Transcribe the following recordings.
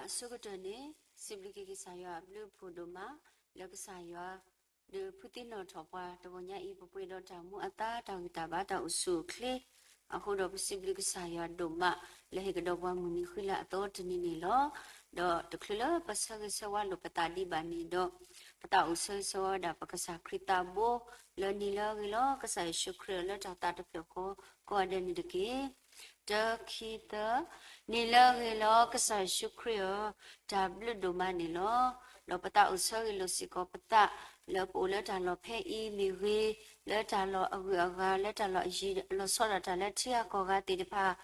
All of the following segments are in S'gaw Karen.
အဆိကတၢၢ်န့ၣ် စံးဘျုးက့ၤကစၢ်ယွၤအဘျုးအဖှိၣ်ဒိၣ်မး လၢကစၢ်ယွၤ ဒုးဖုသ့ၣ်နီၣ်ထီၣ်ပှၤတဂီၤညါအံၤ ပပှဲၤဒီးတၢ်မူအသါ တၢ်ဂံၢ်တၢ်ဘါတၢ်အိၣ်ဆူၣ်အိၣ်ချ့, အဃိဒီးပစံးဘျုးကစၢ်ယွၤဒိၣ်မး လၢဟ့ၣ်ကဒီးပှၤမုၢ်နံၤဃံလၤအသီတနံၤန့ၣ်လီၤ. ဒီးတချုးလၢပဆၢဂ့ၤဆၢဝါလိာ်ပသးဒံးဘၣ်န့ၣ်ဒီး ပသးအိၣ်ဆၢဂ့ၤဆၢဝါဝဲဒၣ်ပကစၢ်ခရံာ်သးဘိ လၢနံၤလၢအဂ့ၤလီၤ ကစၢ်ယ့ၣ်ၡူးခရံာ်ဧၢ လၢတၢ်သးတဖျၢၣ်ဃီကိးဂၤဒဲးန့ၣ်တက့ၢ်. တၢ ခံ သၢ, နံၤလၢအဂ့ၤလီၤ ကစၢ်ယ့ၣ်ၡူးခရံာ်ဧၢ, တၢ်ဘျုးဒိၣ်မးန့ၣ်လီၤ. ဒီးပသးအိၣ်ဆၢဂ့ၤလိာ်စ့ၢ်ကီးပသး လၢပအိၣ်လၢတၢ်လီၢ်ဖဲအံၤမ့ၢ်ဂ့ၤ, လၢတၢ်လီၢ်အဂုၤအဂၤ လၢတၢ်လီၢ်အယံၤ လီၤဆီဒၣ်တၢ်လၢထံဂၤကီၢ်ဂၤသ့ၣ်တဖၣ်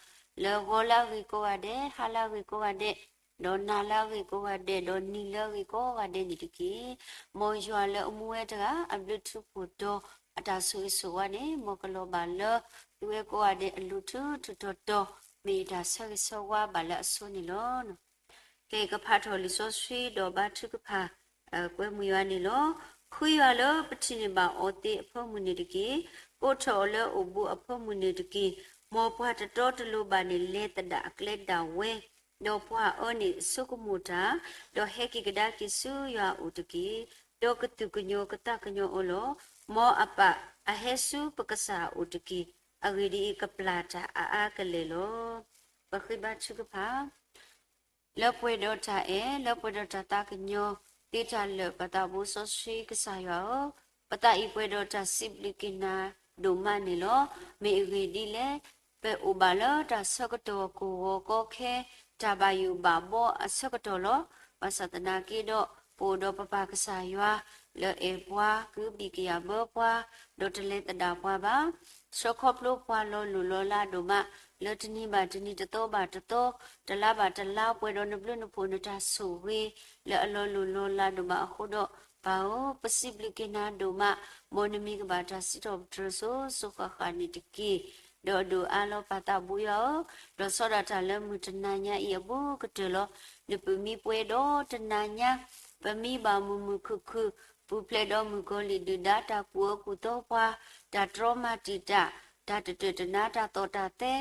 လၢဂီၤလၢအဂ့ၤကိးဂၤဒဲး, ဟါလၢအဂ့ၤကိးဂၤဒဲး, ဒီးနၤလၢအဂ့ၤကိးဂၤဒဲး, ဒီးနံၤလၢအဂ့ၤကိးဂၤဒဲးန့ၣ်တက့ၢ်. မ်ယွၤလၢအမူဝဲတဂၤ အဘျုးထူးဖှိၣ်တီၤ အတၢ်ဆိၣ်ဂ့ၤဆိၣ်ဝါန့ၣ် မ်ကလီၤဘၣ်လၢ သုဝဲကိးဂၤဒဲးအလိၤထူးထူးတီၤတီၤ မ့ၢ်ယတၢ်ဆၢဂ့ၤဆၢဝါဘၣ်လၢအဆိန့ၣ်လီၤ. ကဲ ကဖးထီၣ်လံာ်စီဆှံဒီးဘါထုကဖၣ် ကွဲမုာ်ယွၤန့ၣ်လီၤ. ဃုယွၤလၢပထံၣ်န့ၢ်ဘၣ်အီၤသ့အဖၢမုၢ်န့ၣ်တက့ၢ်. ကိးထီၣ်အီၤလၢအိၣ်ဘူးအဖၢမုၢ်န့ၣ်တက့ၢ်. မ်ပှၤတတီတလိၤဘၣ်န့ၣ် လဲၤသဒၣ်အကျဲဒၣ်ဝဲ, ဒီးပှၤအၢန့ၣ်ဆိကမိၣ်တၢ်, ဒီးဟဲက့ၤကဒါက့ၤဆူယွၤအအိၣ်တက့ၢ်. ဒီးကသူၣ်ကညီၤကသးကညီၤအီၤလီၤ. မ်အပာ်အဟဲဆူပကစၢ်အအိၣ်တက့ၢ်. အဂ့ၢ်ဒ်အံၤ, ကပျၢ်တၢ်အါအါကလဲာ်လီၤ. ပဃ့ဘါထုကဖၣ် လၢပှဲၤဒီးတၢ်အဲၣ်, လၢပှဲၤဒီးတၢ်သးကညီၤ, သ့တၢ်လၢာ်ပသးဘိစီဆှံကစၢ်ယွၤဧၢ, ပသးအံၤပှဲၤဒီးတၢ်စံးဘျုးက့ၤနၤဒိၣ်မးန့ၣ်လီၤ. မ့ၢ်အဂ့ၢ်ဒ်လဲၣ်, ပအိၣ်ဘၣ်လၢတၢ်ဆၢကတီၢ်ကဝီၤကီခဲ, တၢ်ဘၣ်ယိၣ်ဘၣ်ဘီအဆၢကတီၢ်လီၤ. ဘၣ်ဆၣ်သနာ်က့ဒီး, ပအိၣ်ဒီးပပၢ်ကစၢ်ယွၤ လၢအဲၣ်ပှၤ, ကဘံၣ်ကယာ်ဘၢပှၤ, ဒီးတလဲၤသဒၣ်ပှၤဘၣ် ဆှၢခီဖျိပှၤလီၤလိၢ်လီၤလးဒိၣ်မး, လၢတနံၤဘၣ်တနံၤ, တသီဘၣ်တသီ, တလါဘၣ်တလါ, ပှဲၤဒီးနဘျုးနဖှိၣ်နတၢ်ဆိၣ်ဂ့ၤ လၢအလီၤလိၢ်လီၤလးဒိၣ်မးအဃိဒီး, ပၢ်ဧၢ, ပစံးဘျုးက့ၤနၤဒိၣ်မး, မ်နမံၤကဘၣ်တၢ်စံးထီၣ်ပတြၢၤစိၤစိၤဃၣ်ဃၣ်န့ၣ်တက့ၢ်. ဒီးအဒိၣ်အါလီၤပၢ်သးဘိယွၤဧၢ, လီၤဆီဒၣ်တၢ်လၢမုၢ်တနၤညါအံၤအဘူးကတၢၢ်လီၤ. နပၢၢ်မံပှဲၤဒီးတနၤညါ, ပမံဘၣ်မုာ်မုာ်ခုၣ်ခုၣ်, ပူၤဖျဲးဒီးမုၢ်ကီၤလံၢ်ဒုၣ်ဒါ တၢ်ကူၣ်အၢကူၣ်သီပှၤ, တၢ်တြီမၤတံာ်တာ်, တၢ်တတၢၢ်တနါ, တၢ်သီၣ်တၢ်သဲ,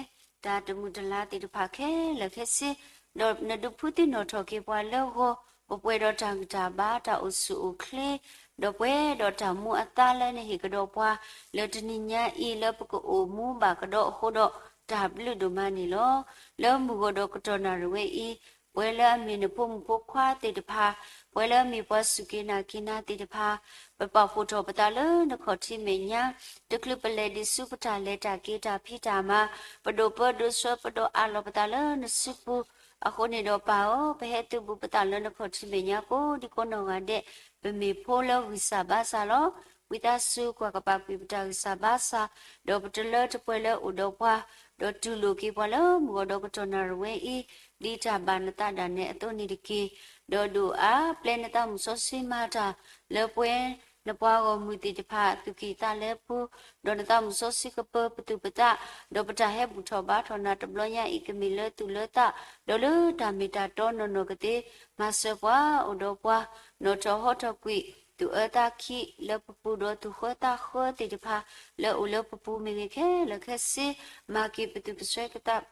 တၢ်တမုာ်တလၤသ့ၣ်တဖၣ်ခဲလၢာ်ခဲဆ့, ဒီးနဒုးဖုသ့ၣ်နီၣ်ထီၣ်က့ၤပှၤလၢဂီၤ, ပပှဲၤဒီးတၢ်ဂံၢ်တၢ်ဘါ တၢ်အိၣ်ဆူၣ်အိၣ်ချ့, ဒီးပှဲၤဒီးတၢ်မူအသါလၢနဟ့ၣ်ကဒီးပှၤ, လၢတနံၤညါအံၤ လၢပကအိၣ်မူဘၣ်ကဒီးအဃိဒီး, တၢ်ဘျုးဒိၣ်မးန့ၣ်လီၤ. လၢမုၢ်ဂီၤဒီးကတီၢ်နၣ်ရံၣ်ဝဲအံၤ, ပှၤလၢအမ့ၢ်နဖိမုၣ်ဖိခွါသ့ၣ်တဖၣ်, ပှၤလၢအမ့ၢ်ပှၤစူၢ်က့ၤနာ်က့ၤနၤသ့ၣ်တဖၣ်, ပပာ်ဖှိၣ်ထီၣ်ပသးလၢနခီၣ်ထံးမဲာ်ညါ, တချုးပလဲၤဒံးဆူပတၢ်လဲၤတၢ်က့ၤတၢ်ဖံးတၢ်မၤ, ပဒိးပၢဒိးဆှၢပဒီးအးလီၤပသးလၢနစုပူၤ, အဃိန့ၣ်ဒီးပၢ်ဧၢ, ပဟဲသုးဘူးပသးလၢနခီၣ်ထံးမဲာ်ညါကိးဒံကိးနီၢ်ဂၤဒဲး, ပမ့ၢ်ဖိလၢဂံၢ်စၢ်ဘါစၢ်လီၤ. ဝံသးစူၤကွၢ်ကပာ်ကွံာ်ပတၢ်ဂံၢ်စၢ်ဘါစၢ်, ဒီးပတလၢတပှဲၤလၢအိၣ်ဒီးပှၤ, ဒီးတူၢ်လိာ်က့ၤပှၤလၢမုၢ်ဂီၤဒီးကတီၢ်နၣ်ရံၣ်ဝဲအံၤ, ဒ်တၢ်ဘၣ်နသးဒၣ်နဲအသိးန့ၣ်တက့ၢ်. ဒီးဒိၣ်အါပျဲနသးမုၢ်စီဆှံမၤတၢ်, လၢပှဲၤနပှၤဂီၢ်မုၢ်သ့ၣ်တဖၣ်သူၣ်ကံၢ်သးလဲပူၤ, ဒီးနသးမုၢ်စီဆှံကပၢပသူၣ်ပသး, ဒီးပတၢ်ဟဲဘူၣ်ထီၣ်ဘါထီၣ်နၤတဘျီညါအံၤ ကမ့ၢ်လၢသူၣ်လၢသး, ဒီးလၢတၢ်မ့ၢ်တၢ်တီနီၢ်နီၢ်ကသ့, မၤစၢၤပှၤအိၣ်ဒီးပှၤ, နီၣ်ထီၣ်ဟီထီၣ်ကွံာ် သူၣ်အၢသးခံလၢပပူၤ, ဒီးသူၣ်ဃၢသးဃၢသ့ၣ်တဖၣ် လၢအိၣ်လၢပပူၤမ့ၢ်ဂ့ၤခဲလၢာ်ခဲဆ့, မၤက့ၤပသူၣ်ကစွဲ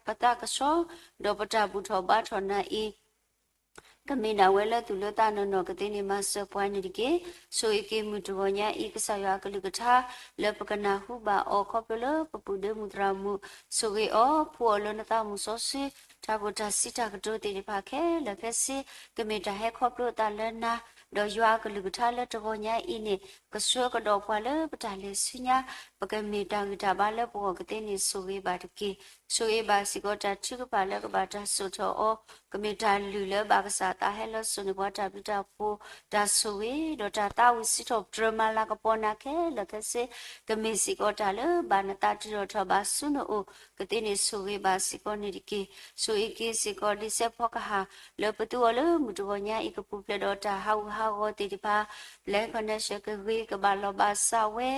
ပသးကဆှီ, ဒီးပတၢ်ဘူၣ်ထီၣ်ဘါထီၣ်နၤအံၤ ကမ့ၢ်ဒၣ်ဝဲလၢသူၣ်လၢသးနီၢ်နီၢ်ကသ့န့ၣ် မၤစၢၤပှၤန့ၣ်တက့ၢ်. ဆိၣ်ဂ့ၤက့ၤမုၢ်တဂီၤညါအံၤ ကစၢ်ယွၤအကလုၢ်ကထါ လၢပကနၢ်ဟူဘၣ်အီၤခီဖျိလၢပပုၢ်ဒ့မုၣ်သရၣ်မုၣ်, ဆိၣ်ဂ့ၤအီၤ, ဖှူအီၤလၢနသးမုၢ်စီဆှံ, တၢ်ကိၢ်တၢ်စံးတၢ်ကတိၤသ့ၣ်တဖၣ်ခဲလၢာ်ခဲဆ့, ကမ့ၢ်တၢ်ဟဲခီဖျိအသးလၢနၤ, ဒီးယွၤအကလုၢ်ကထါလၢတဂီၤညါအံၤန့ၣ် ကဆှၢကဒီးပှၤလၢပတၢ်လဲၤဆူညါ, ပကမ့ၢ်တၢ်ဂံၢ်တၢ်ဘါလၢပဂီၢ်ကသ့န့ၣ် ဆိၣ်ဂ့ၤဘၣ်တက့ၢ်. ဆိၣ်ဂ့ၤဘၣ်စ့ၢ်ကီးတၢ်ထုကဖၣ်လၢကဘၣ်တၢ်စိာ်ထီၣ်အီၤ, ကမ့ၢ်တၢ်လုၢ်လၢဘၣ်ကစၢ်သးဟဲလၢစိာ်န့ၢ်ပှၤတၢ်ဘျုးတၢ်ဖှိၣ်, တၢ်ဆိၣ်ဂ့ၤဒီးတၢ်သးဝံၣ်စံးထီၣ်ပတြၢၤမၤလၤကပီၤနၤခဲလၢာ်ခဲဆ့, ကမ့ၢ်စ့ၢ်ကီးတၢ်လၢဘၣ်နသးတုၤထီၣ်ထီၣ်ဘးဆူနအိၣ်ကသ့န့ၣ် ဆိၣ်ဂ့ၤဘၣ်စ့ၢ်ကီးန့ၣ်တက့ၢ်. ဆိၣ်ဂ့ၤက့ၤစ့ၢ်ကီးဒ်စဲးဖီကဟၣ် လၢပသူအီၤလၢမုၢ်တဂီၤညါအံၤ ကပူၤဖျဲးဒီးတၢ်ဟးဂူာ်ဟးဂီၤသ့ၣ်တဖၣ်, လၢ connection ကဂ့ၤကဘၣ်လီၤဘၣ်စးဝဲ,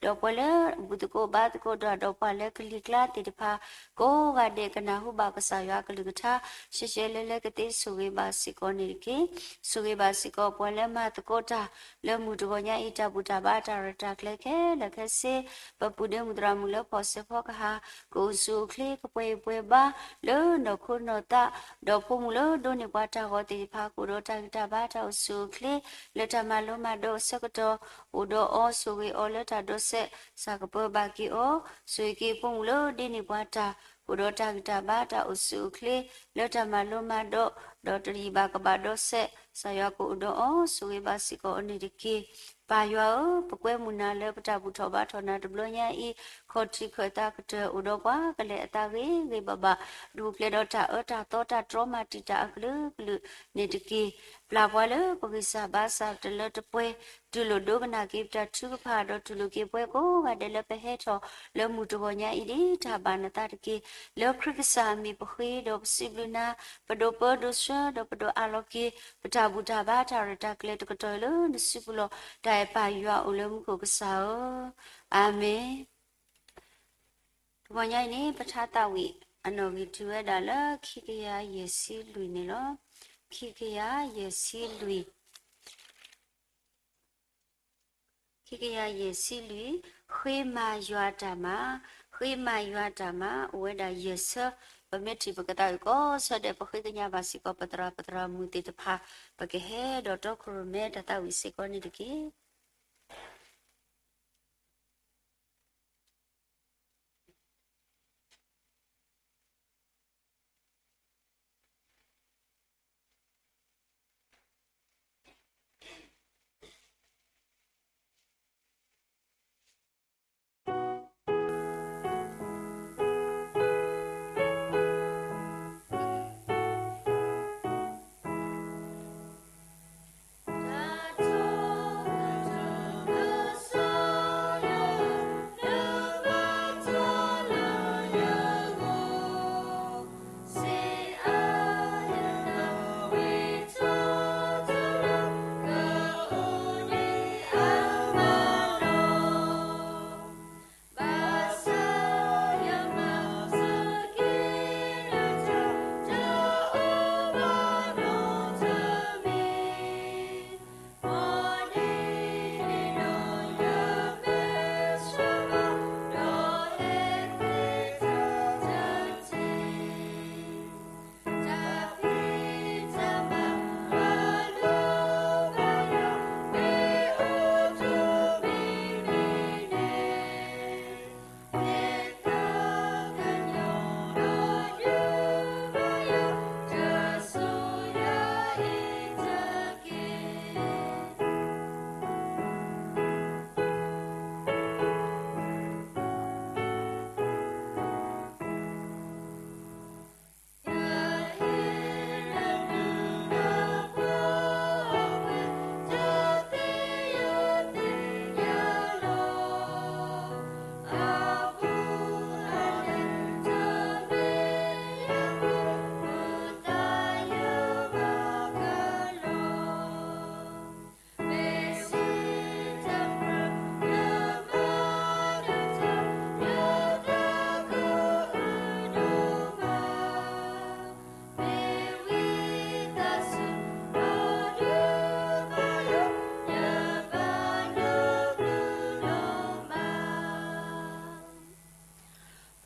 ဒီးပှၤလၢဘူၣ်သကိးဘါသကိးဒီး ဒီးပှၤလၢကလံၤကျါသ့ၣ်တဖၣ် ကိးဂၤဒဲးကနၢ်ဟူဘၣ်ကစၢ်ယွၤအကလုၢ်ကထါ ရှဲရှဲလဲလဲကသ့ ဆိၣ်ဂ့ၤဘၣ်စ့ၢ်ကီးန့ၣ်တက့ၢ်. ဆိၣ်ဂ့ၤဘၣ်စ့ၢ်ကီးပှၤလၢမၤသကိးတၢ် လၢမုၢ်တဂီၤညါအံၤ တၢ်ဘူၣ်တၢ်ဘါတၢ်ရဲၣ်တၢ်ကျဲၤခဲလၢာ်ခဲဆ့, ပပုၢ်ဒ့မုၣ်သရၣ်မုၣ်လၢဖီၣ်စဲးဖီကဟၣ် ကအိၣ်ဆူၣ်အိၣ်ချ့ ကပှဲၤအံၤပှဲၤဘါ လၢနီၢ်ခိနီၢ်သး, ဒီးဖိမုၣ်လၢဒိးန့ၢ်ပှၤတၢ်ဂီၤသ့ၣ်တဖၣ် ကအိၣ်ဒီးတၢ်ဂံၢ်တၢ်ဘါ တၢ်အိၣ်ဆူၣ်အိၣ်ချ့ လၢတၢ်မၤလိမၤဒိးအဆၢကတီၢ် အိၣ်ဒီးအီၤ ဆိၣ်ဂ့ၤအီၤလၢတၢ်ဒိးစဲး စၢ်ကပၢဘၣ်က့ၤအီၤ, ဆိၣ်ဂ့ၤက့ၤဖိမုၣ်လၢဒိးန့ၢ်ပှၤတၢ် ကအိၣ်ဒီးတၢ်ဂံၢ်တၢ်ဘါ တၢ်အိၣ်ဆူၣ်အိၣ်ချ့ လၢတၢ်မၤလိမၤဒိး ဒီးတယံာ်ဘၣ်ကဘၣ်ဒိးစဲး ကစၢ်ယွၤကအိၣ်ဒီးအီၤ ဆိၣ်ဂ့ၤဘၣ်စ့ၢ်ကီးအီၤန့ၣ်တက့ၢ်. ပၢ်ယွၤဧၢ, ပကွဲမုာ်နၤလၢပတၢ်ဘူၣ်ထီၣ်ဘါထီၣ်နၤတဘျီညါအံၤ, ခီၣ်ထံးခၢၣ်သးကတၢၢ် အိၣ်ဒီးပှၤကလဲၤအသးဂ့ၤဂ့ၤဘၣ်ဘၣ်, ဒူၣ်ဖျဲးဒီးတၢ်အၢတၢ်သီတၢ်တြီမၤတံာ်တာ်အကလုာ်ကလုာ်န့ၣ်တက့ၢ်. ပျၢ်ပှၤလၢပဂံၢ်စၢ်ဘါစၢ်တလၢတပှဲၤ, တူၢ်လိာ်ဒိကနၣ်က့ၤပတၢ်ထုကဖၣ် ဒီးတူၢ်လိာ်က့ၤပှၤကိးဂၤဒဲးလၢပဟဲထီၣ်လၢမုၢ်တဂီၤညါအံၤ ဒ်တၢ်ဘၣ်နသးတက့ၢ်. လၢခရံာ်ကစၢ်အမံၤပဃ့ဒီးပစံးဘျုးနၤ, ပဒိးပၢဒိးဆှၢဒီးပဒိးအးလီၤက့ၤ ပတၢ်ဘူၣ်တၢ်ဘါတၢ်ရဲၣ်တၢ်ကျဲၤတကတီၢ်အံၤလၢနစုပူၤလီၤ. တၢ်အဲၣ်ပၢ်ယွၤအိၣ်လၢမူခိၣ်ကစၢ်ဧၢ, အၤမ့ၣ်. တဂီၤညါအံၤန့ၣ် ပထါသးဝံၣ်အနီၣ်ဂံၢ်တုၤဝဲဒၣ်လၢခံကယၤယဲၢ်ဆံလွံၢ်န့ၣ်လီၤ. ခံကယၤယဲၢ်ဆံလွံၢ် ခံကယၤယဲၢ်ဆံလွံၢ်, ဃ့မၤယွၤတၢ်မၤ, ဃ့မၤယွၤတၢ်မၤ အိၣ်ဝဲဒၣ်ယဲၢ်ဆၢ, ပမ့ၢ်ထံၣ်ပကသးဝံၣ်ကိးဆၢဒဲး ပဃ့ကညးဘၣ်စ့ၢ်ကီးပသရၣ်ပသရၣ်မုၣ်သ့ၣ်တဖၣ်, ပကဟဲဒီးတီခိၣ်ရိၣ်မဲတၢ်သးဝံၣ်စ့ၢ်ကီးန့ၣ်တက့ၢ်.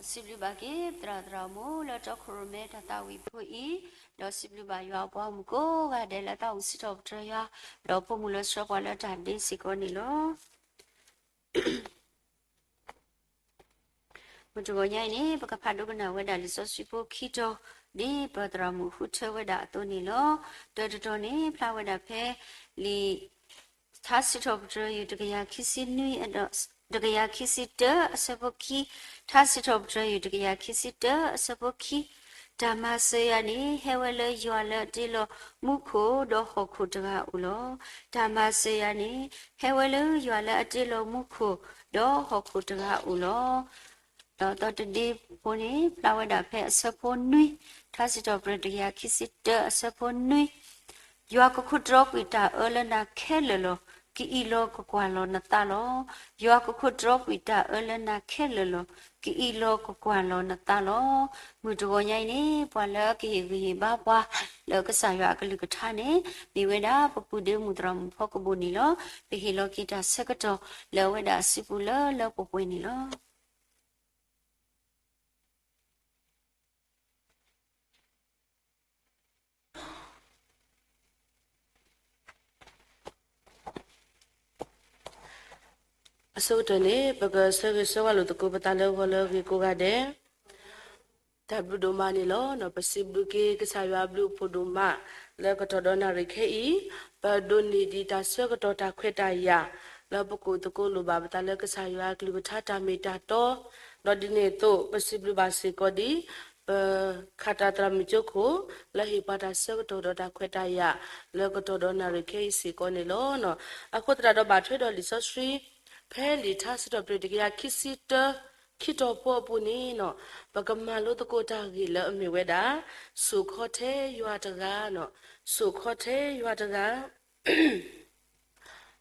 ပစံးဘျုးဘၣ်က့ၤ ပသရၣ်သရၣ်မုၣ်လၢတီခိၣ်ရိၣ်မဲတၢ်သးဝံၣ်ဖိအံၤ, ဒီးစံးဘျုးဘၣ်ယွၤအပှၤဂီၢ်မုၢ်ကိးဂၤဒဲးလၢအသးအိၣ်စံးထီၣ်ပတြၢၤယွၤ, ဒီးဖိမုၣ်လၢဆှၢပှၤလၢတၢ်ဒ့စ့ၢ်ကီးန့ၣ်လီၤ. မုၢ်တဂီၤညါအံၤန့ၣ် ပကဖးဒိကနၣ်ဝဲဒၣ်လံာ်စီဆှံဖိခံတီၤ, ဒ်ပသရၣ်မုၣ်ဃုထၢဝဲဒၣ်အသိးန့ၣ်လီၤ. တၢတတီၤန့ၣ် ဖျါဝဲဒၣ်ဖဲလံာ် ထါစံးထီၣ်ပတြၢၤ ယူၢ်တကယၤခံဆံနွံ တကယၤခံဆံတၢ အဆၢဖိခံ, ထါစံးထီၣ်ပတြၢၤ ယူၢ်တကယၤခံဆံတၢ အဆၢဖိခံ, တၢ်မၤစၢၤယၤန့ၣ် ဟဲဝဲလၢယွၤလၢအတ့လီၤမူခိၣ်ဒီးဟီၣ်ခိၣ်တဂၤအအိၣ်လီၤ. တၢ်မၤစၢၤယၤန့ၣ် ဟဲဝဲလၢယွၤလၢအတ့လီၤမူခိၣ်ဒီးဟီၣ်ခိၣ်တဂၤအအိၣ်လီၤ. ဒီးသီတဒ့ဖိန့ၣ် ဖျါဝဲဒၣ်ဖဲအဆၢဖိနွံ, ထါစံးထီၣ်ပတြၢၤ တကယၤခံဆံတၢ အဆၢဖိနွံ, ယွၤကခိးတြီကွံာ်တၢ်အၢလၢနၤခဲလၢာ်လီၤ. ကအံးလီၤကကွၢ်လီၤနသးလီၤ. ယွၤကခိးတြီကွံာ်တၢ်အၢလၢနၤခဲလၢာ်လီၤ. ကအံးလီၤကကွၢ်လီၤနသးလီၤ. မုၢ်တဂီၤညါအံၤန့ၣ် ပှၤလၢအကဟ့ၣ်ဂံၢ်ဟ့ၣ်ဘါပှၤ လၢကစၢ်ယွၤအကလုၢ်ကထါန့ၣ် မ့ၢ်ဝဲဒၣ် ပပုၢ်ဒ့မုၣ်သရၣ်မုၣ်ဖီကဘိၣ်န့ၣ်လီၤ. ပဟ့ၣ်လီၤက့ၤတၢ်ဆၢကတီၢ်လၢအဝဲဒၣ်အစုပူၤလၢလၢပှဲၤပှဲၤန့ၣ်လီၤ. အဆိကတၢၢ်န့ၣ် ပကဆၢဂ့ၤဆၢဝါလိာ်သကိးပသးလၢဂီၤလၢအဂ့ၤကိးဂၤဒဲး, တၢ်ဘျုးဒိၣ်မးန့ၣ်လီၤ. ပစံးဘျုးက့ၤကစၢ်ယွၤအဘျုးအဖှိၣ်ဒိၣ်မး လၢကတီၢ်ဒီးနၣ်ရံၣ်ခဲအံၤ, ပဒိးန့ၢ်ဒံးတၢ်ဆၢကတီၢ်တၢ်ခွဲးတၢ်ယာ် လၢပကအိၣ်သကိးလိၣ်ဘၣ်ပသးလၢကစၢ်ယွၤအကလုၢ်ကထါတၢ်မ့ၢ်တၢ်တီ, ဒီးဒ်န့ၣ်အသိး ပစံးဘျုးဘၣ်စ့ၢ်ကီးဒံး ပခးတၢ်သရၣ်မုၣ်ကၠိခိၣ် လၢဟ့ၣ်ပှၤတၢ်ဆၢကတီၢ်ဒီးတၢ်ခွဲးတၢ်ယာ် လၢကတီၢ်ဒီးနၣ်ရံၣ်ခဲအံၤစ့ၢ်ကီးန့ၣ်လီၤ. အဃိသတးဒီးဘၣ်ထွဲဒီးလံာ်စီဆှံ ဖဲလံာ်ထါစံးထီၣ်ပတြၢၤတကယၤခံဆံတၢ ခံတီၤဖိအပူၤန့ၣ် ပကမၤလိသကိးတၢ်ဂ့ၢ်လၢအမ့ၢ်ဝဲဒၣ် စိာ်ခီထဲယွၤတဂၤ, စိာ်ခီထဲယွၤတဂၤ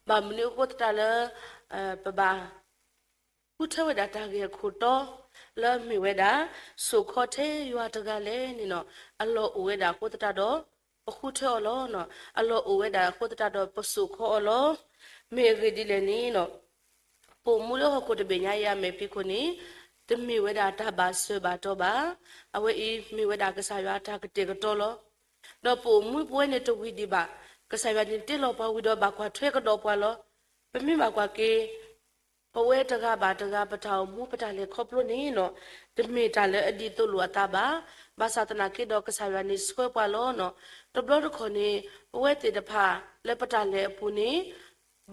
ဘၣ်မနုၤအဃိသတးလၢ ပဘၣ် ဃုထၢဝဲဒၣ်တၢ်ဂ့ၢ်အခိၣ်တီ လၢအမ့ၢ်ဝဲဒၣ် စိာ်ခီထဲယွၤတဂၤလဲၣ်န့ၣ်, အလီၢ်အိၣ်ဝဲဒၣ်အဃိသတးဒီး ပဃုထၢအီၤလီၤ. အလီၢ်အိၣ်ဝဲဒၣ်အဃိသတးဒီးပစိာ်ခီအီၤလီၤ. မ့ၢ်အဂ့ၢ်ဒ်လဲၣ်န့ၣ်, ပအိၣ်မူလၢဟီၣ်ခိၣ်တဘ့ၣ်ညါအံၤအမဲာ်ဖံးခိၣ်န့ၣ် တမ့ၢ်ဝဲဒၣ်တၢ်ဘၣ်စၢၤဘၣ်တီဘၣ်. အဝဲအံၤမ့ၢ်ဝဲဒၣ်ကစၢ်ယွၤအတၢ်ကတဲာ်ကတီၤလီၤ. ဒီးပအိၣ်မူပဝဲန့ၣ်တဝံၤဒံးဘၣ်. ကစၢ်ယွၤန့ၣ်တ့လီၤပှၤဝံၤဒီးဘၣ်ကွၢ်ထွဲကဒီးပှၤလီၤ. ပမ့ၢ်ဘၣ်ကွၢ်က့ၤ ပဝဲတဂၤဘၣ်တဂၤပတၢ်အိၣ်မူပတၢ်လဲၤခီဖျိန့ၣ်, တမ့ၢ်တၢ်လၢအဒ်သိးလိာ်အသးဘၣ်. ဘၣ်ဆၣ်သနာ်က့ဒီးကစၢ်ယွၤန့ၣ်ဆှၢပှၤလီၤ. တဘျီတခီၣ်န့ၣ် ပဝဲသ့ၣ်တဖၣ်လၢပတၢ်လဲၤအပူၤန့ၣ်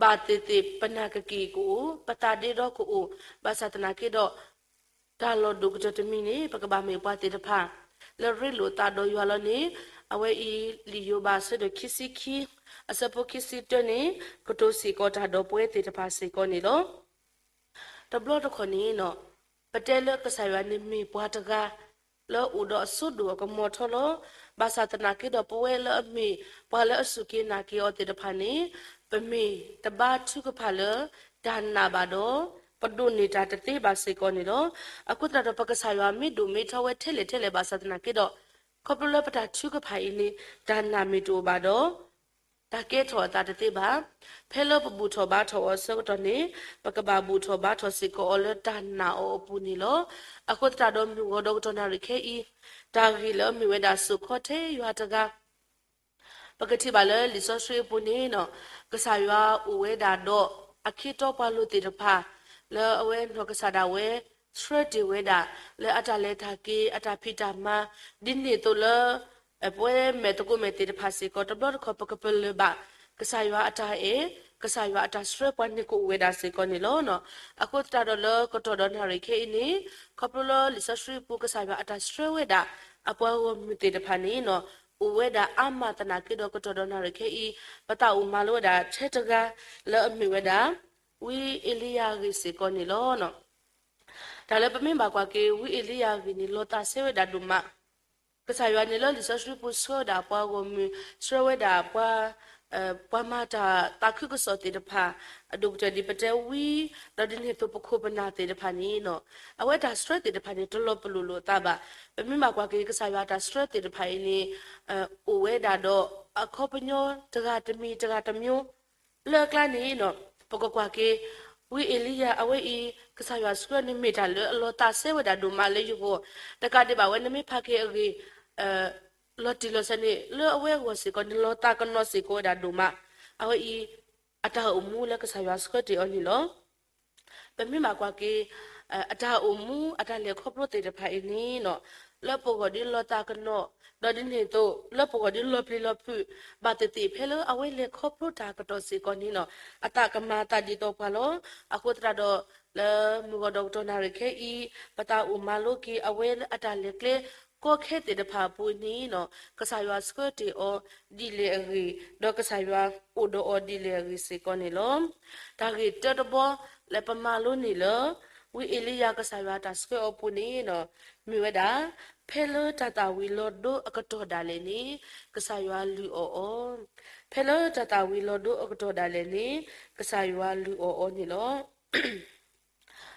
ဘၣ်သ့ၣ်သ့ၣ်ပနၢ်ကက့ၤကအိၣ်, ပသးဒ့ဒီကအိၣ်, ဘၣ်ဆၣ်သနာ်က့ဒီး တၢ်လီၢ်ဒိၣ်ကတၢၢ်တမံၤန့ၣ် ပကဘၣ်မ့ၢ်ပှၤသ့ၣ်တဖၣ် လၢရ့လိာ်သးဒီးယွၤလီၤန့ၣ်, အဝဲအံၤလံာ်ယိၤဘးအဆၢဒိၣ်ခံဆံခံ အဆၢဖိခံဆံတၢန့ၣ် ကတိၤစ့ၢ်ကီးတၢ်ဒီးပဝဲသ့ၣ်တဖၣ်စ့ၢ်ကီးန့ၣ်လီၤ. တဘျီတခီၣ်န့ၣ် ပတဲလၢကစၢ်ယွၤန့ၣ်မ့ၢ်ပှၤတဂၤ လၢအအိၣ်ဒီးအစိဒိၣ်အကမီၤထီလီၤ. ဘၣ်ဆၣ်သနာ်က့ဒီးပဝဲလၢအမ့ၢ်ပှၤလၢအစူၢ်က့ၤနာ်က့ၤအီၤသ့ၣ်တဖၣ်န့ၣ်, ပမ့ၢ်တဘါထုကဖၣ်လၢတၢ်နာ်ဘၣ်ဒီး ပဒိးန့ၢ်တၢ်တသ့ဘၣ်စ့ၢ်ကီးန့ၣ်လီၤ. အဃိသတးဒီးပကစၢ်ယွၤမ့ၢ်ဒိၣ်မ့ၢ်ထီဝဲထဲလဲၣ်ထဲလဲၣ်ဘၣ်ဆၣ်သနာ်က့ဒီး, ခီဖျိလၢပတၢ်ထုကဖၣ်အံၤန့ၣ် တၢ်နာ်မ့ၢ်တအိၣ်ဘၣ်ဒီး တၢ်ကဲထီၣ်အသးတသ့ဘၣ်. ဖဲလၢပဘူၣ်ထီၣ်ဘါထီၣ်အီၤအဆၢကတီၢ်န့ၣ်, ပကဘၣ်ဘူၣ်ထီၣ်ဘါထီၣ်စ့ၢ်ကီးအီၤလၢတၢ်နာ်အီၤအပူၤန့ၣ်လီၤ. အဃိသတးဒီးမုၢ်ဂီၤဒီးကတီၢ်နၣ်ရံၣ်ခဲအံၤ, တၢ်ဂ့ၢ်လၢအမ့ၢ်ဝဲဒၣ်စိာ်ခီထဲယွၤတဂၤ ပကထံၣ်ဘၣ်လၢလံာ်စီဆှံအပူၤန့ၣ်, ကစၢ်ယွၤအိၣ်ဝဲဒၣ်ဒီးအခ့အတီပှၤလိၤသ့ၣ်တဖၣ် လၢအဝဲနီၢ်ကစၢ်ဒၣ်ဝဲ ဆှၢတ့ၢ်ဝဲဒၣ် လၢအတၢ်လဲၤတၢ်က့ၤ အတၢ်ဖံးတၢ်မၤ ဒ်န့ၣ်အသိးလၢ ပဝဲမဲာ်သကိးမဲာ်သ့ၣ်တဖၣ်စ့ၢ်ကီး တဘျီတခီၣ်ပကပလၢၢ်ဘၣ် ကစၢ်ယွၤအတၢ်အဲၣ်, ကစၢ်ယွၤအတၢ်ဆှၢပှၤန့ၣ်ကအိၣ်ဝဲဒၣ်စ့ၢ်ကီးန့ၣ်လီၤ. အဃိသတးဒီးလၢကတီၢ်ဒီးနၣ်ရံၣ်ခဲအံၤန့ၣ်, ခီဖျိလၢလံာ်စီဆှံပူၤကစၢ်ယွၤအတၢ်ဆှၢဝဲဒၣ် အပှၤဂီၢ်မုၢ်သ့ၣ်တဖၣ်န့ၣ် အိၣ်ဝဲဒၣ်အါမးသနာ်က့ဒီးကတီၢ်ဒီးနၣ်ရံၣ်ခဲအံၤ, ပသးအိၣ်မၤလိဝဲဒၣ်ထဲတဂၤ လၢအမ့ၢ်ဝဲဒၣ် ဝံအ့လံယၤအဂ့ၢ်စ့ၢ်ကီးန့ၣ်လီၤ. တၢ်လၢပမ့ၢ်ဘၣ်ကွၢ်က့ၤ ဝံအ့လံယၤအဂ့ၢ်န့ၣ် လီၤသးစဲဝဲဒၣ်ဒိၣ်မး. ကစၢ်ယွၤန့ၣ်လၢလံာ်စီဆှံပူၤဆှၢဝဲဒၣ်ပှၤဂီၢ်မုၢ်, ဆှၢဝဲဒၣ်ပှၤ, ပှၤမၤတၢ်သးခုကစီၣ်သ့ၣ်တဖၣ်, အဒိၣ်ကတၢၢ်ဒ်ပတဲဝံ, ဒီးဒ်န့ၣ်အသိးပခိၣ်ပနၢ်သ့ၣ်တဖၣ်န့ၣ်, အဝဲတၢ်ဆှၢသ့ၣ်တဖၣ်န့ၣ် တလီၤပလိာ်လိာ်အသးဘၣ်. ပမ့ၢ်ဘၣ်ကွၢ်က့ၤ ကစၢ်ယွၤတၢ်ဆှၢသ့ၣ်တဖၣ်အံၤန့ၣ် အိၣ်ဝဲဒၣ်ဒီးအခီပညီတဂၤတမံၤတဂၤတမျိုး လၢအကျါန့ၣ် ပကကွၢ်က့ၤ ဝံအ့လံယၤအဝဲအံၤ ကစၢ်ယွၤဆှၢန့ၣ်မ့ၢ်တၢ်လၢအလီၤသးစဲဝဲဒၣ်ဒိၣ်မးလၢယဂီၢ်, တကးဒံးဘၣ်ဝဲ နမ့ၢ်ဖးက့ၤအဂ့ၢ် လီၤတံၢ်လီၤဆဲးန့ၣ် လၢအဝဲအဂီၢ်စ့ၢ်ကီးန့ၣ် လီၤသးကနီၤစ့ၢ်ကီးဝဲဒၣ်ဒိၣ်မး, အဝဲအံၤ အတၢ်အိၣ်မူလၢကစၢ်ယွၤဆှၢတ့ၢ်အီၤန့ၣ်လီၤ. ပမ့ၢ်ဘၣ်ကွၢ်က့ၤ အတၢ်အိၣ်မူအတၢ်လဲၤခီဖျိသ့ၣ်တဖၣ်အံၤန့ၣ် လၢပဂီၢ်ဒ်လီၤသးကနီၤ, ဒီးဒ်န့ၣ်အသိး လၢပဂီၢ်ဒ်လီၤပျံၤလီၤဖုး, ဘၣ်သ့ၣ်သ့ၣ်ဖဲလၢအဝဲလဲၤခီဖျိတၢ်ကတီၢ်စ့ၢ်ကီးန့ၣ် အသးကမၤသးဒ်သိးပှၤလီၤ. အဃိသတးဒီး လၢမုၢ်ဂီၤဒီးကတီၢ်နၣ်ရံၣ်ခဲအံၤ ပသးအိၣ်မၤလိက့ၤအဝဲလၢအတၢ်လဲၤကျဲ ကီခဲသ့ၣ်တဖၣ်အပူၤန့ၣ် ကစၢ်ယွၤဆှၢတ့ၢ်အီၤဒ်လဲၣ်အဂ့ၢ်, ဒီးကစၢ်ယွၤအိၣ်ဒီးအီၤဒ်လဲၣ်အဂ့ၢ်စ့ၢ်ကီးန့ၣ်လီၤ. တၢ်ဂ့ၢ်တၢတဘီလၢပမၤလိန့ၣ်လၢ ဝံအ့လံယၤကစၢ်ယွၤတၢ်ဆှၢအီၤပူၤန့ၣ် မ့ၢ်ဝဲဒၣ် ဖဲလၢတၢ်သၣ်ဝံၤလီၤဒိအကတီၢ်ဒၣ်လဲာ်န့ၣ် ကစၢ်ယွၤလုၢ်အီၣ်အီၤ ဖဲလၢတၢ်သၣ်ဝံၤလီၤဒိအကတီၢ်ဒၣ်လဲာ်န့ၣ် ကစၢ်ယွၤလုၢ်အီၣ်အီၤန့ၣ်လီၤ.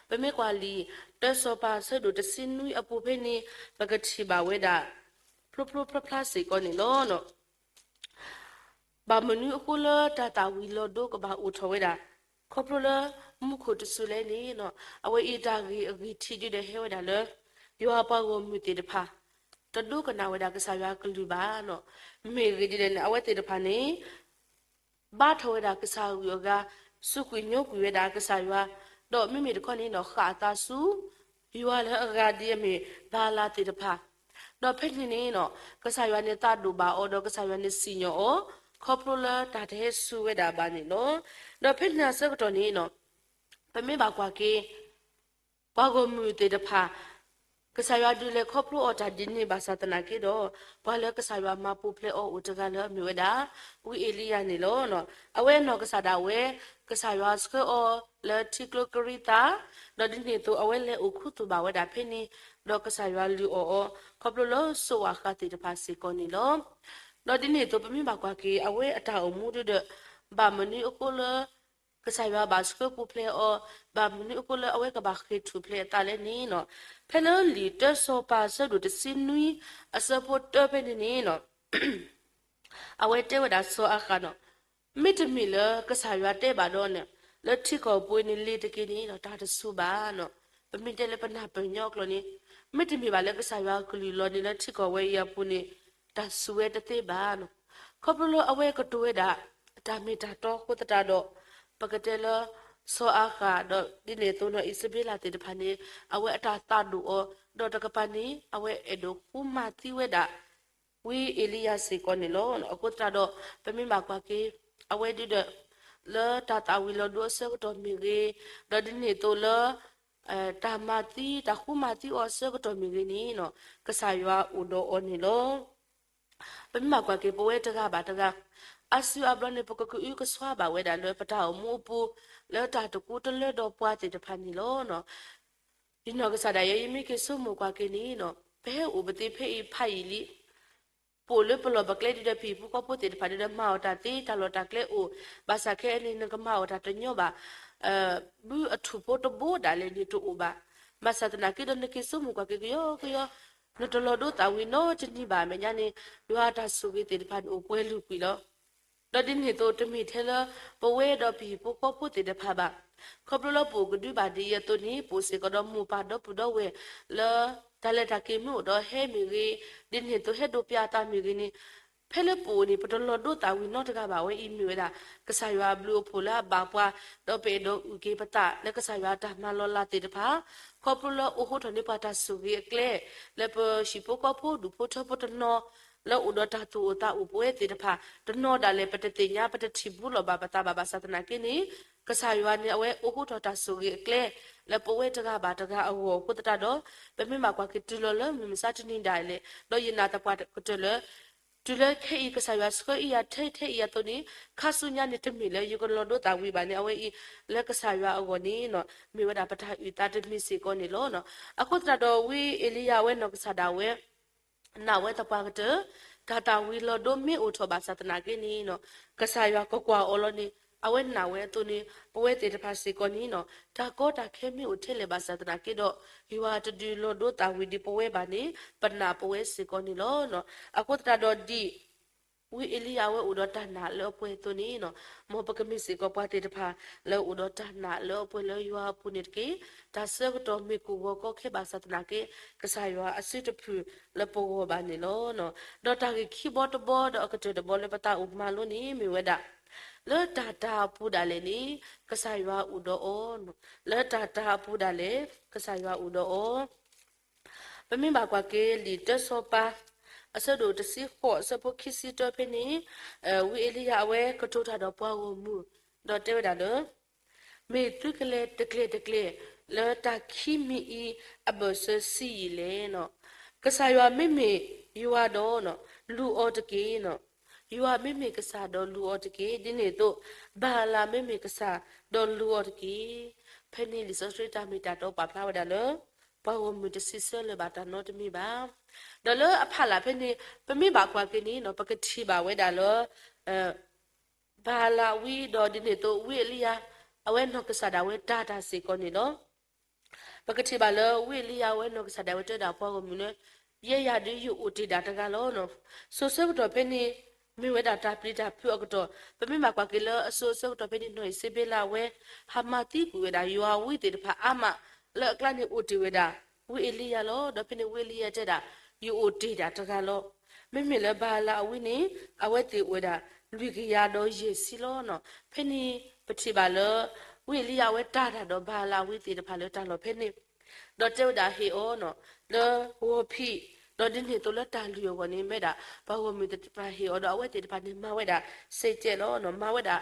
ပမ့ၢ်ကွၢ်လံာ်တၢစီၤပၤအဆၢဒိၣ်တဆံနွံအပူၤဖဲန့ၣ် ပကထံၣ်ဘၣ်ဝဲဒၣ် ဖျိဖျိဖျါဖျါစ့ၢ်ကီးန့ၣ်လီၤ. ဘၣ်မနုၤအဃိလၢတၢ်သၣ်ဝံၤလီၤဒိကဘၣ်အိၣ်ထီၣ်ဝဲဒၣ်, ခီဖျိလၢမူခိၣ်တစူၤလဲၣ်န့ၣ်, အဝဲအံၤတၢ်ဂ့ၢ်အဂံၢ်ထံးဒုးဒီးဟဲဝဲဒၣ်လၢ ယွၤပှၤဂီၢ်မုၢ်သ့ၣ်တဖၣ် တဒိကနၣ်ဝဲဒၣ်ကစၢ်ယွၤကလုၢ်ဘၣ်. မ့ၢ်ဂ့ၢ်ဒ်လဲၣ်န့ၣ် အဝဲသ့ၣ်တဖၣ်န့ၣ် ဘါထီၣ်ဝဲဒၣ်ကစၢ်အဂုၤအဂၤ, စူးကွံာ်ညိကွံာ်ဝဲဒၣ်ကစၢ်ယွၤ, ဒီးမ့မ့ၢ်တခီန့ၣ်ဒီး ဃၣ်အသးဆူ ယွၤလၢအဂၤဒ်အမ့ၢ်ဘၤအလးသ့ၣ်တဖၣ်, ဒီးဖဲန့ၣ်န့ၣ် ကစၢ်ယွၤန့ၣ်သးဒိၣ်ဘၣ်အီၤ ဒီးကစၢ်ယွၤန့ၣ်စံၣ်ညီၣ်အီၤ ခီဖျိလၢတၢ်တဟဲဆူဝဲဒၣ်ဘၣ်န့ၣ်လီၤ. ဒီးဖဲန့ၣ်အဆၢကတီၢ်န့ၣ် ပမ့ၢ်ဘၣ်ကွၢ်က့ၤ ပှၤဂီၢ်မုၢ်သ့ၣ်တဖၣ် ကစၢ်ယွၤဒုးလဲၤခီဖျိအီၤတၢ်ဒ်န့ၣ်ဘၣ်ဆၣ်သနာ်က့ဒီး ပှၤလၢကစၢ်ယွၤမၤပူၤဖျဲးအီၤအိၣ်တဂၤလၢအမ့ၢ်ဝဲဒၣ် ဝံအ့လံယၤန့ၣ်လီၤ. အဝဲအနီၢ်ကစၢ်ဒၣ်ဝဲ ကစၢ်ယွၤဆှၢအီၤလၢထံကျိကရံသး, ဒီးဒ်န့ၣ်အသိး အဝဲလဲၤအိၣ်ခူသူၣ်ဘၣ်ဝဲဒၣ်ဖဲန့ၣ်, ဒီးကစၢ်ယွၤလုၢ်အီၣ်အီၤ ခီဖျိလၢစိးဝၣ်ဃးသ့ၣ်တဖၣ်စ့ၢ်ကီးန့ၣ်လီၤ. ဒီးဒ်န့ၣ်အသိး ပမ့ၢ်ဘၣ်ကွၢ်က့ၤ အဝဲအတၢ်အိၣ်မူဒုဒီး ဘၣ်မနုၤအဃိလၢ ကစၢ်ယွၤဘၣ်ဆှၢပူၤဖျဲးအီၤ, ဘၣ်မနုၤအဃိလၢအဝဲကဘၣ်ဃ့ၢ်ထူၣ်ဖျဲးအသးလဲၣ်န့ၣ်, ဖဲလၢလံာ်တၢစီၤပၤအဆၢဒိၣ်တဆံနွံ အဆၢဖိတၢဖဲန့ၣ်န့ၣ် အဝဲတဲဝဲဒၣ်စီၤအၤဃးန့ၣ်, မ့တမ့ၢ်လၢကစၢ်ယွၤတဲဘၣ်ဒီးန့ၣ် လၢထံကီၢ်ပူၤန့ၣ်လ့ၤတက့ၢ်န့ၣ်ဒီး တၢ်တဆူၣ်ဘၣ်န့ၣ်. ပမ့ၢ်တဲလၢပနၢ်ပၢၢ်ညီအကျိာ်န့ၣ် မ့တမ့ၢ်ဘၣ်လၢကစၢ်ယွၤကလုၢ်လီၤန့ၣ် လၢထံကီၢ်ဝဲအံၤအပူၤန့ၣ် တၢ်ဆူၣ်ဝဲတသ့ဘၣ်န့ၣ်. ခီဖျိလၢအဝဲကတိၤဝဲဒၣ် တၢ်မ့ၢ်တၢ်တီအဃိသတးဒီး ပကတဲလၢ စီၤအၤဃးဒီးဒ်န့ၣ်အသိးန့ၣ် အံၣ်စဘ့လးသ့ၣ်တဖၣ်န့ၣ် အဝဲအတၢ်သးဒိၣ်အီၤ, ဒီးတကပၤန့ၣ် အဝဲအဲၣ်ဒိးဃုမၤသံဝဲဒၣ် ဝံအ့လံယၤစ့ၢ်ကီးန့ၣ်လီၤ. အဃိသတးဒီး ပမ့ၢ်ဘၣ်ကွၢ်က့ၤ အဝဲဒုဒီး လၢတၢ်သၣ်ဝံၤလီၤဒိအဆၢကတီၢ်မ့ၢ်ဂ့ၤ, ဒီးဒ်န့ၣ်အသိးလၢ တၢ်မၤသံ တၢ်ဃုမၤသံအီၤအဆၢကတီၢ်မ့ၢ်ဂ့ၤန့ၣ် ကစၢ်ယွၤအိၣ်ဒီးအီၤန့ၣ်လီၤ. ပမ့ၢ်ဘၣ်ကွၢ်က့ၤ ပဝဲတဂၤဘၣ်တဂၤ အါစုအါဘျီန့ၣ် ပကကအုကစွါဘၣ်ဝဲဒၣ်လၢပတၢ်အိၣ်မူအပူၤ လၢတၢ်တကူတလၢဒီးပှၤသ့ၣ်တဖၣ်န့ၣ်လီၤ. ယနီၢ်ကစၢ်ဒၣ်ယဲ ယမ့ၢ်က့ၤဆိကမိၣ်ကွၢ်က့ၤန့ၣ် ပဟဲအိၣ်ပသ့ဖဲအံၤဖးယံာ်လံ ပအိၣ်လၢပလီၢ်ပကျဲဒုဒီး ပဟံၣ်ဖိဃီဖိသ့ၣ်တဖၣ်ဒုဒီး မၤအီၣ်တၢ်သ့ တၢ်လီၢ်တၢ်ကျဲအိၣ်, ဘၣ်ဆၣ်ခဲအံၤန့ၣ် နကမၤအီၣ်တၢ်တညီဘၣ်, ဘုအထူၣ်ဖိတဘိဒၣ်လဲာ်န့ၣ်တအိၣ်ဘၣ်. ဘၣ်ဆၣ်သနာ်က့ဒီး နက့ၤဆိကမိၣ်ကွၢ်က့ၤကယီကယီ, နတလီၤဒိသၣ်ဝံၤနီတနံၤဘၣ် အမဲာ်ညါန့ၣ် ယွၤအတၢ်ဆိၣ်ဂ့ၤသ့ၣ်တဖၣ်န့ၣ် အိၣ်ပှဲၤလုာ်ကွံာ်လီၤ. ဒီးဒ်န့ၣ်အသိး တမ့ၢ်ထဲလၢ ပဝဲဒီးပဟံၣ်ဖိဃီဖိသ့ၣ်တဖၣ်ဘၣ်. ခီဖျိလၢပအိၣ်ကဒုဘၣ်ဒ်အံၤအသိးန့ၣ် ပအိၣ်စ့ၢ်ကီးဒီးမိၢ်ပၢ်ဒီပုၢ်ဒီဝဲၢ်လၢ တၢ်လဲၤတၢ်က့ၤမ့ၢ်အိၣ်ဒီးဟဲမ့ၢ်ဂ့ၤ, ဒ်န့ၣ်အသိးဟဲဒိးပျၢ်အသးမ့ၢ်ဂ့ၤန့ၣ်, ဖဲလၢပအိၣ်န့ၣ် ပတလီၤဒိသၣ်ဝံၤနီတဂၤဘၣ်. အဝဲအံၤမ့ၢ်ဝဲဒၣ် ကစၢ်ယွၤအဘျုးအဖှိၣ်လၢအဘၣ်ပှၤ, ဒီးပအဲၣ်ဒိးအုၣ်က့ၤပသးလၢကစၢ်ယွၤအတၢ်မၤလီၤလးသ့ၣ်တဖၣ်, ခီဖျိလၢအိၣ်ဟိထီၣ်န့ၢ်ပှၤတၢ်ဆိၣ်ဂ့ၤအကျဲ လၢပဟံၣ်ဖိဃီဖိဒူၣ်ဖိထၢဖိတနီၤ လၢအိၣ်ဒီးတၢ်သူၣ်အိၣ်သးအိၣ်ပဝဲသ့ၣ်တဖၣ် တနီၤဒၣ်လဲာ် ပတသ့ၣ်ညါ ပတထံၣ်ဘူးလီၤဘၣ်ပသးဘၣ်. ဘၣ်ဆၣ်သနာ်က့န့ၣ် ကစၢ်ယွၤန့ၣ် အဝဲအိၣ်ဟိထီၣ်တၢ်ဆိၣ်ဂ့ၤအကျဲ လၢပဝဲတဂၤဘၣ်တဂၤအဂီၢ်အဃိသတးဒီး ပမ့ၢ်ဘၣ်ကွၢ်က့ၤတုၤလီၤလၢမုၢ်မဆါတနံၤဒၣ်လဲာ် ဒီးယနာ်သပှၢ်ကတၢၢ်လၢ တုၤလၢခဲအံၤ ကစၢ်ယွၤဆှၢအံၤယၤထဲထဲအံၤအသိးန့ၣ် ခါဆူညါန့ၣ်တမ့ၢ်လၢယကလီၤဒိသၣ်ဝံၤဘၣ်န့ၣ် အဝဲအံၤ လၢကစၢ်ယွၤအဂီၢ်န့ၣ် မ့ၢ်ဝဲဒၣ်ပတၢ်အုၣ်သးတမံၤစ့ၢ်ကီးန့ၣ်လီၤ. အဃိသတးဒီး ဝံအ့လံယၤအဝဲနီၢ်ကစၢ်ဒၣ်ဝဲ နာ်ဝဲသပှၢ်ကတၢၢ် တၢ်သၣ်ဝံၤလီၤဒိမ့ၢ်အိၣ်ထီၣ်ဘၣ်ဆၣ်သနာ်က့န့ၣ် ကစၢ်ယွၤကကွၢ်အီၤလီၤန့ၣ် အဝဲနာ်ဝဲအသိးန့ၣ် ပဝဲသ့ၣ်တဖၣ်စ့ၢ်ကီးန့ၣ် တၢ်ကီတၢ်ခဲမ့ၢ်အိၣ်ထဲလဲၣ်ဘၣ်ဆၣ်သနာ်က့ဒီး ယွၤတဒုးလီၤဒိသၣ်ဝံၤဒ်ပဝဲဘၣ်န့ၣ် ပနာ်ပဝဲစ့ၢ်ကီးန့ၣ်လီၤ. အဃိသတးဒီးဒ် ဝံအ့လံယၤအဝဲအိၣ်ဒီးတၢ်နာ်လၢအပှဲၤအသိးန့ၣ် မ်ပကမ့ၢ်စ့ၢ်ကီးပှၤသ့ၣ်တဖၣ် လၢအအိၣ်ဒီးတၢ်နာ်လၢအပှဲၤလၢယွၤအပူၤန့ၣ်တက့ၢ်. တၢ်ဆၢကတီၢ်မ့ၢ်ကဝီၤကီခဲဘၣ်ဆၣ်သနာ်က့ ကစၢ်ယွၤအစုတဖုၣ်လၢပဂီၢ်ဘၣ်န့ၣ်လီၤ. ဒီးတၢ်ဂ့ၢ်ခံဘီတဘီဒီးအကတၢၢ်တဘီလၢပသးအိၣ်မၤလိန့ၣ်မ့ၢ်ဝဲဒၣ် လၢတၢ်တၤအပူၤဒၣ်လဲာ်န့ၣ် ကစၢ်ယွၤအိၣ်ဒီးအီၤ, လၢတၢ်တၤအပူၤဒၣ်လဲာ် ကစၢ်ယွၤအိၣ်ဒီးအီၤ ပမ့ၢ်ဘၣ်ကွၢ်က့ၤလံာ်တၢစီၤပၤ အဆၢဒိၣ်တဆံဃိး အဆၢဖိခံဆံတၢဖဲန့ၣ် ဝံအ့လံယၤအဝဲကတိၤတၢ်ဒီးပှၤဂီၢ်မုၢ် ဒီးတဲဝဲဒၣ်လၢ မ့ၢ်သုကလဲၤတကျဲၤတကျဲၤ လၢတၢ်ခံမံၤအံၤအဘၢၣ်စၢၤဆံးယံာ်လဲၣ်န့ၣ်, ကစၢ်ယွၤမ့မ့ၢ်ယွၤဒီး လူၤအီၤတက့ၢ်န့ၣ်, ယွၤမ့မ့ၢ်ကစၢ်ဒီးလူၤအီၤတက့ၢ်. ဒ်န့ၣ်အသိး ဘၤအလးမ့မ့ၢ်ကစၢ်ဒီးလူၤအီၤတက့ၢ်. ဖဲန့ၣ်လံာ်စီဆှံတၢ်မ့ၢ်တၢ်တီပာ်ဖျါဝဲဒၣ်လၢ ပှၤဂီၢ်မုၢ်တစံးဆၢလၢၤဘၣ်တၢ်နီတမံၤဘၣ်. ဒီးလၢအဖီလာ်ဖဲန့ၣ် ပမ့ၢ်ဘၣ်ကွၢ်က့ၤန့ၣ် ပကထံၣ်ဘၣ်ဝဲဒၣ်လၢ ဘၤလးအဝံဒီးဒ်န့ၣ်အသိး ဝံအ့လံယၤ အဝဲနီၢ်ကစၢ်ဒၣ်ဝဲတၢ်တၢ်စ့ၢ်ကီးန့ၣ်လီၤ. ပကထံၣ်ဘၣ်လၢဝံအ့လံယၤအဝဲနီၢ်ကစၢ်ဒၣ်ဝဲတဲဝဲဒၣ်ပှၤဂီၢ်မုၢ်လၢ ယဲယၤဒုးယအိၣ်တ့ၢ်ဒၣ်တဂၤလီၤ. စိၤဆၢကတီၢ်ဖဲန့ၣ် မ့ၢ်ဝဲဒၣ်တၢ်ပျံၤတၢ်ဖုးအကတီၢ် ပမ့ၢ်ဘၣ်ကွၢ်က့ၤလၢအစိၤဆၢကတီၢ်ဖဲန့ၣ် နီၢ်အံၤစ့ဘ့လးအဝဲ ဟးမၤသံကွံာ်ဝဲဒၣ်ယွၤအဝံသ့ၣ်တဖၣ်အါမး လၢအကျါန့ၣ်အိၣ်တ့ၢ်ဝဲဒၣ် ဝံအ့လံယၤလီၤ. ဒီးဖဲန့ၣ်ဝံအ့လံယၤတဲဒၣ် ယအိၣ်တ့ၢ်ဒၣ်တဂၤလီၤ. မ့မ့ၢ်လၢဘၤလးအဝံန့ၣ် အဝဲသ့ၣ်အိၣ်ဝဲဒၣ်လွံၢ်ကယၤဒီးယဲၢ်ဆံလီၤ. ဖဲန့ၣ်ပထံၣ်ဘၣ်လၢ ဝံအ့လံယၤအဝဲတၢ်တၢ်ဒီးဘၤလးအဝံသ့ၣ်တဖၣ်လၢတၢ်လီၢ်ဖဲန့ၣ် ဒီးတဲဝဲဒၣ်ဟ့ၣ်အီၤ လၢဂီၤဖံး ဒီးဒ်န့ၣ်အသိးလၢတၢ်လုၢ်အဂီၢ်န့ၣ် မ့ၢ်ဒၣ်ပှၤဂီၢ်မုၢ်သ့ၣ်တဖၣ်ဟ့ၣ်အီၤဒီးအဝဲသ့ၣ်တဖၣ်န့ၣ်မၤဝဲဒၣ်စ့ကဲးလီၤ. မၤဝဲဒၣ်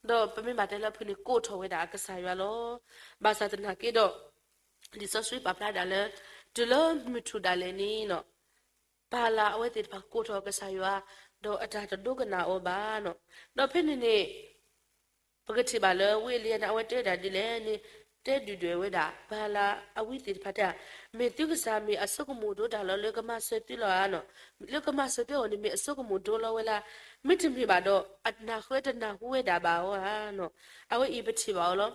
ဒီးပမ့ၢ်ဘၣ်တဲလၢအဖုၣ်န့ၣ် ကိးထီၣ်ဝဲဒၣ်အကစၢ်ယွၤလီၤ. ဘၣ်ဆၣ်သနာ်က့ဒီး လံာ်စီဆှံပာ်ဖျါဒၣ်လၢ တုၤလၢမုၢ်ထူၣ်ဒၣ်လဲာ်န့ၣ် ဘၤလးအဝဲသ့ၣ်တဖၣ်ကိးထီၣ်အကစၢ်ယွၤ ဒီးအတၢ်တဒိကနၣ်အီၤဘၣ်. ဒီးဖဲန့ၣ်န့ၣ် ပကထံၣ်ဘၣ်လၢဝံအ့လံယၤန့ၣ် အဝဲတဲဒၣ်ဒ်လဲၣ်န့ၣ် တဲဒုၣ်ဒွဲၣ်ဝဲဒၣ် ဘၤလးအဝံသ့ၣ်တဖၣ်တဲ မ့ၢ်သုကစၢ်မ့ၢ်အစိကမီၤဒိတၢ်လီၤလၢကမၤစၢၤသုလီၤဧါ. လၢကမၤစၢၤသုအီၤန့ၣ် မ့ၢ်အစိကမီၤဒိလီၤဝဲလၢ မ့တမ့ၢ်ဘၣ်ဒီး အနၢ်ဃဲတနၢ်ဟူဝဲဒၣ်ဘၣ်အီၤဧါ. အဝဲအံၤပထံၣ်ဘၣ်အီၤလီၤ. လံာ်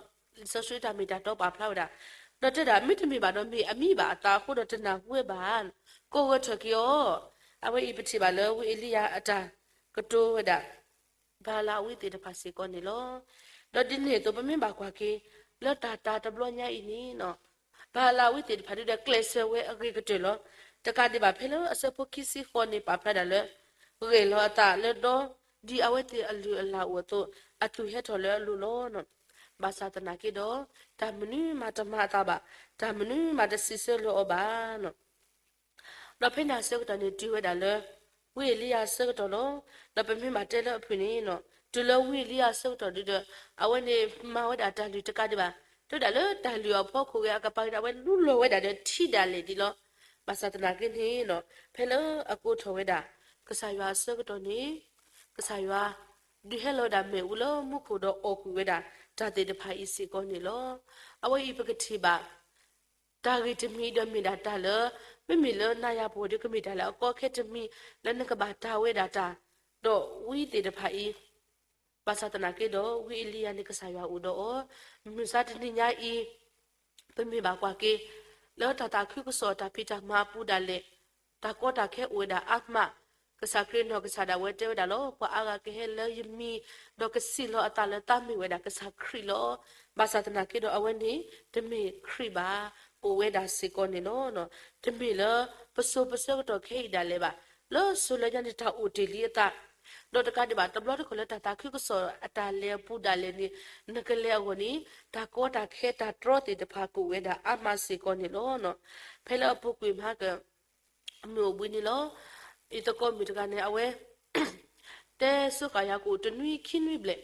စီဆှံတၢ်မ့ၢ်တၢ်တီပာ်ဖျါဝဲဒၣ် ဒီးတဲဒၣ် မ့တမ့ၢ်ဘၣ်ဒီးမ့ၢ်အမံဘၣ်အသးအဃိဒီးတနၢ်ဟူဝဲဘၣ်ဧါ. ကိးဂဲၤထၢၣ်က့ၤအီၤ. အဝဲအံၤပထံၣ်ဘၣ်လၢဝံအ့လံယၤအတၢ်ကတိၤဝဲဒၣ် ဘၤလးအဝံသ့ၣ်တဖၣ်စ့ၢ်ကီးန့ၣ်လီၤ. ဒီးဒ်န့ၣ်အသိးပမ့ၢ်ဘၣ်ကွၢ်က့ၤ လၢတၢ်တၢ်တဘျီညါအံၤန့ၣ် ဘၤလးအဝံသ့ၣ်တဖၣ်ဒုးဒီးကျဲးစၢးဝဲအဂ့ၤကတၢၢ်လီၤ. တကးဒံးဘၣ်ဖဲလၢအဆၢဖိခံဆံဃိးန့ၣ် ပာ်ဖျါဒၣ်လၢ ဂဲၤလီၤအသးလၢဒီ ဒ်အဝဲသ့ၣ်အလုၢ်အလၢ်အိၣ်အသိး အသူၣ်ဟဲထီၣ်လၢအလိၤလီၤ. ဘၣ်ဆၣ်သနာ်က့ဒီး တၢ်မနုၤမးတမၤအသးဘၣ်, တၢ်မနုၤမးတစံးဆၢလၢအီၤဘၣ်. ဒီးဖဲန့ၣ်အဆၢကတီၢ်န့ၣ် တုၤဝဲဒၣ်လၢ ဝံအ့လံယၤအဆၢကတီၢ်လီၤ. ဒီးပမ့ၢ်ဘၣ်တဲလၢအဖုၣ်န့ၣ် တုၤလၢဝံအ့လံယၤအဆၢကတီၢ်ဒုးဒီး အဝဲန့ၣ်မၤဝဲဒၣ်တၢ်လုၢ်တကးဒံးဘၣ်, တဲဝဲဒၣ်လၢတၢ်လုၢ်အဖီခိၣ်ဂ့ၤ အကပၤဂ့ၤဒီး အဝဲလူလီၤဝဲဒၣ်ဒီးထံဒၣ်လဲာ်ဒ်လီၤ. ဘၣ်ဆၣ်သနာ်က့န့ၣ် ဖဲလၢအကိးထီၣ်ဝဲဒၣ် ကစၢ်ယွၤအဆၢကတီၢ်န့ၣ် ကစၢ်ယွၤ ဒုးဟဲလီၤဝဲဒၣ်မ့ၣ်အူလၢမူခိၣ်ဒီးအီၣ်ကွံာ်ဝဲဒၣ် တၢ်သ့ၣ်တဖၣ်အံၤစ့ၢ်ကီးန့ၣ်လီၤ. အဝဲအံၤပကထံၣ်ဘၣ် တၢ်ဂ့ၢ်တမံၤဒီးမ့ၢ်ဒၣ်တၢ်လၢ မ့မ့ၢ်လၢနၤယၤပဂီၢ်ဒီး ကမ့ၢ်တၢ်လၢအကီအခဲတမံၤ လၢနကဘၣ်တၢ်ဝဲဒၣ်တၢ် ဒီးဝံသ့ၣ်တဖၣ်အံၤ ဘၣ်ဆၣ်သနာ်က့ဒီး ဝံအ့လံယၤန့ၣ် ကစၢ်ယွၤအိၣ်ဒီးအီၤ, မုၢ်မဆါတနံၤညါအံၤ ပမ့ၢ်ဘၣ်ကွၢ်က့ၤ လၢတၢ်သးခုကစီၣ်တၢ်ဖံးတၢ်မၤအပူၤဒၣ်လဲာ် တၢ်ကီတၢ်ခဲအိၣ်ဝဲဒၣ်အါမး, ကစၢ်ခရံာ်နီၢ်ကစၢ်ဒၣ်ဝဲတဲဝဲဒၣ်လီၤ. ပှၤအါဂၤကဟဲလၢယမံၤ ဒီးကစံၣ်လီၤအသးလၢသးမ့ၢ်ဝဲဒၣ်ကစၢ်ခရံာ်လီၤ. ဘၣ်ဆၣ်သနာ်က့ဒီးအဝဲန့ၣ် တမ့ၢ်ခရံာ်ဘၣ်, အိၣ်ဝဲဒၣ်စ့ၢ်ကီးန့ၣ်လီၤ. တမ့ၢ်လၢပစိၤပဆၢကတီၢ်ခဲအံၤဒၣ်လဲာ်ဘၣ်, လၢစိၤလၢညါန့ၣ်တၢ်အိၣ်တ့ၢ်လံအသး ဒီးတကးဒံးဘၣ် တဘျီတခီၣ်လၢတၢ်သးခုကစီၣ်အတၢ်လဲၤအပူၤဒၣ်လဲာ်န့ၣ် နကလဲၤအဂီၢ်န့ၣ် တၢ်ကီတၢ်ခဲတၢ်တြီသ့ၣ်တဖၣ်ကအိၣ်ဝဲဒၣ်အါမးစ့ၢ်ကီးန့ၣ်လီၤ. ဖဲလၢအပူၤကွံာ်မဟါက မုၢ်အိၣ်ဘှံးနံၤလီၤ. ယသကိးမုၣ်တဂၤန့ၣ် အဝဲ တဲစ့ၢ်ကီးယၤကအိၣ်တနွံခံနွံဘျဲၣ်,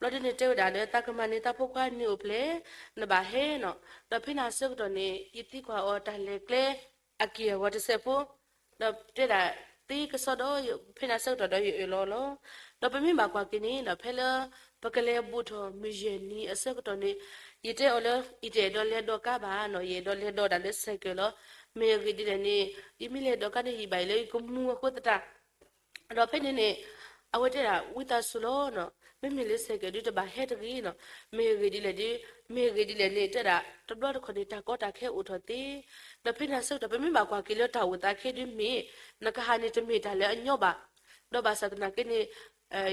ဘျီဒ်န့ၣ်တဲဝဲဒၣ်လၢ သးကမၤန့ၢ်သးဖိခွါန့ၢ်အိၣ်ဖျဲၣ် နဘၣ်ဟဲနီၤ. ဒီးဖဲန့ၣ်အဆၢကတီၢ်န့ၣ် ယသံကွၢ်အီၤတၢ်လဲၤကျဲ အက့ၢ်အဂီၤတစဲးဖိ, ဒီးတဲဒၣ်သ့ကစီဒီး ဖဲန့ၣ်အဆၢကတီၢ်ဒီးယအၢၣ်လီၤလီၤ. ဒီးပမ့ၢ်ဘၣ်ကွၢ်က့ၤန့ၣ်ဒီး ဖဲလၢပကလဲၤဘူးထီၣ်မုၢ်ယဲၢ်နံၤအဆၢကတီၢ်န့ၣ် ယတဲအီၤလၢ ယတအဲၣ်ဒိးလဲၤဒိးကါဘၣ်နီၤ, ယအဲၣ်ဒိးလဲၤဒိးဒၣ်လၢစဲးကဲးလီၤ. မ့ၢ်အဂ့ၢ်ဒ်လဲၣ်န့ၣ် ယမ့ၢ်လဲၤဒိးကါန့ၣ် ယဘၣ်အံၤလၢယကမူအဃိသတး ဒီးဖဲန့ၣ်န့ၣ် အဝဲတဲဒၣ် ဝံသးစူၤလီၤနီၤ, မ့မ့ၢ်လၢစဲးကဲးဒုးတဘၣ်ဟဲတဂ့ၤနီၤ, မ့ၢ်အဂ့ၢ်ဒ်လဲၣ်ဒုး မ့ၢ်အဂ့ၢ်ဒ်လဲၣ်န့ၣ် တဲဒၣ် တဘျီတခီၣ်န့ၣ် တၢ်ကီတၢ်ခဲအိၣ်ထီၣ်သ့, ဒီးဖဲန့ၣ်အဆၢကတီၢ် ပမ့ၢ်ဘၣ်ကွၢ်က့ၤလၢတၢ်အိၣ်သးခဲဒုးမ့ၢ် နကဟးန့ၣ်တမ့ၢ်တၢ်လၢအညီဘၣ်, ဒီးဘၣ်ဆၣ်သနာ်က့န့ၣ်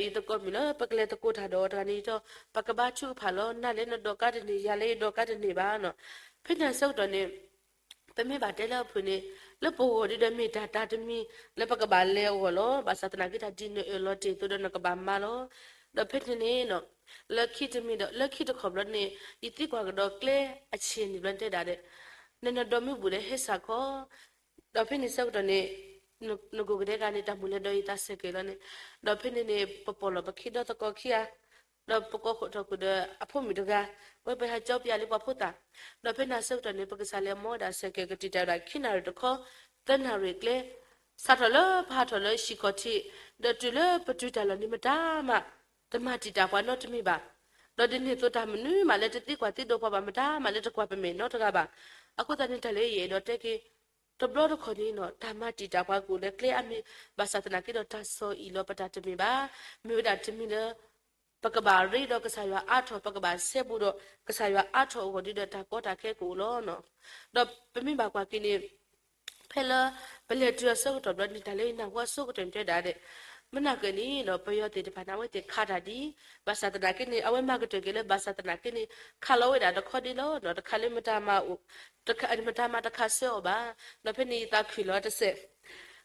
ယသကိးမုၣ်လၢပကလဲၤသကိးတၢ်ဒီးတဂၤန့ၣ်ဒီး ပကဘါထုကဖၣ်လီၤ, နၤလၢနဒိးကါတန့ၢ် ယၤလၢယဒိးကါတန့ၢ်ဘၣ်နီၤ, ဖဲန့ၣ်အဆၢကတီၢ်န့ၣ် ပမ့ၢ်ဘၣ်တဲလၢအဖုၣ်န့ၣ် လၢပဂီၢ်ဒုးဒီးမ့ၢ်တၢ်တၢ်တမံၤ လၢပကဘၣ်လဲၤအဂီၢ်လီၤ, ဘၣ်ဆၣ်သနာ်က့တၢ်ဒ်နအၢၣ်လီၤတ့ၢ်အသိးဒီးနကဘၣ်မၤလီၤ, ဒီးဖဲန့ၣ်န့ၣ် လၢခံတမံၤဒီး လၢခံတခီၣ်ဘျီန့ၣ် ယသံကွၢ်ကဒီးကျဲအဆ့ၣ်န့ၣ်ဘျီတဲဒၣ်ဒီး နနဒိးမ့ၢ်ဘူးဒီးဟဲစးခီ ဒီးဖဲန့ၣ်ဆၢကတီၢ်န့ၣ် နကိးကဒဲကါန့ၣ် တၢ်မုၢ်လဲၤဒီးယသးစဲးကဲးလီၤန့ၣ်, ဒီးဖဲန့ၣ်န့ၣ် ပပိာ်လီၤပခံဒီသကိးခံဂၤ, ဒီးပကိးထီၣ်ဃုာ်ဒီးအဖိမုၣ်တဂၤ, ဝဲပဟဲကၠီပယါလၢပှၤဖိသၣ်, ဒီးဖဲန့ၣ်ဆၢကတီၢ်န့ၣ် ပကစၢ်လဲၤမၤဝဲဒၣ်စဲးကဲးကတံာ်တၢ်ဝဲဒၣ် ခံနၣ်ရံၣ်တခီ, သၢနၣ်ရံၣ်ကျဲ, စးထီၣ်လၢပဟးထီၣ်လၢဟံၣ်ခီၣ်ထံး, ဒီးတုၤလၢပတုၤတၢ်လီၢ်န့ၣ်မတၤမး တမၤတံာ်တာ်ပှၤနီတမံၤဘၣ်, ဒီးဒ်န့ၣ်အသိးတၢ်မနုၤမးလၢတသံကွၢ်သံဒိးပှၤဘၣ် မတၤမးလၢတကွၢ်ပမဲာ်နီတဂၤဘၣ်. အဃိသတးန့ၣ်တၢ်လၢယအဲၣ်ဒိးတဲက့ၤ တဘျီတခီၣ်န့ၣ်နီၤ တၢ်မၤတံာ်တာ်ပှၤကအိၣ်လၢကျဲအါမံၤ, ဘၣ်ဆၣ်သနာ်က့ဒီးတၢ်ဆီၣ်အံၣ်လီၤပတၢ်တမ့ၢ်ဘၣ်. မ့ၢ်ဝဲဒၣ်တမံၤလၢ ပကဘၣ်ရ့ဒီးကစၢ်ယွၤအါထီၣ်, ပကဘၣ်ဆဲးဘူးဒီးကစၢ်ယွၤအါထီၣ်အဂီၢ်ဒီးတၢ်ကီတၢ်ခဲကအိၣ်လီၤ. ဒီးပမ့ၢ်ဘၣ်ကွၢ်က့ၤန့ၣ် ဖဲလၢပလဲၤတုၤအဆၢကတီၢ်ဘျီန့ၣ် တၢ်လၢယနၢ်ဟူအဆိကတၢၢ်တဲဒၣ်ဒဲး, မနၤက့န့ၣ်ဒီး ပယီၤသ့ၣ်တဖၣ်န့ၣ် အဝဲသ့ၣ်ခးတၢ်ဒ်, ဘၣ်ဆၣ်သနာ်က့န့ၣ် အဝဲမၤကတၢၢ်က့ၤလၢဘၣ်ဆၣ်သနာ်က့န့ၣ် ခးလီၤဝဲဒၣ်တခီဒ့လီၤ. တခးလၢမတၤမၤအိၣ်, မတၤမၤတခးဆၢအီၤဘၣ်. ဒီးဖဲန့ၣ်ယသးခုၣ်လီၤတစဲး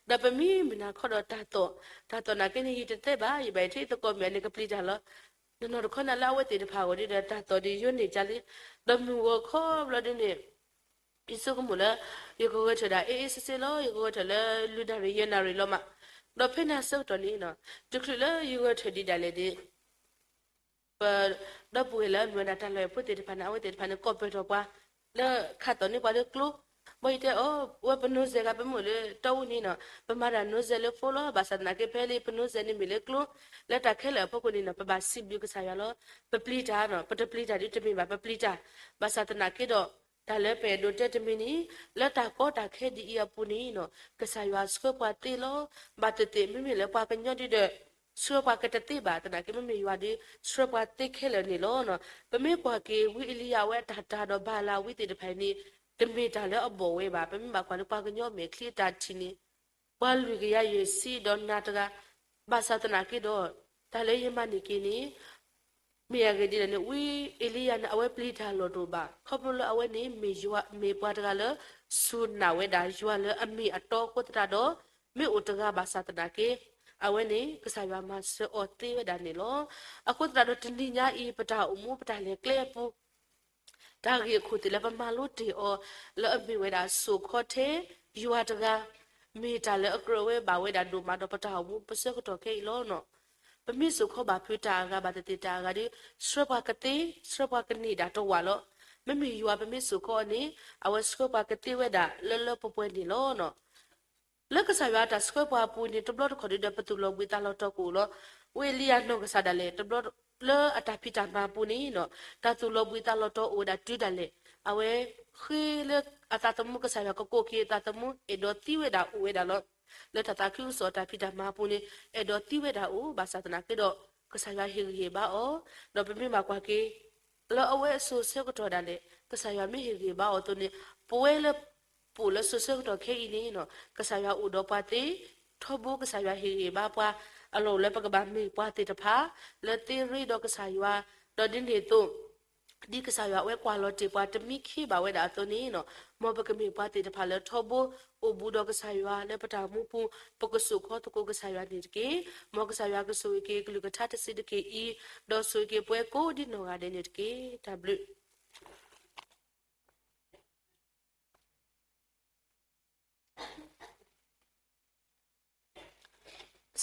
ဒီးပမ့ၢ်မုၢ်နၤခီဒီးတၢ်သီၣ်, တၢ်သီၣ်နာ်က့န့ၣ် ယတသ့ဘၣ်, ယဘၣ်ယထံၣ်သကိးမ့ၢ်အန့ၣ်ကပျံၤတၢ်လီၤ. နီၢ်နီၢ်တခီန့ၣ်လၢအဝဲသ့ၣ်တဖၣ်အဂီၢ်ဒီး တၢ်သီၣ်ဒ်ယိန့ၢ်ကၢ်လံ. ဒီးမုၢ်ဂီၤခီဘျီဒ်န့ၣ် ယဆိကမိၣ်လၢ ယကဂဲၤထၢၣ်ဒၣ်အ့အ့စ့စ့လီၤ. ယကဂဲၤထၢၣ်လၢလွံၢ်နၣ်ရံၣ်ယဲၢ်နၣ်ရံၣ်လီၤမး. ဒီးဖဲန့ၣ်အဆၢကတီၢ်န့ၣ် တချုးလၢယဂဲၤထၢၣ်ဒံးဒၣ်လဲာ်ဒီး ပဒီပုၢ်ဝဲၢ်လၢအမ့ၢ်ဝဲဒၣ်တၢ်လီၢ်ဖိသ့ၣ်တဖၣ်န့ၣ် အဝဲသ့ၣ်တဖၣ်န့ၣ် ကိးပၢၢ်ထီၣ်ပှၤ လၢခးသီၣ်န့ၢ်ပှၤလၢကျိ, ဘၣ်ယတဲအီၤ ဝဲပနိစဲးဂၤ ပမ့ၢ်အိၣ်လၢတီအူန့ၣ်နီၤ ပမၤတၢ်နိစဲးလၢဖိလီၤ. ဘၣ်ဆၣ်သနာ်က့ ဖဲလၢပနိစဲးန့ၣ်မ့ၢ်လၢကျိ, လၢတၢ်ခဲလၢာ်အဖီခိၣ်န့ၣ်နီၤ ပဘၣ်စံးဘျုးကစၢ်ယွၤလီၤ. ပပျံၤတၢ်နီၤ, ပတပျံၤတၢ်ဒ်တမ့ၢ်ဘၣ် ပပျံၤတၢ်. ဘၣ်ဆၣ်သနာ်က့ဒီး တၢ်လၢပအဲၣ်ဒိးတဲတမံၤန့ၣ် လၢတၢ်ကီတၢ်ခဲဒ်အံၤအပူၤန့ၣ်နီၤ ကစၢ်ယွၤဆှၢပှၤသ့လီၤ. ဘၣ်သ့ၣ်သ့ၣ် မ့မ့ၢ်လၢပှၤကညီဒ်ဒီး ဆှၢပှၤကတသ့ဘၣ် သနာ်က့ မ့မ့ၢ်ယွၤဒီး ဆှၢပှၤသ့ခဲလၢာ်န့ၣ်လီၤ. ပမ့ၢ်ကွၢ်က့ၤ ဝံအ့လံယၤအဝဲအတၢ်တၤဒီးဘၤလၤဝံသ့ၣ်တဖၣ်န့ၣ် တမ့ၢ်တၢ်လၢအဘီၣ်ဝဲဘၣ်. ပမ့ၢ်ဘၣ်ကွၢ်လၢပှၤကညီမဲာ်ချံအတၢ်ထံၣ်န့ၣ် ပှၤလွံၢ်ကယၤယဲၢ်ဆံဒီးနၤတဂၤ, ဘၣ်ဆၣ်သနာ်က့ဒီး တၢ်လၢယမၤန့ၢ်က့ၤန့ၣ် မ့ၢ်အဂ့ၢ်ဒ်လဲၣ်န့ၣ် ဝံအ့လံယၤန့ၣ် အဝဲပျံၤတၢ်လီၢ်တအိၣ်ဘၣ်. ခီဖျိလၢအဝဲန့ၣ် မ့ၢ်ယွၤ မ့ၢ်ပှၤတဂၤလၢ စူၢ်နာ်ဝဲဒၣ်ယွၤလၢအမ့ၢ်အတီအဃိသတးဒီး မ့ၢ်အိၣ်တဂၤဘၣ်ဆၣ်သနာ်က့ အဝဲန့ၣ် ကစၢ်ယွၤမၤစၢၤအီၤသ့ဝဲဒၣ်န့ၣ်လီၤ. အဃိသတးဒီးတနံၤညါအံၤ ပတၢ်အိၣ်မူပတၢ်လဲၤကျဲအပူၤ တၢ်ဂ့ၢ်အခိၣ်သ့ၣ်လၢပမၤလိတ့ၢ်အီၤ လၢအမ့ၢ်ဝဲဒၣ်စိာ်ခီထဲယွၤတဂၤ မ့ၢ်တၢ်လၢအကြၢးဝဲဘၣ်ဝဲဒၣ်ဒိၣ်မးဒီးပတၢ်အိၣ်မူပဆၢကတီၢ်ခဲအံၤလီၤ. ပမ့ၢ်စိာ်ခီဘၣ်ဖုးတၢ်အဂၤဘၣ်သ့ၣ်သ့ၣ်တၢ်အဂၤဒီး ဆှၢပှၤကသ့ ဆှၢပှၤကန့ၢ်ဒၣ်တဝာ်လီၤ. မ့မ့ၢ်ယွၤပမ့ၢ်စိာ်ခီအီၤန့ၣ် အဝဲဆှၢပှၤကသ့ဝဲဒၣ်လၢလၢပှဲၤပှဲၤန့ၣ်လီၤ. လၢကစၢ်ယွၤအတၢ်ဆှၢပှၤအပူၤန့ၣ် တဘျီတခီၣ်ဒီး ပသူၣ်လီၤဘှံးသးလီၤတီၤကအိၣ်လီၤ. ဝံအ့လံယၤနီၢ်ကစၢ်ဒၣ်လဲာ် တဘျီလၢအတၢ်ဖံးတၢ်မၤအပူၤန့ၣ် တၢ်သူၣ်လီၤဘှံးသးလီၤတီၤအိၣ်ဝဲဒၣ်တုၤဒၣ်လဲာ် အဝဲဃ့လၢအသးသမူ ကစၢ်ယွၤကကိးက့ၤအသးသမူ အဲၣ်ဒိးသံဝဲဒၣ်အိၣ်ဝဲဒၣ်လီၤ. လၢတၢ်သးခုကစီၣ်တၢ်ဖံးတၢ်မၤအပူၤန့ၣ် အဲၣ်ဒိးသံဝဲဒၣ်အိၣ် ဘၣ်ဆၣ်သနာ်က့ဒီး ကစၢ်ယွၤဟ့ၣ်ဂံၢ်ဟ့ၣ်ဘါအီၤ, ဒီးပမ့ၢ်ဘၣ်ကွၢ်က့ၤ လၢအဝဲအစိၤဆၢကတီၢ်ဒၣ်လဲာ် ကစၢ်ယွၤမ့ၢ်ဟ့ၣ်ဂံၢ်ဘါအီၤအသိးန့ၣ် ပဝဲလၢ ပအိၣ်လၢစိၤဆၢကတီၢ်ခဲအံၤန့ၣ် ကစၢ်ယွၤအိၣ်ဒီးပှၤသ့, ထီဘိကစၢ်ယွၤဟ့ၣ်ဂံၢ်ဘါပှၤ အလီၢ်အိၣ်လၢပကဘၣ်မ့ၢ်ပှၤသ့ၣ်တဖၣ် လၢသ့ရ့ဒီးကစၢ်ယွၤ, ဒီးဒ်န့ၣ်အသိး ဒ်ကစၢ်ယွၤအဝဲကွၢ်လီၤတ့ၢ်ပှၤတမံခ့ဘၣ်ဝဲဒၣ်အသိးန့ၣ် မ်ပကမ့ၢ်ပှၤသ့ၣ်တဖၣ်လၢထီဘိ အိၣ်ဘူးဒီးကစၢ်ယွၤလၢပတၢ်အိၣ်မူပူၤ ပကစိာ်ခီသကိးကစၢ်ယွၤန့ၣ်တက့ၢ်. မ်ကစၢ်ယွၤကဆိၣ်ဂ့ၤက့ၤကလုၢ်ကထါတစဲးတက့ၢ်အံၤ, ဒီးဆိၣ်ဂ့ၤက့ၤပှၤကိးဒ်နီၢ်ဂၤဒဲးန့ၣ်တက့ၢ်. တၢ်ဘျုး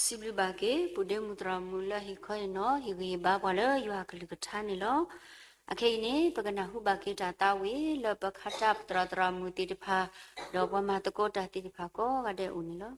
စံးဘျုးဘၣ်က့ၤ ပုၢ်ဒ့မုၣ်သရၣ်မုၣ်လၢအဟ့ၣ်ခီအံၤနီၤ ဟ့ၣ်ဂံၢ်ဟ့ၣ်ဘါပှၤလၢယွၤကလုၢ်ကထါန့ၣ်လီၤ. အခဲအံၤန့ၣ် ပကနၢ်ဟူဘၣ်က့ၤတၢ်သးဝံၣ်လၢပခါတၢ်သရၣ်သရၣ်မုၣ်သ့ၣ်တဖၣ် ဒီးပှၤမၤသကိးတၢ်သ့ၣ်တဖၣ်ကိးဂၤဒဲးအအိၣ်န့ၣ်လီၤ.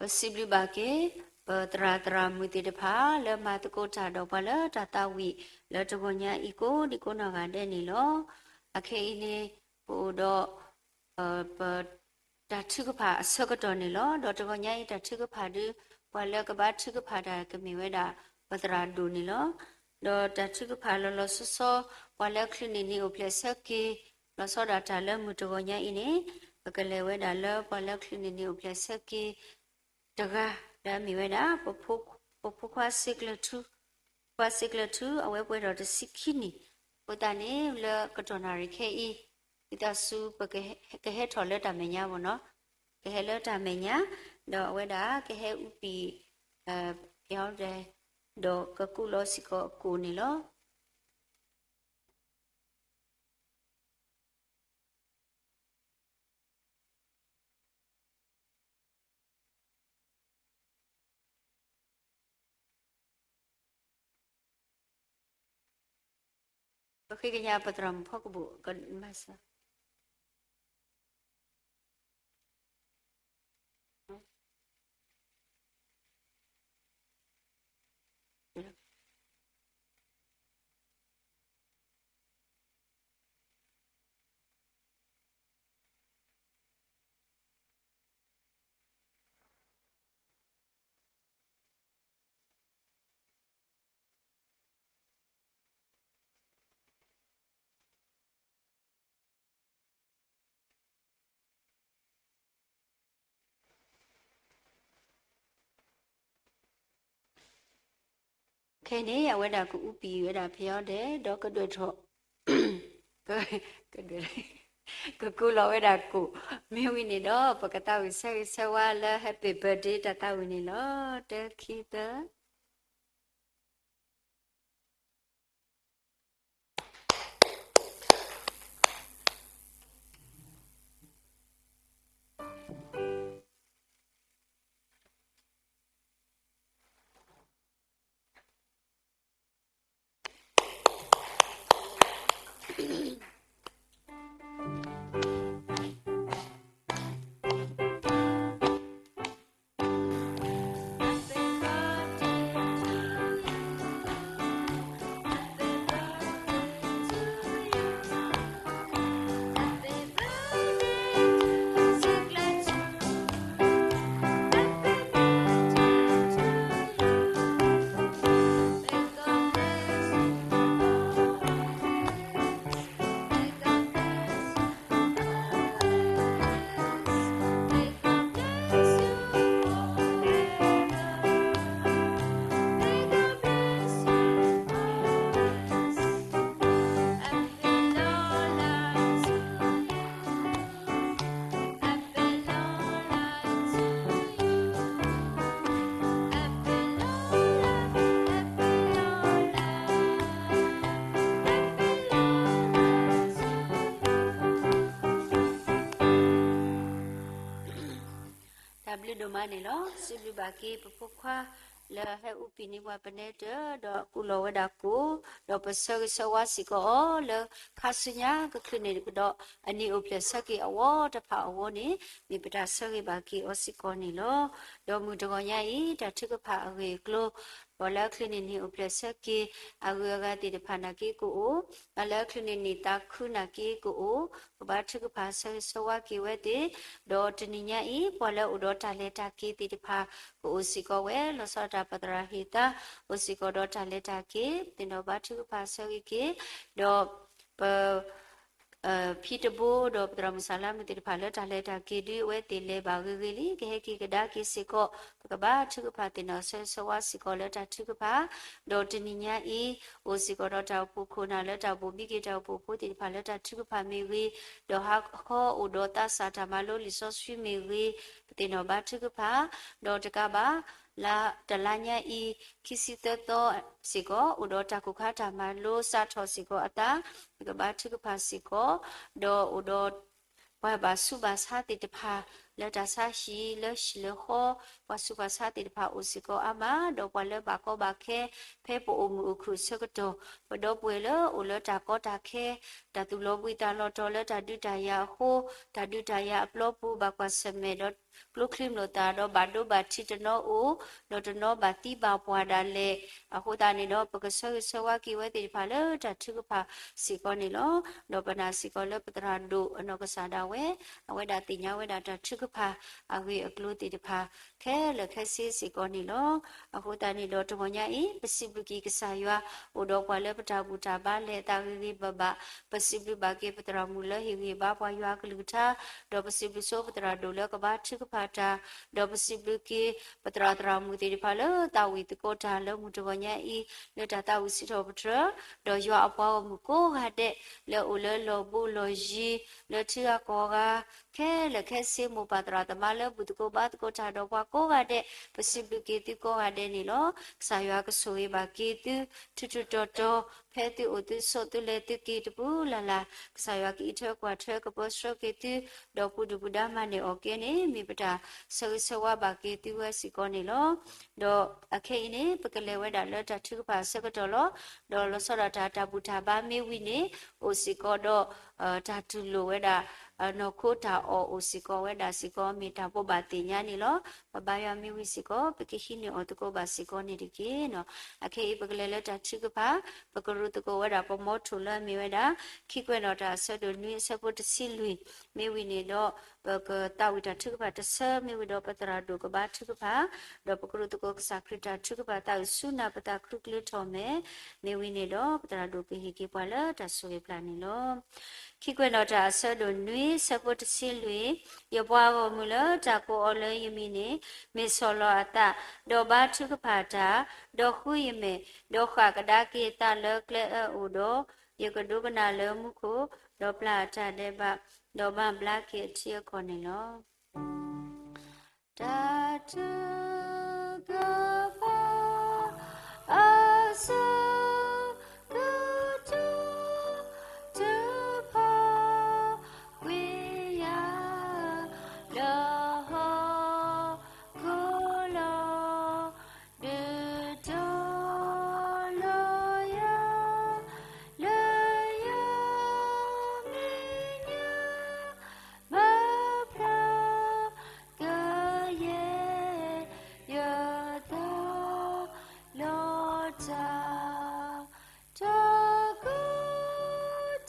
ပစံးဘျုးဘၣ်က့ၤ ပသရၣ်သရၣ်မုၣ်သ့ၣ်တဖၣ်လၢမၤသကိးတၢ်ဒီးပှၤလၢတၢ်သးဝံၣ်လၢတဂီၤညါအံၤကိးဒံကိးနီၢ်ဂၤဒဲးန့ၣ်လီၤ. အခဲအံၤန့ၣ် ပအိၣ်ဒီး ပ တၢ်ထုကဖၣ်အဆၢကတီၢ်န့ၣ်လီၤ. ဒီးတဂီၤညါအံၤတၢ်ထုကဖၣ်ဒုး ပှၤလၢကဘါထုကဖၣ်တၢ်ကမ့ၢ်ဝဲဒၣ် ပသရၣ်ဒိၣ်န့ၣ်လီၤ. ဒီးတၢ်ထုကဖၣ်လီၤလီၤဆီဆီ ပှၤလၢချုးန့ၢ်နံၤအိၣ်ဖျဲၣ်ဆၢက့ၤ လီၤဆီဒၣ်တၢ်လၢမုၢ်တဂီၤညါအံၤန့ၣ် ပကလဲၤဝဲဒၣ်လၢပှၤလၢချုးန့ၢ်နံၤအိၣ်ဖျဲၣ်ဆၢက့ၤ တဂၤလၢအမ့ၢ်ဝဲဒၣ် ပဖိခွါစ့ကျၢၤထူ, ဖိခွါစ့ကျၢၤထူ အဝဲပှဲၤထီၣ်တဆံခံနံၣ်, အဃိသတးန့ၣ် လၢကတီၢ်နၣ်ရံၣ်ခဲအံၤ ဝံသးစူၤ ပကဟဲထီၣ်လၢတၢ်မဲာ်ညါဘၣ်နီၤ, ကဟဲလၢတၢ်မဲာ်ညါ, ဒီးအဝဲဒၣ်ကဟဲအူပံာ် ဖဲအီၤဒဲး ဒီးကကူးလီၤစ့ၢ်ကီးအကိၣ်န့ၣ်လီၤ. ပဃ့ကညးပသရၣ်မုၣ်ဖီကဘိၣ် ကမၤစၢၤ ခဲအံၤန့ၣ် အဝဲဒၣ်ကအူပံာ်ဝဲဒၣ်ဖဲအီၤဒဲး ဒီးကဒွဲၣ်ထီၣ် က ကဒွဲၣ် ကကူးလီၤဝဲဒၣ်ကိၣ် မ့ၢ်ဝံၤန့ၣ်ဒီး ပကသးဝံၣ်ဆၢဂ့ၤဆၢဝါလၢ Happy Birthday တၢ်သးဝံၣ်န့ၣ်လီၤ. တၢ ခံ သၢ တၢ်ဘျုးဒိၣ်မးန့ၣ်လီၤ. စံးဘျုးဘၣ်က့ၤပဖိခွါလၢဟဲအူပံာ်န့ၢ်ပှၤပနဲတၢၢ် ဒီးကူးလီၤဝဲဒၣ်ကိၣ် ဒီးပဆၢဂ့ၤဆၢဝါစ့ၢ်ကီးအီၤလၢ ခါဆူညါကချုးန့ၢ်ကဒီးအနံၣ်အိၣ်ဖျဲၣ်ဆၢက့ၤအဝီတဖၣ်အဂီၢ်န့ၣ် မ့ၢ်ပတၢ်ဆၢဂ့ၤဘၣ်က့ၤအီၤစ့ၢ်ကီးန့ၣ်လီၤ. ဒီးမုၢ်တဂီၤညါအံၤ တၢ်ထုကဖၣ်အဂ့ၢ်အကျိၤ ပှၤလၢအချုးန့ၢ်နံၣ်အိၣ်ဖျဲၣ်ဆၢက့ၤ အဂုၤအဂၤသ့ၣ်တဖၣ်နာ်က့ကအိၣ်, ပှၤလၢအချုးန့ၢ်နံၣ်သးခုနာ်က့ကအိၣ်, ကဘါထုကဖၣ်ဆၢဂ့ၤဆၢဝါက့ၤဝဲသ့ၣ်, ဒီးတနံၤညါအံၤ ပှၤလၢအအိၣ်ဒီးတၢ်လဲၤတၢ်က့ၤသ့ၣ်တဖၣ် ကအိၣ်စ့ၢ်ကီးဝဲ လီၤဆီဒၣ်တၢ်ပသရၣ်ဟ့ၣ်သါ အိၣ်စ့ၢ်ကီးဒီးတၢ်လဲၤတၢ်က့ၤ သ့ၣ်နီၣ်ဘါထုကဖၣ်ဆၢဂ့ၤက့ၤ, ဒီးပ ဖံတဘိ ဒီးပသရၣ်မုၣ်စၢ်လါမုၣ်သ့ၣ်တဖၣ်လၢတၢ်လဲၤတၢ်က့ၤဒုး အဝဲသ့ၣ်လဲၤဘၣ်ဂ့ၤဂ့ၤလံ ကဟဲက့ၤကဒါက့ၤစ့ၢ်ကီး ပကဘါထုကဖၣ်သ့ၣ်နီၣ်ဆၢဂ့ၤဆၢဝါစ့ၢ်ကီးလၢတၢ်ထုကဖၣ်, ဒီးတနံၤညါအံၤ အိၣ်စ့ၢ်ကီးဒီးတၢ်အိၣ်ဖှိၣ်ခိၣ်နၢ်လၢတၢ်ဘိၣ်ဘံက့ၤတၢ်အိၣ်ဖှိၣ်ဖိသ့ၣ်တဖၣ်လၢတၢ်ထုကဖၣ်မ့ၢ်ဂ့ၤ, ဒီးဟးခီအိၣ်ဒီးသးစၢ်တၢ်မၤလိလံာ်စီဆှံမ့ၢ်ဂ့ၤ, ပသ့ၣ်နီၣ်ဘါထုကဖၣ်, ဒီးတကးဘၣ် လါတလါညါအံၤ ခံဆံသၢသီစ့ၢ်ကီး အိၣ်ဒီးတၢ်ကိၢ်ခါတၢ်မၤလိစးထီၣ်စ့ၢ်ကီးအသး, ပကဘါထုကဖၣ်စ့ၢ်ကီး, ဒီးအိၣ်ဒီး ပှၤဘၣ်ဆူးဘၣ်ဆါသ့ၣ်တဖၣ် လၢတၢ်ဆါဟံၣ်လၢဟံၣ်လၢဃီ, ပှၤဆူးပှၤဆါသ့ၣ်တဖၣ်အိၣ်စ့ၢ်ကီးအါမး, ဒီးပှၤလၢဘၣ်ကီဘၣ်ခဲ ဖဲပအိၣ်မုာ်အိၣ်ခုၣ်အဆၢကတီၢ်, ပဒီပုၢ်ဝဲၢ်လၢအိၣ်လၢတၢ်ကီတၢ်ခဲ, တၢ်သူၣ်လီၤဘှံးသးလီၤတီၤလၢတၢ်ဒုးတၢ်ယၤအဃိ, တၢ်ဒုးတၢ်ယၤအပျီပူၤ ဘၣ်ကွၢ်ဆၢၣ်မဲာ်ဒီးကျိချံမျိာ်သၣ်, ဒီးဘၣ်ဒိဘၣ်ထံးတနီၤအိၣ်, ဒီးတနီၤဘၣ်သံဘၣ်ပှၢ်ဒၣ်လဲာ်, အဃိသတးန့ၣ်ဒီး ပကဆၢဂ့ၤဆၢဝါက့ၤဝဲသ့ၣ်တဖၣ်လၢတၢ်ထုကဖၣ်စ့ၢ်ကီးန့ၣ်လီၤ. ဒီးပနာ်စ့ၢ်ကီးလၢပသရၣ်ဒိၣ်အနီၢ်ကစၢ်ဒၣ်ဝဲ, အဝဲဒၣ်သ့ၣ်ညါဝဲဒၣ်တၢ်ထုကဖၣ်အဂ့ၢ်အကျိၤသ့ၣ်တဖၣ် ခဲလၢာ်ခဲဆ့စ့ၢ်ကီးန့ၣ်လီၤ. အဃိသတးန့ၣ်ဒီးတဂီၤညါအံၤ ပစံးဘျုးက့ၤကစၢ်ယွၤ အိၣ်ဒီးပှၤလၢပတၢ်ဘူၣ်တၢ်ဘါလဲၤအသးဂ့ၤဂ့ၤဘၣ်ဘၣ်, ပစံးဘျုးဘၣ်က့ၤပသရၣ်မုၣ်လၢဟ့ၣ်ဂံၢ်ဟ့ၣ်ဘါပှၤယွၤအကလုၢ်ကထါ, ဒီးပစံးဘျုးဆိပသရၣ်ဒိၣ်လၢကဘါထုကဖၣ်တၢ်, ဒီးပစံးဘျုးက့ၤပသရၣ်သရၣ်မုၣ်သ့ၣ်တဖၣ်လၢသးဝံၣ်သကိးတၢ်လၢမုၢ်တဂီၤညါအံၤ လၢတၢ်သးဝံၣ်စံးထီၣ်ပတြၢၤ, ဒီးယွၤအပှၤဂီၢ်မုၢ်ကိးဂၤဒဲး လၢအိၣ်လၢလီၢ်ဘူးလီၢ်ယံၤ လၢထံဂၤကီၢ်ဂၤ ခဲလၢာ်ခဲဆ့ မိၢ်ပၢ်သရၣ်သမါလၢဘူၣ်သကိးဘါသကိးတၢ်ဒီးပှၤကိးဂၤဒဲး, ပစံးဘျုးက့ၤသုကိးဂၤဒဲးန့ၣ်လီၤ. ကစၢ်ယွၤကဆိၣ်ဂ့ၤဘၣ်က့ၤသု ထူးထူးတီၤတီၤ ဖဲသုအိၣ်သုဆိးသုလဲၤသုက့ၤတပူၤလၢ်လၢ်, ကစၢ်ယွၤကအံးထွဲကွၢ်ထွဲကပၢဆှၢက့ၤသု, ဒီးပူၤဒုၣ်ပူၤဒါမၤန့ၢ်အီၣ်ကဲန့ၣ် မ့ၢ်ပတၢ်ဆၢဂ့ၤဆၢဝါဘၣ်က့ၤသုဝဲစ့ၢ်ကီးန့ၣ်လီၤ. ဒီးအခဲအံၤန့ၣ် ပကလဲၤဝဲဒၣ်လၢတၢ်ထုကဖၣ်အဆၢကတီၢ်လီၤ. ဒီးလီၤဆီဒၣ်တၢ် တၢ်ဘူၣ်တၢ်ဘါမ့ၢ်ဝံၤန့ၣ် အိၣ်စ့ၢ်ကီးဒီး တၢ်တူၢ်လိာ်ဝဲဒၣ် နီၢ်ခိတၢ်အီၣ်အိၣ်စ့ၢ်ကီးဝဲဒၣ်စ့ၢ်ကီး မ့ၢ်တၢ်ဘိးဘၣ်သ့ၣ်ညါန့ၣ်လီၤ. ပဘါယွၤမ့ၢ်ဝံၤစ့ၢ်ကီး ပကဟံးန့ၢ်အီၤသကိးဘၣ်စ့ၢ်ကီးန့ၣ်တက့ၢ်. အခဲအံၤပကလဲၤလၢတၢ်ထုကဖၣ်, ပကရူးသကိးဝဲဒၣ်ပမီထိၣ်လၢ အမ့ၢ်ဝဲဒၣ် ခံကွဲးနီၣ်တၢ်အဆၢဒိၣ်နွံအဆၢဖိတဆံလွံၢ်, မ့ၢ်ဝံၤန့ၣ်ဒီး ပကသးဝံၣ်တၢ်ထုကဖၣ်တဆၢ, မ့ၢ်ဝံၤဒီးပသရၣ်ဒိၣ်ကဘါထုကဖၣ်, ဒီးပကရူးသကိးကစၢ်ခရံာ်တၢ်ထုကဖၣ်သးဝံၣ်ဆူနၢ်ပသးခရူးကျၢထီၣ်မဲာ်, မ့ၢ်ဝံၤန့ၣ်ဒီး ပသရၣ်ဒိၣ်ကဟ့ၣ်က့ၤပှၤလၢတၢ်ဆိၣ်ဂ့ၤပျၢ်န့ၣ်လီၤ. ခံကွဲးနီၣ်တၢ်အဆၢဒိၣ်နွံအဆၢဖိတဆံလွံၢ်, ယပှၤဂီၢ်မုၢ်လၢတၢ်ကိးအီၤလၢယမံၤန့ၣ် မ့ၢ်ဆီၣ်လီၤအသး, ဒီးဘါထုကဖၣ်တၢ်, ဒီးဃုယမဲာ်, ဒီးဃၣ်ကဒါက့ၤအသးလၢကျဲအၢအအိၣ်ဒီး, ယကဒိကနၣ်လၢမူခိၣ်, ဒီးပျၢ်အတၢ်ဒဲးဘး, ဒီးမၤဘျါက့ၤအထံအကီၢ်န့ၣ်လီၤ. တၢ်ထုကဖၣ်အဆၢကတီၢ် ထုကဖၣ်ကွံာ်ယၤ လၢဟီၣ်ခိၣ်လီၤ ဒုးတီၤလီၤယၤ လၢယမဲာ်ညါ မၤဖျါကယဲၢ်ယသး လီၤတၢ် တၢ်ကီ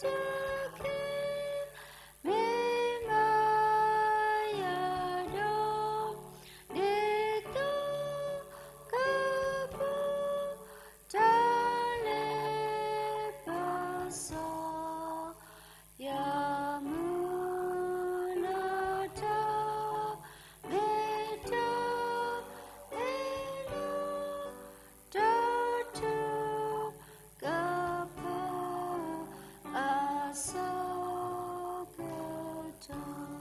တၢ်ခဲ မ့ၢ်မၤယၤဒီး ဒ်သိးကပီၤ တၢ်လဲၤပစီ ယမုၢ်လၢတၢ်မ့ၢ်တၢ်မ့ၢ်လီၤ တၢ်ထုကဖၣ်အဆၢကတီၢ်.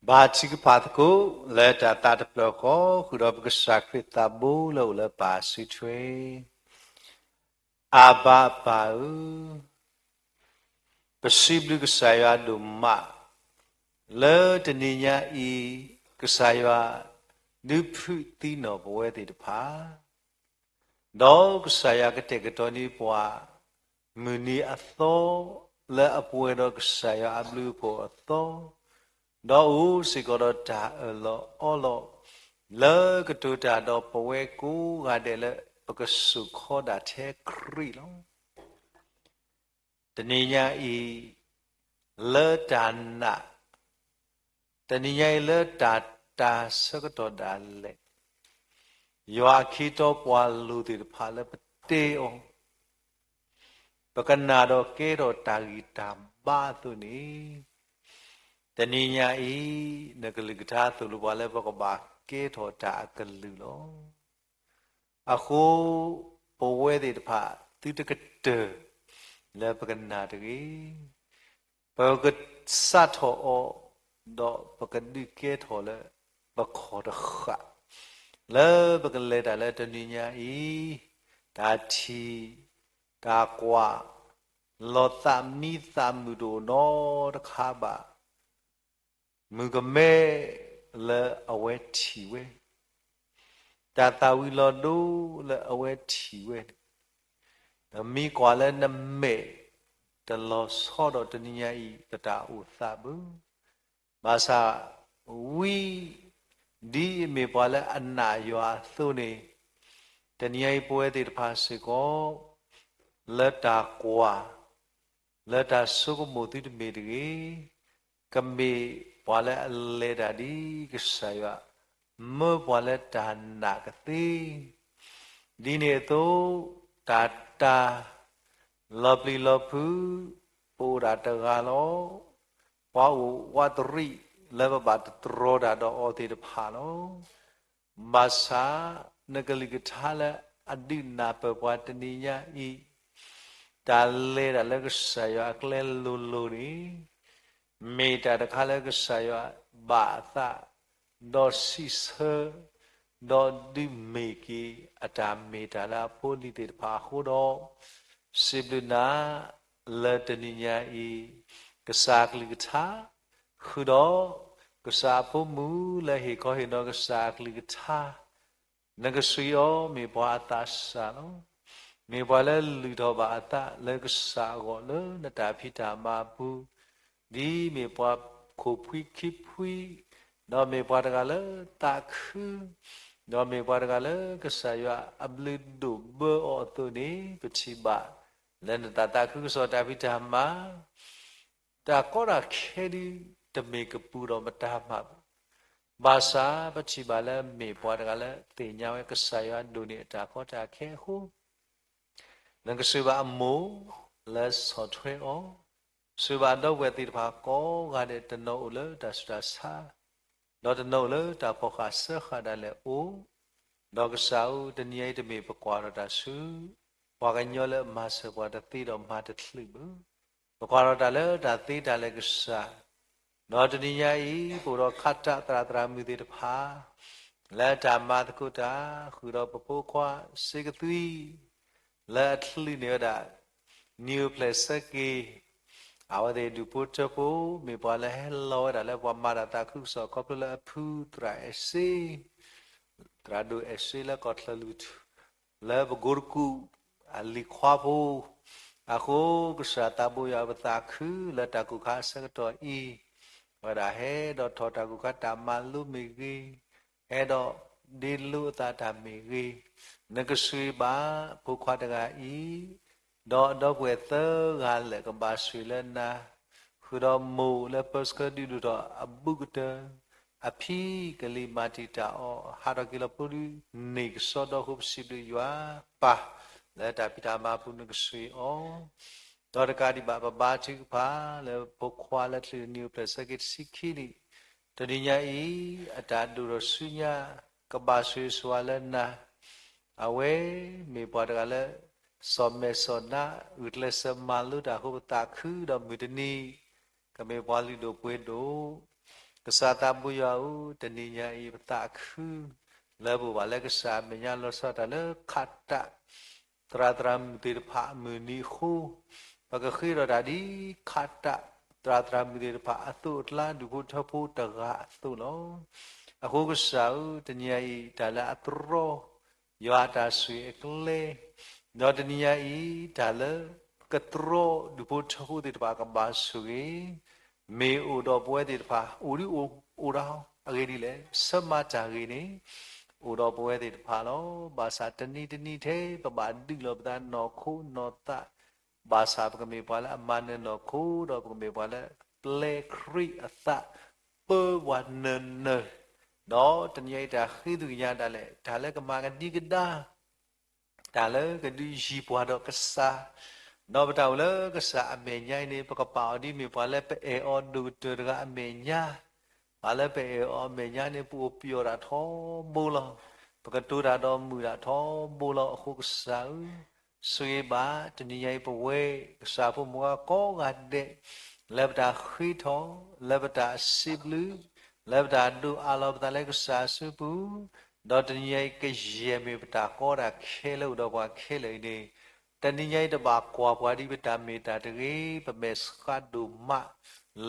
ဘါထုကဖၣ်သကိး လၢတၢ်သးတဖျၢၣ်ဃီ ဃုာ်ဒီးပကစၢ်ခရံာ်သးဘိလၢအိၣ်လၢပၢ်စုထွဲ အၤဘါအပၢ်ဧၢ, ပစံးဘျုးကစၢ်ယွၤဒိၣ်မး လၢတနံၤညါအံၤ ကစၢ်ယွၤဒုးဖုးသံနီၣ်ပဝဲသ့ၣ်တဖၣ် ဒီးကစၢ်ယွၤကတဲာ်ကတီၤန့ၢ်ပှၤ မုၢ်နံၤအသီ လၢအပှဲၤဒီးကစၢ်ယွၤအဘျုးအဖှိၣ်အသီ, ဒီးအိၣ်စ့ၢ်ကီးဒီးတၢ်အၢၣ်လီၤအီလီၤ လၢကတိၤတၢ်ဒီးပဝဲကိးဂၤဒဲးလၢပကစိာ်ခီဒၣ်ထဲခရံာ်လီၤ. တနံၤညါအံၤ လၢတၢ်နာ် တနံၤညါအံၤလၢတၢ်တၢ်ဆၢကတီၢ်ဒၣ်လဲာ် ယွၤအခ့တီပှၤလိၤသ့ၣ်တဖၣ်လၢပတဲအီၤ ပကနၣ်ဒီးကဲထီၣ်တၢ်ဂံၢ်တၢ်ဘါအသိးန့ၣ်, တနံၤညါအံၤ နကလုၢ်ကထါသိၣ်လိပှၤလၢပကဘၣ်ကဲထီၣ်တၢ်အကလုၢ်လီၤ. အဃိ ပဝဲသ့ၣ်တဖၣ် သုတကတၢၢ်လၢပကနၣ်တဂ့ၤ. ပကစးထီၣ်အီၤ ဒီးပကဒုးကဲထီၣ်လၢပခီၣ်တဃၣ်, လၢပကလဲၤတၢ်လၢတနံၤညါအံၤ, တၢ်ထံၣ်, တၢ်ကွၢ်, လီၤသးမံသးမုာ်တအိၣ်နီတခါဘၣ်. မုၢ်ကမဲလၢအဝဲထံၣ်ဝဲ, တၢ်သၣ်ဝံၤလီၤဒိလၢအဝဲထံၣ်ဝဲန့ၣ်, နမ့ၢ်ကွၢ်လၢနမဲာ်တလီၤဆီဒီးတနံၤညါအံၤ ပတၢ်အိၣ်သးဘၣ်. ဘၣ်ဆၣ်ဝံ ဒ်အမ့ၢ်ပှၤလၢအနာ်ယွၤအသိးန့ၣ်, တနံၤညါအံၤပဝဲသ့ၣ်တဖၣ်စ့ၢ်ကီး လၢတၢ်ကွၢ်, လၢတၢ်ဆိကမိၣ်သုတမ့ၢ်တဂ့ၤ, ကမ့ၢ်ပှၤလၢအလဲၤတၢ်ဒ်ကစၢ်ယွၤ မၢပှၤလၢတၢ်နာ်ကသ့. ဒ်န့ၣ်အသိး, တၢ်တၢ် လီၤပျံၤလီၤဖုး ပအိၣ်ဒၣ်တဂၤလီၤ. ပှၤအိၣ်ဝးတရံးလၢပဘၣ်တတြီတၢ်ဒီးအီၤသ့ၣ်တဖၣ်လီၤ. ဘၣ်ဆၣ် နကလုၢ်ကထါလၢအဒုးနၢ်ပၢၢ်ပှၤတနံၤညါအံၤ, တၢ်လဲၤတၢ်လၢကစၢ်ယွၤအကျဲလိၤလိၤန့ၣ် မ့ၢ်တၢ်တခါလၢကစၢ်ယွၤဘၣ်အသး, ဒီးစံးဆၢ, ဒီးဒုးမ့ၢ်က့ၤအတၢ်မ့ၢ်တၢ်လၢအဖိအလံၤသ့ၣ်တဖၣ်အဃိဒီး, စံးဘျုးနၤလၢတနံၤညါအံၤ, ကစၢ်အကလုၢ်ကထါ, ဃုာ်ဒီးကစၢ်အဖိမုၣ်လၢဟ့ၣ်ခီဟ့ၣ်နီၤကစၢ်အကလုၢ်ကထါ, နကစံးအီၤ မ့ၢ်ပှၤအသးစၢ်လီၤ. မ့ၢ်ပှၤလၢလုၢ်ထီၣ်ဘၣ်အသးလၢကစၢ်အဂီၢ်လၢနတၢ်ဖံးတၢ်မၤအပူၤ, ဒ်မ့ၢ်ပှၤခိၣ်ဖှံခံဖှံ, ဒီးမ့ၢ်ပှၤတဂၤလၢသးခု, ဒီးမ့ၢ်ပှၤတဂၤလၢကစၢ်ယွၤအဘျုးဒိၣ်ဘၢအီၤအသိးန့ၣ် ပထံၣ်ဘၣ်လၢနတၢ်သးခုကစီၣ်တၢ်ဖံးတၢ်မၤ တၢ်ကီတၢ်ခဲဒုး တမ့ၢ်ကပူၤဒီးမတၤမၤဘၣ်. ဘၣ်ဆၣ်ပထံၣ်ဘၣ်လၢမ့ၢ်ပှၤတဂၤလၢသ့ၣ်ညါဝဲကစၢ်ယွၤဒိၣ်န့ၢ်အတၢ်ကီတၢ်ခဲအဃိ, နကစၢ်ဘၣ်အမိၢ်လၢဆီၣ်ထွဲအီၤ, စၢ်ဘၣ်ဒီပုၢ်ဝဲၢ်သ့ၣ်တဖၣ်ကိးဂၤဒဲး တနီၤအိၣ်လၢတၢ်ဆူးတၢ်ဆါ, ဒီးတနီၤအိၣ်လၢတၢ်ဖီၣ်ဃာ်စၢဃာ်ဒၣ်လဲာ်အိၣ်, ဒီးကစၢ်ဧၢ, တနံၤအံၤတမ့ၢ်ပကွၢ်ထီၣ်တၢ်ဆူ ပှၤကညီလၢအမၤစၢၤပှၤတသ့ဒီးမၤတချုးဘၣ်. ပကွၢ်ထီၣ်တၢ်လၢတၢ်သ့တၢ်လၢာ်ကစၢ်, ဒီးတနံၤညါအံၤ ပအိၣ်ဒီးခါတၢ်သရၣ်သရၣ်မုၣ်သ့ၣ်တဖၣ် လၢတၢ်မၤသကိးတၢ် ဃုာ်ဒီးပဖိခွါစ့ကသွံ လၢအချုးန့ၢ်ဝဲဒၣ် နံၣ်အိၣ်ဖျဲၣ်ဆၢက့ၤ အဝဲသ့ၣ်ဒူၣ်ဖိထၢဖိ မ့ၢ်ပှၤလၢဟဲလီၤဝဲဒၣ်လၢပှၤမၤတၢ်သးခုကစီၣ်ခီဖျိလၢအဖုသရၣ်အဲၣ်စ့ သရၣ်ဒိၣ်အဲၣ်စ့လၢကီၢ်ချၢၣ်လွံၢ်ထူၣ် လၢပကိးတကူၣ်အလံၤခွါဖိ, အဃိကစၢ်သးဘိယွၤပသးခုလၢတၢ်ကိၢ်ခါအဆၢကတီၢ်အံၤ, ဝဲဒၣ်ဟဲဒီးထီၣ်တၢ်ကိၢ်ခါတၢ်မၤလိမ့ၢ်ဂ့ၤ, ဟဲဒီးဒ့လိအသးတၢ်မ့ၢ်ဂ့ၤ, နကစၢ်ဘၣ်ဖိခွါတဂၤအံၤ, ဒီးအဒီပုၢ်ဝဲၢ်သၢဂၤလၢာ်ကဘၣ်ဆိၣ်ဂ့ၤလၢနၤ, ဃုာ်ဒီးမိၢ်လၢပၢဆှၢဒုးဒိၣ်ထီၣ်အဘူးကတၢၢ်, အဖံကလံၤမၤတံာ်တာ်အီၤ, ဟးထီၣ်က့ၤလီၤဖိဒုးန့ၢ်ကစီဒီဃိပစံးဘျုးယွၤပၢ်, လၢတၢ်ဖံးတၢ်မၤပူၤနကစၢ်အီၤ, ဒီးတကးဒံးဘၣ်ပဘါထုကဖၣ် လၢဖိခွါလၢချုးနံၣ်အိၣ်ဖျဲၣ်ဆၢက့ၤတဆံခံနံၣ်, တနံၤညါအံၤ အတၢ်ဒိၣ်ထီၣ်ဆူညါ ကဘၣ်ဆိၣ်ဂ့ၤဆိၣ်ဝါလၢနၤ, အဝဲမ့ၢ်ပှၤတဂၤလၢ စီၤမဲာ်စီၤနါ ဂုာ်ကျဲးစၢးမၤလိတၢ်အဃိပသးခုဒီးမုၢ်တနံၤ ကမ့ၢ်ပှၤလုၢ်ဒိၣ်ပှ့ၤဒိၣ်, ကစၢ်သးဘိယွၤဧၢ, တနံၤညါအံၤပသးခု လၢပအိၣ်ဘၣ်လၢကစၢ်အမဲာ်ညါလီၤဆီဒၣ်တၢ်လၢခးတၢ် သရၣ်သရၣ်မုၣ်သ့ၣ်တဖၣ်အမုၢ်နံၤအဃိ, ပကဃ့ထီၣ်တၢ်ဒ်ခးတၢ် သရၣ်သရၣ်မုၣ်သ့ၣ်တဖၣ်အသိးအကျါ ဒူၣ်ဖိထၢဖိတဂၤအသိးလီၤ. အဃိကစၢ်ဧၢ, တနံၤညါအံၤ တၢ်လၢအတြီ ယွၤအတၢ်ဆိၣ်ဂ့ၤအကျဲ, ဒီးတနံၤညါအံၤ တၢ်လၢကတြီဒူၣ်ဖိထၢဖိသ့ၣ်တဖၣ်ကဘၣ်ဆိၣ်ဂ့ၤ, မ့ၢ်အိၣ်ဒီးပဝဲသ့ၣ်တဖၣ် အိၣ်ဒ်အိၣ်ဒၣ်အဂ့ၢ်ဒ်လဲၣ်, ဆၢမၤတၢ်ဂ့ၤန့ၣ် အိၣ်ဒီးပဝဲသ့ၣ်တဖၣ်လီၤ. ဘၣ်ဆၣ်တနံၤတနံၤထဲ ပဘၣ်ဒုးလီၤပသးနီၢ်ခိနီၢ်သး, ဘၣ်ဆၣ်ပကမ့ၢ်ပှၤလၢအမၤနၢၤနီၢ်ခိ ဒီးပကမ့ၢ်ပှၤလၢပျဲခရံာ်အသး ပၢပှၤနၢၤနၢၤ, ဒီးတနံၤအံၤတၢ်ဃ့သုကညါဒၣ်လဲာ် တၢ်လၢကမၤကဒံကဒါ တၢ်လၢကဒုးယံၤပှၤဒီးကစၢ်, ဒီးပတၢ်အိၣ်လၢကစၢ်အမဲာ်ညါအံၤန့ၣ် ပကပာ်အီၤဒ်မ့ၢ်ပှၤလၢပအဲၣ်အီၤဒိၣ်ကတၢၢ်တဂၤအမဲာ်ညါ, ပှၤလၢပအဲၣ်အီၤအမဲာ်ညါန့ၣ် ပအိၣ်ပယီၤတၢ်ထီဘိလီၤ. ပကတိၤတၢ်ဒီးမုာ်တၢ်ထီဘိလီၤ. အဃိကစၢ်ဧၢ, ဆိၣ်ဂ့ၤဘၣ်တနံၤညါအံၤပဝဲ ကစၢ်ဖိမုၣ်ဖိကိးဂၤဒဲး, လၢပတၢ်ဃ့ထီၣ်, လၢပတၢ်စံးဘျုး, လၢပတၢ်ဒိးအးလီၤပသးလၢကစၢ်အစုပူၤ, ဒီးတနံၤညါအံၤ ကယဲၢ်မ့ၢ်ပတၢ်ကီတၢ်ခဲလၢအိၣ်ဒီးပှၤခဲလၢာ်အံၤန့ၣ်, တနံၤညါအံၤတဘၣ်ကွၢ်ပှၤဒ်ပတၢ်မ့ၢ်တၢ်တဂ့ၤ, ပမဲာ်ဆှးဒိၣ်မး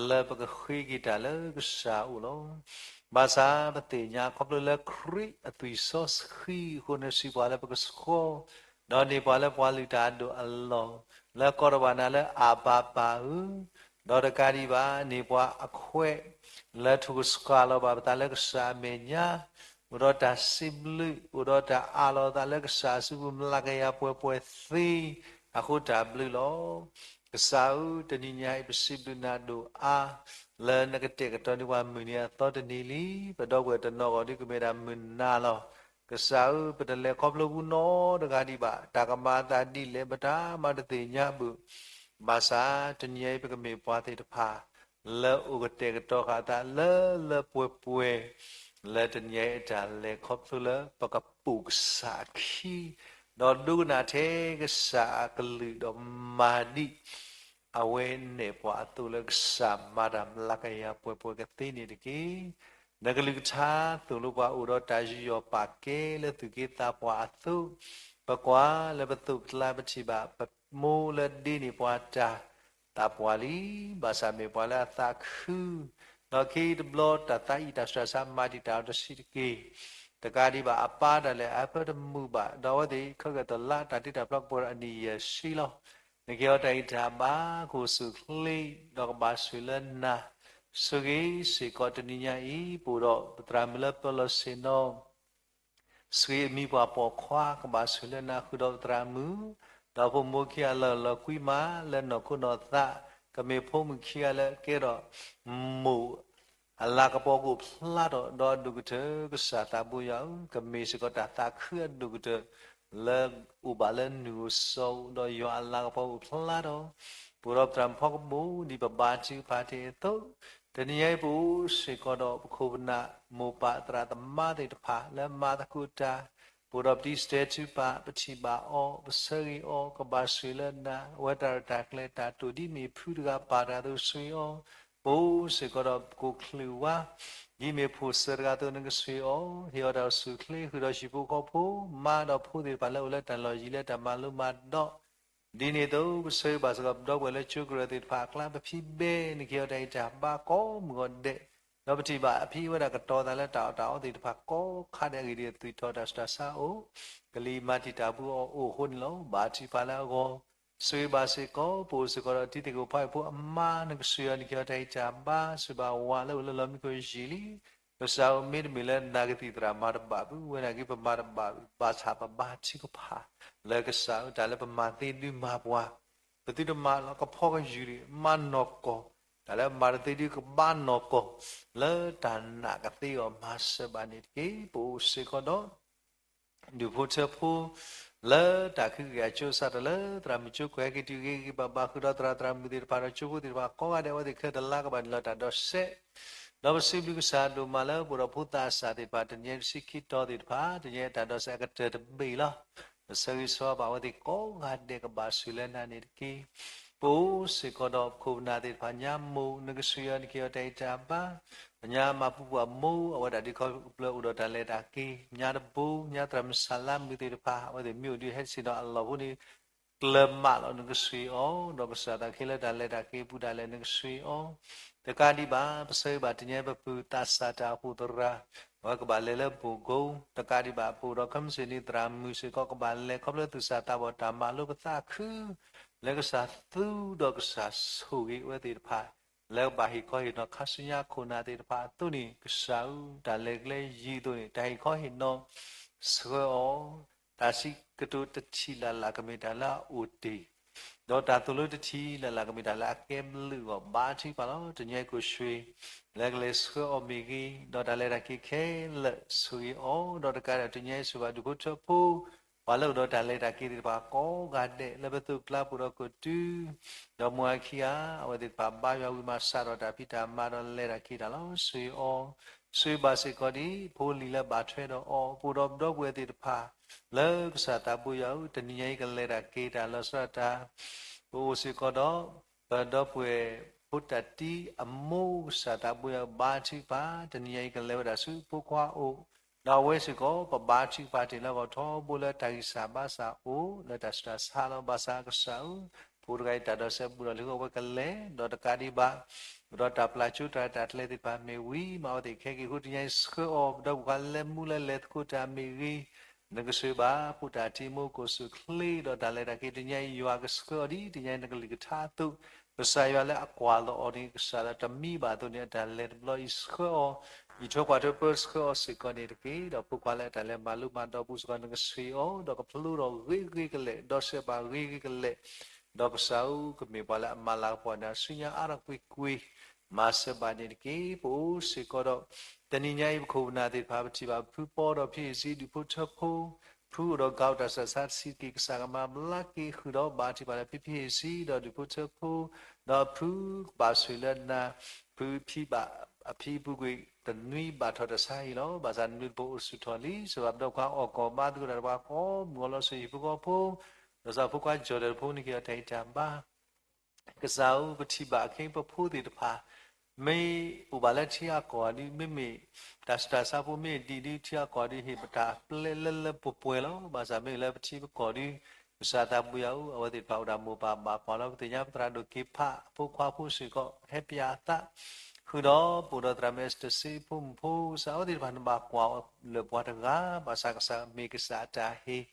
လၢပကဃ့က့ၤတၢ်လၢကစၢ်အအိၣ်လီၤ. ဘၣ်ဆၣ်ပသ့ၣ်ညါခီဖျိလၢခရံာ်အသွံၣ်စီဆှံအဃိန့ၣ် စံးပှၤလၢပကဆှီ ဒီးန့ၢ်ပှၤလၢပှၤလုၢ်တၢ်အဒိၣ်အလီၢ်, လၢကိးထီၣ်ဘၣ်နၤလၢအးဘၤပၢ်ဧၢ, ဒီးတကးဒံးဘၣ် န့ၢ်ပှၤအခွဲး လၢထိၣ်ကဆှၣ်လီၤဘၣ်ပသးလၢကစၢ်အမဲာ်ညါ, အိၣ်ဒီးတၢ်စံးဘျုး, အိၣ်ဒီးတၢ်အးလီၤသးလၢကစၢ်အစုပူၤ မျးကယၤပှဲၤပှဲၤသ့, အဃိတၢ်ဘျုးလီၤ. ကစၢ်ဧၢ, တနံၤညါအံၤ ပစံးဘျုးနၤဒိၣ်အါ လၢနကတဲာ်ကတီၤန့ၢ်ပှၤမုၢ်နံၤအသီတနံၤလံ. ပဒီပုၢ်ဝဲၢ်တနီၤဂီၢ်ဒ်ကမ့ၢ်ဒၣ်မုၢ်နၤလီၤ. ကစၢ်ဧၢ, ပတလဲၤခီဖျိဘူးနီတဂၤဒံးဘၣ်, တၢ်ကမၤအသးဒ်လဲၣ် ပတၢ်မၤတသ့ၣ်ညါဘၣ်. ဘၣ်ဆၣ်တနံၤညါအံၤ ပကမ့ၢ်ပှၤသ့ၣ်တဖၣ် လၢအိၣ်ကတဲာ်ကတီၤဃာ်အသးလၢလၢပှဲၤပှဲၤ, လၢတနံၤညါအံၤအတၢ်လဲၤခီဖျိလၢပကပိာ်ကစၢ်အခံ, ဒီးဒိကနၣ်ထဲကစၢ်အကလုၢ်ဒီးမၤဒ် အဝဲနဲၣ်ပှၤအသိးလၢကစၢ်မၤတၢ်မျးကယၤပှဲၤပှဲၤကသ့န့ၣ်တက့ၢ်. နကလုၢ်ကထါသိၣ်လိပှၤအိၣ်ဒီးတၢ်ယူးယီၣ်ပာ်ကဲလၢသူၣ်က့သးပှၢ်အသိး, ပကွၢ်လၢပသိးပကျါပထံၣ်ဘၣ် ပမိၢ်လၢဒ့န့ၢ်ပှၤတၢ် သးပှၢ်လံ. ဘၣ်ဆၣ်မ့ၢ်ပှၤလၢအသးခု, ဒီးခဲအံၤတဘျီတၢ်သးအံၣ်တၢ်ဆှၢဆါမၤတံာ်တာ်အီၤတဆံးတက့ၢ်. တကးဒံးဘၣ်အပၢ်ဒၣ်လဲာ်အဟၢဖၢတမုာ်ဘၣ်, ဒီးအဝဲသ့ၣ်ခဲကဲတလါတၢ်တ့တၢ်ဖျီကပှဲၤဒီးအနံၣ်ယဲၢ်ဆံလီၤ. နကဟ့ၣ်အီၤတၢ်ဂံၢ်တၢ်ဘါ ကအိၣ်ဆူၣ်အိၣ်ချ့, ဒီးကဘၣ်ဆိၣ်ဂ့ၤလၢနၤ, ဆိၣ်ဂ့ၤစ့ၢ်ကီးတနံၤညါအံၤ ပအိၣ်ဒီးပသရၣ်မုၣ်လၢပၢၤလီၢ်ဆ့ၣ်နီၤ ဆှံအမံၤပှၢ်ပိာ်ခွါ ကဘၣ်ဆိၣ်ဂ့ၤလၢနၤ ဃုာ်ဒီးပသရၣ်မုၣ်, ဒီးဖိမုၣ်ခံဂၤလၢလီၤကွံမး လၢနီၢ်ခိနီၢ်သး, ကမ့ၢ်ဖိမုၣ်ခံဂၤလၢကဲထီၣ်မိၢ်အလၤကပီၤကအိၣ်ဖျါထီၣ်ဒီးအဒိၣ်ကတၢၢ်, ကစၢ်သးဘိယွၤဧၢ, ကမ့ၢ်စ့ၢ်ကီးတၢ်သးခုအဒိၣ်ကတၢၢ် လၢအိၣ်ဘၣ်လၢနုၢ်အိၣ်စီၤအိၣ်, ဒီးယွၤအလၤကပီၤအိၣ်ဖျါထီၣ်, ပအိၣ်ဒီးပသရၣ်မုၣ်ဖီကဘိၣ် ဒ်ပဘါထုကဖၣ်တ့ၢ်အသိး, တနံၤညါအံၤပအိၣ်စ့ၢ်ကီးဒီးပခိၣ်ပနၢ် မိၢ်ပၢ်သရၣ်သမါသ့ၣ်တဖၣ် လၢမၤသကိးတၢ်, ပအိၣ်ဒီးပတံၤစတဲထုပၢ် ပထံၣ်ဘၣ်အီၤ ပဆၢဂ့ၤအီၤ ကဘၣ်ဆိၣ်ဂ့ၤလၢနၤ, အဝဲတၢ်ရဲၣ်တၢ်ကျဲၤတၢ်တိာ် ဒ်မ့ၢ်ဖုတဂၤပၢ်တဂၤအသိးဆိၣ်ဂ့ၤအီၤ, ပအိၣ်စ့ၢ်ကီးဒီးပကိၣ်ချၢၣ်ဝါ ဒ်မ့ၢ်ဖိၣ်စၢၤတဂၤအသိးနကဆိၣ်ဂ့ၤအီၤ, ဟ့ၣ်အီၤတၢ်အိၣ်ဆူၣ်အိၣ်ချ့ ဃုာ်ဒီးဟံၣ်ဖိဃီဖိ, မၤဒီးဖိသ့ၣ်တဖၣ်လၢအိၣ်လၢတၢ်လီၢ်ယံၤလၢတၢ်မၤလိမၤဒိး, ဒ်န့ၣ်အသိး ပဆၢဂ့ၤဘၣ်စ့ၢ်ကီးပဒီပုၢ်ဝဲၢ်လၢကၠိကရၢၢ်သ့ၣ်တဖၣ်အကျါ ပဖံဘဲ နကဟ့ၣ်အီၤတၢ်ဂံၢ်တၢ်ဘါကိးမုၢ်အီၤဒဲး, ဒီးပထံၣ်ဘၣ်အဖံဝဲဒၣ်ကတီၤသးလၢတၢ်အီၣ်တၢ်အီသ့ၣ်တဖၣ်ကိးခါဒဲးအဂ့ၢ်ဒ်အသွံၣ်ထီၣ်တၢ်ဆူးတၢ်ဆါအိၣ်, ကလံၤမၤတံာ်တာ်ပူၤအီၤအိၣ်အဃိန့ၣ်လီၤ. ဘါထုကဖၣ်လၢအဂီၢ် ဆိၣ်ဂ့ၤဘၣ်စ့ၢ်ကီး ပအိၣ်စ့ၢ်ကီးဒီးတံၤသကိးဖါအံၤဖိအမါ နကဆိၣ်ဂ့ၤအီၤ နကဟ့ၣ်အီၤတၢ်ဂံၢ်တၢ်ဘါ, ဆိၣ်ဂ့ၤဘၣ်ဝၤလၢအိၣ်လၢလီၢ်မံခိၣ်ယံာ်လံ, ကစၢ်ဧၢ မ့တမ့ၢ်လၢနကသံၣ်သရၣ်မၤတဘၣ်ဘၣ်, ဝဲန့ၣ်က့ၤပမၤတဘၣ်ဘၣ်, ဘၣ်ဆၣ်ပဘါထုကဖၣ် လၢကစၢ်ဧၢ တၢ်လၢပမၤသ့ဒုမၤပှၤ, ပသုတမၤလီၤကဖီကယူၤဒံး မၤနီၢ်ကီၢ်, တၢ်လၢပမၤတသ့ဒုကဘါနီၢ်ကီၢ်, လၢတၢ်နာ်ကသ့အီၤမၤစၢၤဘၣ်န့ၣ်တက့ၢ်. ပအိၣ်စ့ၢ်ကီးဒီး ဒူၣ်ဖိထၢဖိ လၢတၢ်ခုက့ၤအကၠိအစးထီၣ်လၢသရၣ်မုၣ်ကၠိ ကွဲးဟဲက့ၤတုၤဂ့ၤဂ့ၤဘၣ်ဘၣ် ဃုာ်ဒီးသရၣ်သရၣ်မုၣ်သ့ၣ်တဖၣ် ဒီးကၠိဖိသ့ၣ်တဖၣ်ကိးဂၤဒဲး အဝဲသ့ၣ်ခဲလၢာ်တလါကဘၣ်နုာ်လီၤတၢ်ဒီးစဲး, ဒီးပစံးဘျုးကစၢ်ဒိၣ်မးလၢပအိၣ်ဒီးဖိသးစၢ်သ့ၣ်တဖၣ် တနံၤညါအံၤ တဆံခံတီၤသ့ၣ်တဖၣ် တနံၤညါအံၤတၢ်ဒီးစဲးအကတၢၢ်တဘ့ၣ်လီၤ. ပဆၢဂ့ၤဆၢဝါဘၣ်အဝဲသ့ၣ်ကိးဂၤဒဲး ကဘၣ်ဆိၣ်ဂ့ၤလၢနၤန့ၣ်တက့ၢ်. ပအိၣ်စ့ၢ်ကီးဒီးပခိၣ်ပနၢ်သ့ၣ်တဖၣ် ညါမိၢ် နကဆိၣ်ဂ့ၤအီၤ နကဟ့ၣ်အီၤတၢ်ဂံၢ်တၢ်ဘါ, ပညါမၤပူၤပှၢ်မိၢ် အဝဲဒၣ်ဒ်ခီဖျိအိၣ်ဒီးတၢ်လဲၤတၢ်က့ၤ, ညါတဘိ ညါသရၣ်မုၣ်ဆၣ်လါမုၣ်သ့ၣ်တဖၣ် အဝဲသ့ၣ်မ့ၢ်အိၣ်ဒုးဟဲတစ့ၢ်နီၤအလီၢ်ဖိန့ၣ် ကျၢၤမးလီၤ နကဆိၣ်ဂ့ၤအီၤ, ဒီးကစၢ်သးခဲလၢာ်တၢ်လဲၤတၢ်က့ၤအပူၤဒၣ်လဲာ် နကဆိၣ်ဂ့ၤအီၤ. တကးဒံးဘၣ် ပဆၢဂ့ၤဘၣ်တနံၤညါအံၤ ပပုၢ်သးစၢ်တၢ်အိၣ်ဖှိၣ်သရၣ် အဝဲကဘၣ်လဲၤလၢဘိၣ်ကိ, တကးဒံးဘၣ် ပအိၣ်ဒီးခီမ့ၢ်စ့ၢ်န့ၣ် သရၣ်မုၣ်စ့ၢ်ကီး ကဘၣ်လဲၤခီဖျိသူၣ်စၢ်သးဘီၣ်တၢ်မၤလိပသးခု လၢကစၢ်သူဒီးကစၢ်ဆိၣ်ဂ့ၤအဝဲသ့ၣ်တဖၣ် လၢကဘၣ်ဟ့ၣ်ခီဟ့ၣ်နီၤခါဆူညါခိၣ်နၢ်သ့ၣ်တဖၣ်အသိးန့ၣ် ကစၢ်ဧၢ တၢ်လဲၤကျဲယံၤအသိးန့ၣ် တၢ်ဟ့ၣ်ခီဟ့ၣ်နီၤဆှၢအီၤ, တၢ်စံးကတိၤတထံၣ်လၢ်လၢ်ကမ့ၢ်တၢ်လၢအအိၣ်တ့ၢ် ဒီးတၢ်သိၣ်လိတထံၣ်လၢ်လၢ်ကမ့ၢ်တၢ်လၢအကဲဘျုးအီၤ ဘါထုကဖၣ်လီၤ. တနံၤအံၤကိၣ်ဆွ့ လၢကလဲၤဆှၢအီၤမ့ၢ်ဂ့ၤ, ဒီးတၢ်လဲၤတၢ်က့ၤခဲလၢာ်ဆိၣ်ဂ့ၤအီၤ, ဒီးတကးဒံးတနံၤအံၤ ဆိၣ်ဂ့ၤဘၣ်ဒူၣ်ဖိထၢဖိ ပှၤလၢအိၣ်ဒီးတၢ်လဲၤတၢ်က့ၤသ့ၣ်တဖၣ်ကိးဂၤဒဲး လၢပသိးပကျါပူၤဒီးကီၢ်တု ဒီးမိၢ်အခံဂၤ အဝဲသ့ၣ်တဖၣ်ဘါယွၤဝံၤမးစးထီၣ်တၢ်ဖံးတၢ်မၤဒီးလဲၤတၢ်က့ၤတၢ်လီၤ. ဆိၣ်ဂ့ၤအီၤ, ဆိၣ်ဂ့ၤဘၣ်စ့ၢ်ကီးဒ်ဖိလံၤလၢဘၣ်ထွဲဒီးအီၤ ပအိၣ်ဒီးပဒီပုၢ်ဝဲၢ်သ့ၣ်တဖၣ် လၢကစၢ်သးဘိယွၤဧၢ တနံၤညါအံၤကလဲၤတၢ်က့ၤတၢ်လီၤဆီဒၣ်တၢ် ပအိၣ်စ့ၢ်ကီးဒီး ပဒီပုၢ်ဝဲၢ် ဖိတၢ်တံအမိၢ်ကစၢ်သးဘိယွၤဘါထုကဖၣ် တနံၤညါအံၤကလဲၤဝဲဒၣ်ဆူဖိခွါအိၣ်, ဒီးအဝဲစ့ၢ်ကီး ပဘါထုကဖၣ်တ့ၢ်လၢအဂီၢ်ထီဘိလၢတၢ်ဂံၢ်စၢ်ဘါစၢ်အိၣ် လၢတၢ်ဆူးတၢ်ဆါလီၤ. ဘၣ်ဆၣ်ကစၢ်ဧၢ, ဖိတဂၤအံၤတၢ်ဒိးစဲးဘူးဒီးလံအဃိ အဝဲကလဲၤ ဒီးတကးဒံးဘၣ် ဒီးတၢ်ပျၢ်ကၠိတၢ်ရဲၣ်တၢ်ကျဲၤသ့ၣ်တဖၣ်မ့ၢ်ဝံၤမး အဝဲသ့ၣ်ခဲက့ၤအဃိ တနံၤညါအံၤဆှၢအီၤ ဒီးပှၤလဲၤမူလၢလဲၤသကိးတၢ်မ့ၢ်ဂ့ၤ, နကဆှၢဘၣ် ဖိတၢ်တံအမိၢ်ကိၣ်စူၣ်ချ့ ဒီးတၢ်လဲၤတၢ်က့ၤ တနံၤညါအံၤယွၤကဆှၢအီၤဒ် တနံၤညါအံၤနကလုၢ်ကထါအသိး, ကစၢ်ယွၤလၢအကွၢ်လီၤအီၤန့ၣ် ကစၢ်လၢတမံဘၣ်အသိးန့ၣ် အတၢ်လဲၤတဘျီအံၤဆှၢအီၤ, အံးထွဲကွၢ်ထွဲပၢဆှၢအီၤစ့ၢ်ကီးန့ၣ်တက့ၢ်. ဒီးဖိခွါလၢအတၢ်လဲၤမၤလိမၤဒိးပူၤစ့ၢ်ကီး နကဆှၢအီၤ ဒီးကဖျိထီၣ်ဂ့ၤဂ့ၤကလဲာ်, ဒီးစဲးဘၣ်ဂ့ၤဂ့ၤကလဲာ်, ဒီးကစၢ်ဧၢ ကမ့ၢ်ပှၤလၢအမၤလၤကပီၤနၤဆူညါအါထီၣ်ကွ့ၢ်ကွ့ၢ် မၤစၢၤဘၣ်န့ၣ်တက့ၢ်. ပအိၣ်စ့ၢ်ကီးဒီး တနံၤညါအံၤ ပခိၣ်ပနၢ်သ့ၣ်တဖၣ် ပထံၣ်ဘၣ်ဖုပီဒီးဖံဟ့ၣ်စံ ဒူၣ်ဖိထၢဖိ, ဖုအိၣ်ဒီးကးတၢ်ဆၢတၢ်ဆါတဆံးတက့ၢ် ကစၢ်ကမၤဘျါက့ၤဃုာ်ဒီး ဘါထုကဖၣ်လၢဖံဖံဟ့ၣ်စံ ဒီးဒူၣ်ဖိထၢဖိ, ဒီးဖုကဘၣ်ဆိၣ်ဂ့ၤလၢနၤ, ဖုဖံဘၣ်အဖံအပူၤကွံာ် တနွံဘၣ်ထီၣ်တၢ်ဆါဟံၣ်လီၤ. ဘၣ်ဆၣ်နွံတဖိအိၣ်ဆူၣ်ထီၣ်လံ, စၢၤဘၣ်ပဒီခွါအီၣ်ကီၢ် ဘါသကိးတၢ်ဒီးပှၤကိးမုၢ်ဂီၤလီၤ ဆိၣ်ဂ့ၤဟံၣ်ဖိဃီဖိ, ဒီးစၢ်ဖိခွါကၠီၣ်တဲၣ်တဖိန့ၣ်က့ၤအီၤတၢ်ဟ့ၣ်တၢ်ဘါ ကစၢ်ဧၢ ပထံၣ်ဘၣ်အခ့အပှၤဖိသ့ၣ်တဖၣ် မ့ၢ်အိၣ်ဘၣ်လၢထံအကီၢ်ဒုး မ့မ့ၢ်တၢ်ဆူးတၢ်ဆါဖိမ့ၢ်ဒံးဒုး ထံအကီၢ်ဒုး ဟ့ၣ်ပတၢ်ပျဲလၢလၢပှဲၤပှဲၤလီၤ. ဘၣ်ဆၣ်မ့ၢ်လၢပထံပကီၢ်ဒုး ကစၢ်သးဘိယွၤဧၢ အဝဲသ့ၣ်တဖၣ်အိၣ်ဒၣ်မိၢ်ပၢ်ဘၣ်ပှၢ်လီၤ. ပသ့ၣ်ညါပသရၣ်ဒိၣ်က့ၤဖး အဖိခွါဖိစ့ၢ်ကီး ဟဲပၠးအသး ဃုာ်ဒီးပအိၣ်ဒီးသရၣ်မုၣ်အ့စတၢၣ်စ့ဖိမုၣ်ဖိ ကစၢ်ဧၢ အဝဲသ့ၣ်တဖၣ်နဘၣ်ကွၢ်အီၤလၢပှၤတဂၤ ဘၣ်ဆၣ်ကစၢ်မ့ၢ်ကစၢ်အတၢ်ဟ့ၣ်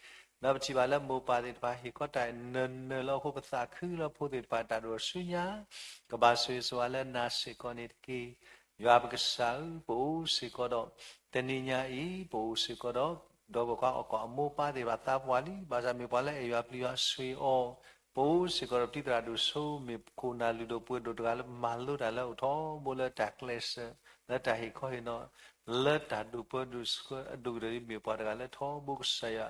ဒီးပထံၣ်ဘၣ်လၢမိၢ်ပၢ်သ့ၣ်တဖၣ်ဟ့ၣ်ခီတၢ်နၢၤနၢၤလၢအဃိ ပသးခုလၢဖိသ့ၣ်တဖၣ်တၢ်ဒိၣ်ဆူညါ ကဘၣ်ဆိၣ်ဂ့ၤဆိၣ်ဝါလၢနၤစ့ၢ်ကီးန့ၣ်တက့ၢ်. ယွၤပကစၢ်ဧၢ ပအိၣ်စ့ၢ်ကီးဒီး တနံၤညါအံၤ ပအိၣ်စ့ၢ်ကီးဒီး ဒီပုၢ်ဝဲၢ်ခွါအီၣ်ကီၢ်အမိၢ်ပၢ်သ့ၣ်တဖၣ်သးပှၢ်လံ, ဘၣ်ဆၣ်မ့ၢ်ပှၤလၢအဲၣ်ယွၤပျံၤယွၤဆိၣ်ဂ့ၤအီၤ, ပအိၣ်စ့ၢ်ကီးဒီးပတံၤသရၣ်ဒိၣ်စိ မ့ၢ်ခိၣ်နၢ်လုၢ်ဒိၣ်ပှ့ၤဒိၣ်တဂၤလၢမၤလိတၢ်လၢအိၣ်ထီဘိလၢတၢ်ကျဲးစၢး လၢတၢ်ဟ့ၣ်ခီဟ့ၣ်နီၤ လၢတၢ်ဒိၣ်ပၢဒိၣ်ဆှၢအဒိၣ်ကတၢၢ်ဒ်မ့ၢ်ပှၤတဂၤလၢထီဘိကစၢ်ယွၤ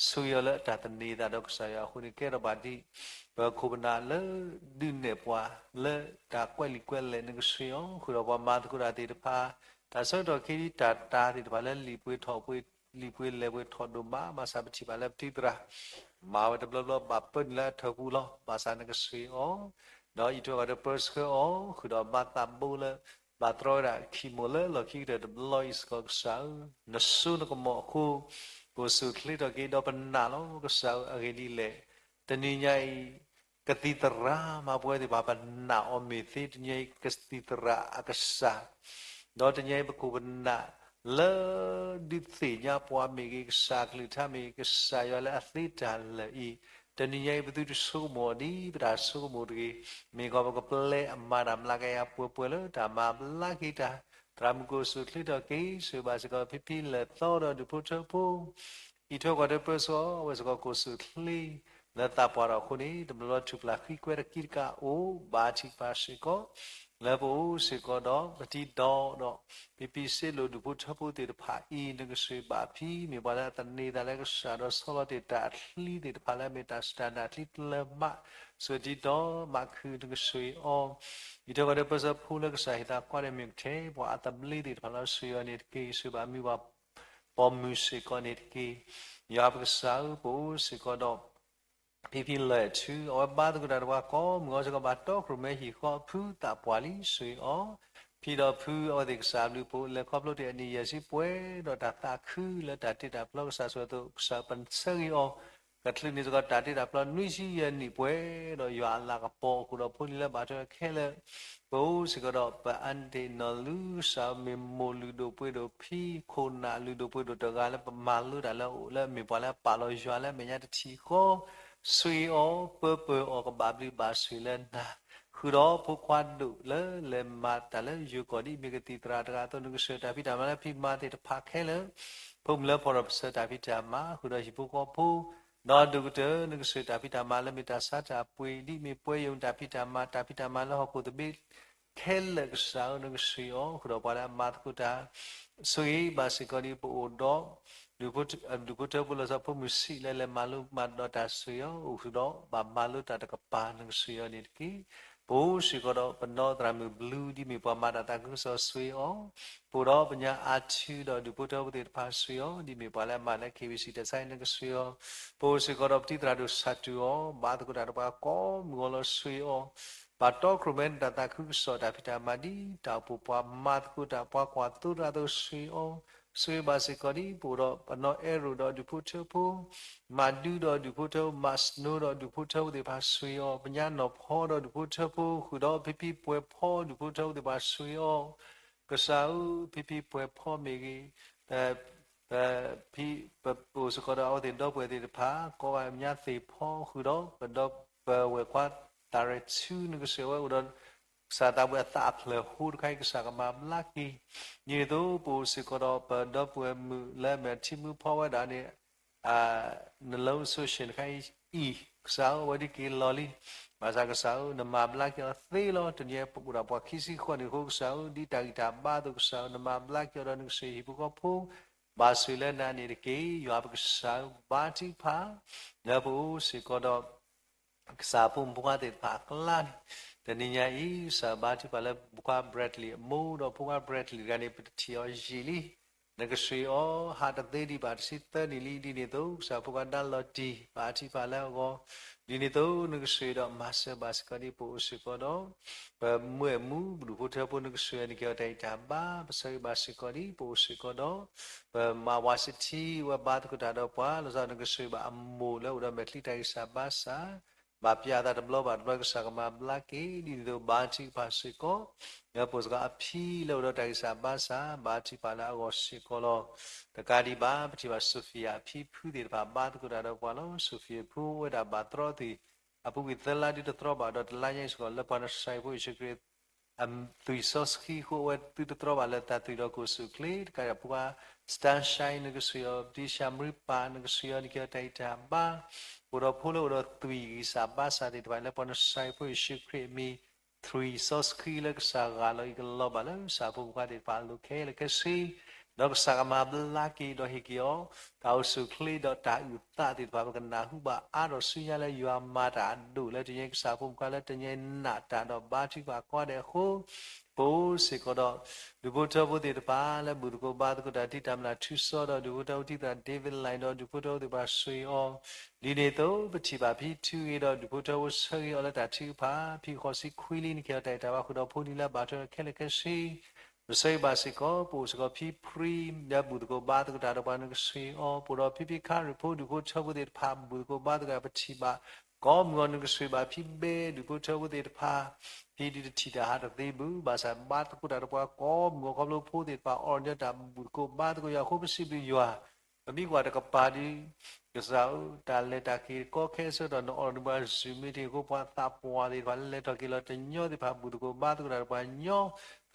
ဆိၣ်ဂ့ၤအီၤလၢအတၢ်သန့ၤအသးဒီးကစၢ်ယွၤအဃိန့ၣ် ကဲထီၣ်ဘၣ်ဒ် ပခိၣ်ပနၢ်လၢဒုးနဲၣ်ပှၤလၢတၢ်ကွဲးလံာ်ကွဲးလဲၢ် နကဆိၣ်ဂ့ၤအီၤ ဃုာ်ဒီးပှၤမၤသကိးတၢ်သ့ၣ်တဖၣ် တၢ်ဆၢကတီၢ်ခဲအံၤတၢ်တၤသ့ၣ်တဖၣ်လၢလံာ်ပှ့ၤထီၣ်ပှ့ၤ လံာ်ပှ့ၤလဲၢ်ပှ့ၤထီၣ်ဒိၣ်မး ဘၣ်ဆၣ်ပထံၣ်ဘၣ်လၢပတံၤသရၣ် မၤဝဲတဘျီဘျီဘၣ်ပၢနုာ်လၢအထၢၣ်ပူၤလီၤ. ဘၣ်ဆၣ်နကဆိၣ်ဂ့ၤအီၤ ဒီးအံးထွဲကွၢ်ထွဲပၢဆှၢအီၤ ဃုာ်ဒီးဘါသးဘိလၢ ဘၣ်တြီဝဲဒၣ်ခံမိၢ်လၢလီၢ်ခံကတၢၢ်တဘျီအံၤစ့ၢ်ကီး ကစၢ်ဧၢ, နစိနကမီၤအဃိ ကိၣ်ဆူၣ်ချ့ထီၣ်က့ၤဒီးပနာ်လီၤ. ကစၢ်ဧၢ အဂ့ၢ်ဒ်လဲၣ်, တနံၤညါအံၤ ကသံၣ်သရၣ်မၤပဝဲသ့ၣ်တဖၣ် ပနာ်အီၤမ့ၢ်သ့ တနံၤညါအံၤ ကသံၣ်သရၣ်အကစၢ် ဒီးတနံၤအံၤပခိၣ်ပနၢ် လၢဒုးသ့ၣ်ညါပှၤမ့ၢ်ဂ့ၤ ကစၢ်ကလုၢ်ကထါမ့ၢ်ဂ့ၤ ကစၢ်ယွၤလၢအသ့တၢ်လၢာ်အံၤ, တနံၤညါအံၤ ပသုတဆိကမိၣ်အီၤဒ်ပတၢ်ဆိကမိၣ်တဂ့ၤ, မ့ၢ်ကီးပကပျဲအမၤတၢ်မျးကယၤပှဲၤပှဲၤလၢတၢ်မၤဘျါက့ၤတၢ်, သရၣ်မုၣ်ကိၣ်ဆူၣ်ချ့ထီၣ်က့ၤ ဆိၣ်ဂ့ၤဘၣ်စ့ၢ်ကီးဖံဖံလၢာ်သီဒီးဒူၣ်ဖိထၢဖိ အံးထွဲကွၢ်ထွဲပၢဆှၢအီၤ အဝဲစ့ၢ်ကီးကိၣ်ဆူၣ်ချ့ လၢသးပှၢ်ဒီးအဃိန့ၣ် တဘျီဘျီထူၣ်ဖျးဃံကွဲတၢ်ကံတကးအိၣ် ဘါထုကဖၣ်စ့ၢ်ကီး လၢပအိၣ်စ့ၢ်ကီးဒီး ပတံၤဒီးဒီး ဖံဖံစ့လိာ်ဒူၣ်ဖိထၢဖိသ့ၣ်တဖၣ်အံၤ နကဆိၣ်ဂ့ၤဘၣ်ဖံ မ့ၢ်ပှၤလၢအသန့ၤသးလၢကစၢ်ဒီးဆီလီၤတ့ၢ်တၢ်အချံသ့ၣ်တဖၣ်လၢအမ့ၢ်တၢ်စူၢ်တၢ်နာ်ချံတလၢမး ဆိၣ်ဂ့ၤတံၤဒီးမးခုၣ် နကဆိၣ်ဂ့ၤအီၤ အံးထွဲကွၢ်ထွဲပၢဆှၢဖိလၢကစၢ်ဟ့ၣ်သးကွၢ်ဒီးမ့ၢ်ကထဲ ပှၤအသဘျ့သ့ၣ်တဖၣ်လၢဆိၣ်ဂ့ၤအီၤန့ၣ်တက့ၢ် ဆိၣ်ဂ့ၤဘၣ်မုၢ်ဘၣ်ပိာ်မုၣ်စ့ၢ်ကီးန့ၣ်တက့ၢ်. ယွၤပကစၢ်ဧၢ ပအိၣ်စ့ၢ်ကီးဒီး ဖံဖံလၢာ်အထူ အဝဲဘါသကိးတၢ်ဒီးပှၤကိးမုၢ်ဂီၤစ့ၢ်ကီး ဘၣ်တီခိၣ်ရိၣ်မဲဟံၣ်ဃီ ဖုသးပှၢ်လံ ဆိၣ်ဂ့ၤအီၤ ဖံဒီးဖုအဝဲသ့ၣ်ကစၢ်အဘျုးအဖှိၣ် လဲၤခီဖျိတ့ၢ်အနံၣ်ယဲၢ်ဆံပှဲၤဒီးတၢ်သးခုလၢတၢ်တ့တၢ်ဖျီကစၢ်ဆိၣ်ဂ့ၤအသိး ကစၢ်ပဆၢဂ့ၤအီၤ ကချုးန့ၣ်စ့ၢ်ကီးတၢ်တ့တၢ်ဖျီနွံဆံယဲၢ်နံၣ်ပှဲၤဒီးယွၤအလၤကပီၤအဃိဒီး ဖိလံၤလၢဘၣ်ထွဲခဲလၢာ် ပအိၣ်စ့ၢ်ကီးဒီး ပအါတ့ၢ်နီၢ်လူ ကစၢ်မ့ၢ်မိၢ်လုၢ်ဒိၣ်ပှ့ၤဒိၣ်ဖံ ခိၣ်နၢ်လုၢ်ဒိၣ်ပှ့ၤဒိၣ်တဂၤလၢပမၤလိတၢ်လၢအအိၣ်လၢ မ့ၢ်ပှၤလၢအပာ်လီၤယွၤလၢအမဲာ်ညါတထံၣ်ဃီ ဆိၣ်ဂ့ၤအီၤ ပၢပၢၢ်အီၤ ကဘၣ်ဘျုးဘၣ်ဆိၣ်လၢနၤ ဃုာ်ဒီးဖိခွါဒိၣ်လၢလဲၤမၤတၢ်လၢယိၤကီၢ်ဒ်အမ့ၢ်ကသံၣ်သရၣ်တဂၤအသိး နကဆိၣ်ဂ့ၤတၢ်ဖံးတၢ်မၤလၢဖံးမၤသ့ၣ်တဖၣ်ခဲလၢာ် ဖိမုၣ်လၢဖီၣ်ဒီးပဆၢတၢ်ဖံးတၢ်မၤ ဃုာ်ဒီးဟံၣ်ဖိဃီဖိ ဒီးဒိၣ်ကတၢၢ် နကဆိၣ်ဂ့ၤတၢ်ဖံးတၢ်မၤလၢမ့ၢ်တၢ်ဆါတၢ်ပှ့ၤ ဒ်အမ့ၢ်ပှဲၤယိာ်တၢ်ဖံးတၢ်မၤ တၢ်ဖံးတၢ်မၤလၢဟီၣ်ခိၣ်သဘျ့ ခဲလၢာ်ကစၢ်ဧၢ နကဆိၣ်ဂ့ၤအီၤ ဃုာ်ဒီးပှၤလၢအမၤသကိးတၢ် ဆိၣ်ဂ့ၤဘၣ်စ့ၢ်ကီးဒ်ပအိၣ်ဒီး ဒူၣ်ဖိထၢဖိလီၤဆီ ဖိမုၣ်ဆံးလၢလဲၤမၤလိမၤဒိးတၢ်ဆိၣ်ဂ့ၤအီၤ အိၣ်ဃုာ်ဒီးဘၣ်မၤလိတၢ်တကပၤ နကဆိၣ်ဂ့ၤအီၤန့ၣ်တက့ၢ်. ပအိၣ်စ့ၢ်ကီးဒီးပနီၢ်သရၣ်မုၣ်ဘျုး ဒ်မ့ၢ်ပှၤမၤတၢ်သးခုကစီၣ်ဆိၣ်ဂ့ၤအီၤ ပအိၣ်ဒီးပညါအါထုဒီးဒူၣ်ဖိထၢဖိသ့ၣ်တဖၣ်ဆိၣ်ဂ့ၤအီၤ ဒ်မ့ၢ်ပှၤလၢအမၤလၢ KBC တၢ်ဆါအံၤ နကဆိၣ်ဂ့ၤအီၤ ပအိၣ်စ့ၢ်ကီးဒီးပတံၤသရၣ်ဒိၣ်ဆၣ်တူၢ်အီၤ ဘါသကိးတၢ်ဒီးပှၤကိးမုၢ်ဂီၤလီၤဆိၣ်ဂ့ၤအီၤ ဘၣ်တီခိၣ်ရိၣ်မဲနတၢ်သးခုကစီၣ်တၢ်ဖံးတၢ်မၤဒ်တၢ်အိၣ်ဖှိၣ်ပှၤမၤသကိးတၢ် ပှၤကွၢ်သိတၢ်အသိး ဆိၣ်ဂ့ၤအီၤ, ဆိၣ်ဂ့ၤဘၣ်စ့ၢ်ကီးဒ်ပအိၣ်ဒီးပနီၢ်အဲၣ်ရိၣ်ဒီးဒူၣ်ဖိထၢဖိ, မၤဒူဒီးဒူၣ်ဖိထၢဖိ, မၤစနိဒီးဒူၣ်ဖိထၢဖိသ့ၣ်တဖၣ် ဆိၣ်ဂ့ၤအီၤ, ပညါနီၢ်ဖီဒီးဒူၣ်ဖိထၢဖိဃုာ်ဒီး ဖံဖံပှဲၤဖီဒူၣ်ဖိထၢဖိသ့ၣ်တဖၣ် ဆိၣ်ဂ့ၤအီၤ, ကစၢ်ဧၢ, ဖံဖံပှဲၤဖီမ့ၢ်ဂ့ၤ, ပ ပ ပအိၣ်စ့ၢ်ကီးဒီးအဝဲသ့ၣ်ဒီပုၢ်ဝဲၢ်သ့ၣ်တဖၣ် ကိးဂၤညါသ့ၣ်ဖီဃုာ်ဒီး ပဒီပုၢ်ဝဲၢ်ခွါ သးရဲၣ်ဆူ နကဆိၣ်ဂ့ၤဝဲအိၣ်ဒီး ကစၢ်သးပှၢ်အသးအဖျၢၣ်ဟိတခါအံၤ ကစၢ်ကမၤဘျါက့ၤ, ဒ်န့ၣ်အသိး ပအိၣ်စ့ၢ်ကီးဒီးပဒီပုၢ်ဝဲၢ်မုၣ်လၢအမ့ၢ်ထံမုၣ်ဖီဝဲဒၣ်န့ၣ် နလၢ association တခါအံၤ ကစၢ်ဧၢ, အဝဲဒၣ်က့ၤလီၤလံ, ဘၣ်ဆၣ်ကစၢ်ဧၢ, နမၤဘျါက့ၤအီၤသ့လီၤ. တနံၤအံၤအိၣ်ဒၣ်ပှၤခံဆံဃိးနံၣ်အဃိ ကစၢ်ဧၢ, ဒ်တၢ်ဂံၢ်တၢ်ဘါအသိး ကစၢ်ဧၢ, နမၤဘျါက့ၤအီၤဒီးနကစၢ်ဟံၣ်ဖိဃီဖိ ဘၣ်ဆိၣ်လၢနၤန့ၣ်တက့ၢ်. ယွၤပကစၢ်ဧၢ, ဘါထုကဖၣ် လၢပအိၣ်စ့ၢ်ကီးဒီး ကစၢ်ဖိမုၣ်ဖိခွါသ့ၣ်တဖၣ်အကျါန့ၣ်, တနံၤညါအံၤ ကစၢ်ဘါထုကဖၣ်လၢဖိခွါ Bradley အမိၢ်ဒီးဖိခွါ Bradley တဂၤန့ၣ် ပတထံၣ်အီၤယံာ်လံ, နကဆိၣ်ဂ့ၤအီၤ ဟးတသ့ဒံးဘၣ်တဆံသၢနံၣ်လံ. ဒ်န့ၣ်အသိး ကစၢ်ဖိခွါဒါလီၤတံၢ် ဘါထုကဖၣ်လၢအဂီၢ်, ဒ်န့ၣ်အသိး နကဆိၣ်ဂ့ၤဒီးမၤစၢၤဘၣ်စ့ၢ်ကီးဒ်ပအိၣ်စ့ၢ်ကီးဒီး ပမုၢ်မူပဒူၣ်ဖိထၢဖိ နကဆိၣ်ဂ့ၤအီၤ နကဲအီၤတၢ်ဂံၢ်တၢ်ဘါ ပဆိၣ်ဂ့ၤဘၣ်စ့ၢ်ကီးဒ်ပအိၣ်စ့ၢ်ကီးဒီး ပမၤဝါစထံဝဲဘါသကိးတၢ်ဒီးပှၤ လီၤဆီနကဆိၣ်ဂ့ၤဘၣ်အမိၢ်လၢအိၣ်ဒီးမဲာ်ချံတၢ်ဂံၢ်စၢ်ဘါစၢ် ဘၣ်ပျၢ်အသးတဘျီဘၣ်တဘျီ ကစၢ်ကမၤဘျါက့ၤ ဒ်န့ၣ်အသိး ဘါထုကဖၣ်စ့ၢ်ကီး လၢပအိၣ်စ့ၢ်ကီးအဖံလၢအိၣ်ဒီးတၢ်ဂံၢ်စၢ်ဘါစၢ် ဘါထုကဖၣ်လၢအဂီၢ်စ့ၢ်ကီးလီၤ. တကးဒံးဘၣ် ပထံၣ်ဘၣ် Sophia အဖံဖုသ့ၣ်တဖၣ် ဘါသကိးတၢ်ဒီးပှၤလီၤ. Sophia ဖိဝဲဒၣ်ဘၣ်တြီသွံၣ် အပူၤကွံာ်သၢလါဒုတတြီဘၣ်ဒီး တလါညါအံၤစ့ၢ်ကီး လၢပှၤနစၤရ့းဖိယ့ၣ်ၡူးခရံာ် အသွံၣ်စီဆှံအဃိ အဝဲသုတတြီဘၣ်လၢတၢ်သွံၣ်ဒီးကအိၣ်ဆူၣ်အိၣ်ချ့ တကးဒံးဘၣ် ဖိခွါ Sunshine နကဆိၣ်ဂ့ၤအီၤ Patricia မရံပၢ် နကဆိၣ်ဂ့ၤအီၤ နကဲအီၤတၢ်ဂံၢ်တၢ်ဘါ အိၣ်ဒီးဖိလၢအိၣ်ဒီးသွံၣ်ဂံၢ်စၢ်ဘါစၢ်သ့ၣ်တဖၣ် လၢပှၤနစၤရ့းဖိယ့ၣ်ၡူးခရံာ်အမံၤ သွံၣ်စီဆှံလၢကစၢ်ဂာ်လီၤအံၤ ကလီၤဘၣ်လၢကစၢ်ဖိမုၣ်ဖိခွါသ့ၣ်တဖၣ်အလိၤခဲလၢာ်ခဲဆ့ ဒီးကစၢ်ကမၤဘျါက့ၤဒီးဟ့ၣ်က့ၤအီၤ တၢ်အိၣ်ဆူၣ်အိၣ်ချ့ဒီးတၢ်အုၣ်သးသ့ၣ်တဖၣ် ပကနၢ်ဟူဘၣ်အါထီၣ်ဆူညါလၢယွၤမၤတၢ်အဒိၣ်လၢတနံၤအံၤ ကစၢ်ဖိမုၣ်ဖိခွါလၢတနံၤအံၤနာ်တၢ်ဒီးဘါထုကဖၣ်ကိးဂၤဒဲးအဃိ ပအိၣ်စ့ၢ်ကီးဒီး ဒူၣ်ဖိထၢဖိသ့ၣ်တဖၣ် လၢဘူၣ်သကိးဘါသကိးတၢ် ထံတၢ်မျၢ်ထူစီဒီး ဒူၣ်ဖိထၢဖိထံသရၣ် David Lang ဒီးဒူၣ်ဖိထၢဖိသ့ၣ်တဖၣ် ဆိၣ်ဂ့ၤအီၤ ဒ်န့ၣ်အသိး ပထံၣ်ဘၣ်ဖံထုဂ့ၤဒီး ဒူၣ်ဖိထၢဖိဆၢဂ့ၤအီၤလၢတၢ်ထုကဖၣ် ဖံဃိးဆံခွံလံ နကဲအီၤတၢ်ဂံၢ်တၢ်ဘါဃုာ်ဒီးဖိလံၤလၢအဘၣ်ထွဲဒီးခဲလၢာ်ခဲဆ့ ပဆိၣ်ဂ့ၤဘၣ်စ့ၢ်ကီး ပအိၣ်စ့ၢ်ကီးဖံပြံ လၢဘူၣ်သကိးဘါသကိးတၢ်ဒီးပှၤ နကဆိၣ်ဂ့ၤအီၤ ပအိၣ်ဒီးဖံဖံခါရံၣ်ဖိ ဒူၣ်ဖိထၢဖိသ့ၣ်တဖၣ် ဘူၣ်သကိးဘါသကိးတၢ် ပထံၣ်ဘၣ် ကိးမုၢ်အီၤ နကဆိၣ်ဂ့ၤဘၣ်ဖံဘဲ ဒူၣ်ဖိထၢဖိသ့ၣ်တဖၣ် ဖံဒုးတထံၣ်တၢ်ဟးတသ့ဘၣ် ဘၣ်ဆၣ်ဘါသကိးတၢ်ဒီးပှၤကိးမုၢ်အီၤ ခီဖျိဖိသ့ၣ်တဖၣ် အီၣ်ညီတၢ်ဘူၣ်သကိးဘါသကိးယွၤအဃိ ပစံးဘျုးယွၤ ပမ့ၢ်ကွၢ်တကပၤဒီး ကစၢ်ဧၢ တၢ်လဲၤတၢ်က့ၤကီခဲအဆၢကတီၢ် နအိၣ်ဒီးပှၤ Zoom meeting အဃိ ပှၤသးပှၢ်သ့ၣ်တဖၣ်လၢလဲၤထီၣ်က့ၤလီၤတညီသ့ၣ်တဖၣ် ဘူၣ်သကိးဘါသကိးတၢ်ဒီးပှၤညီ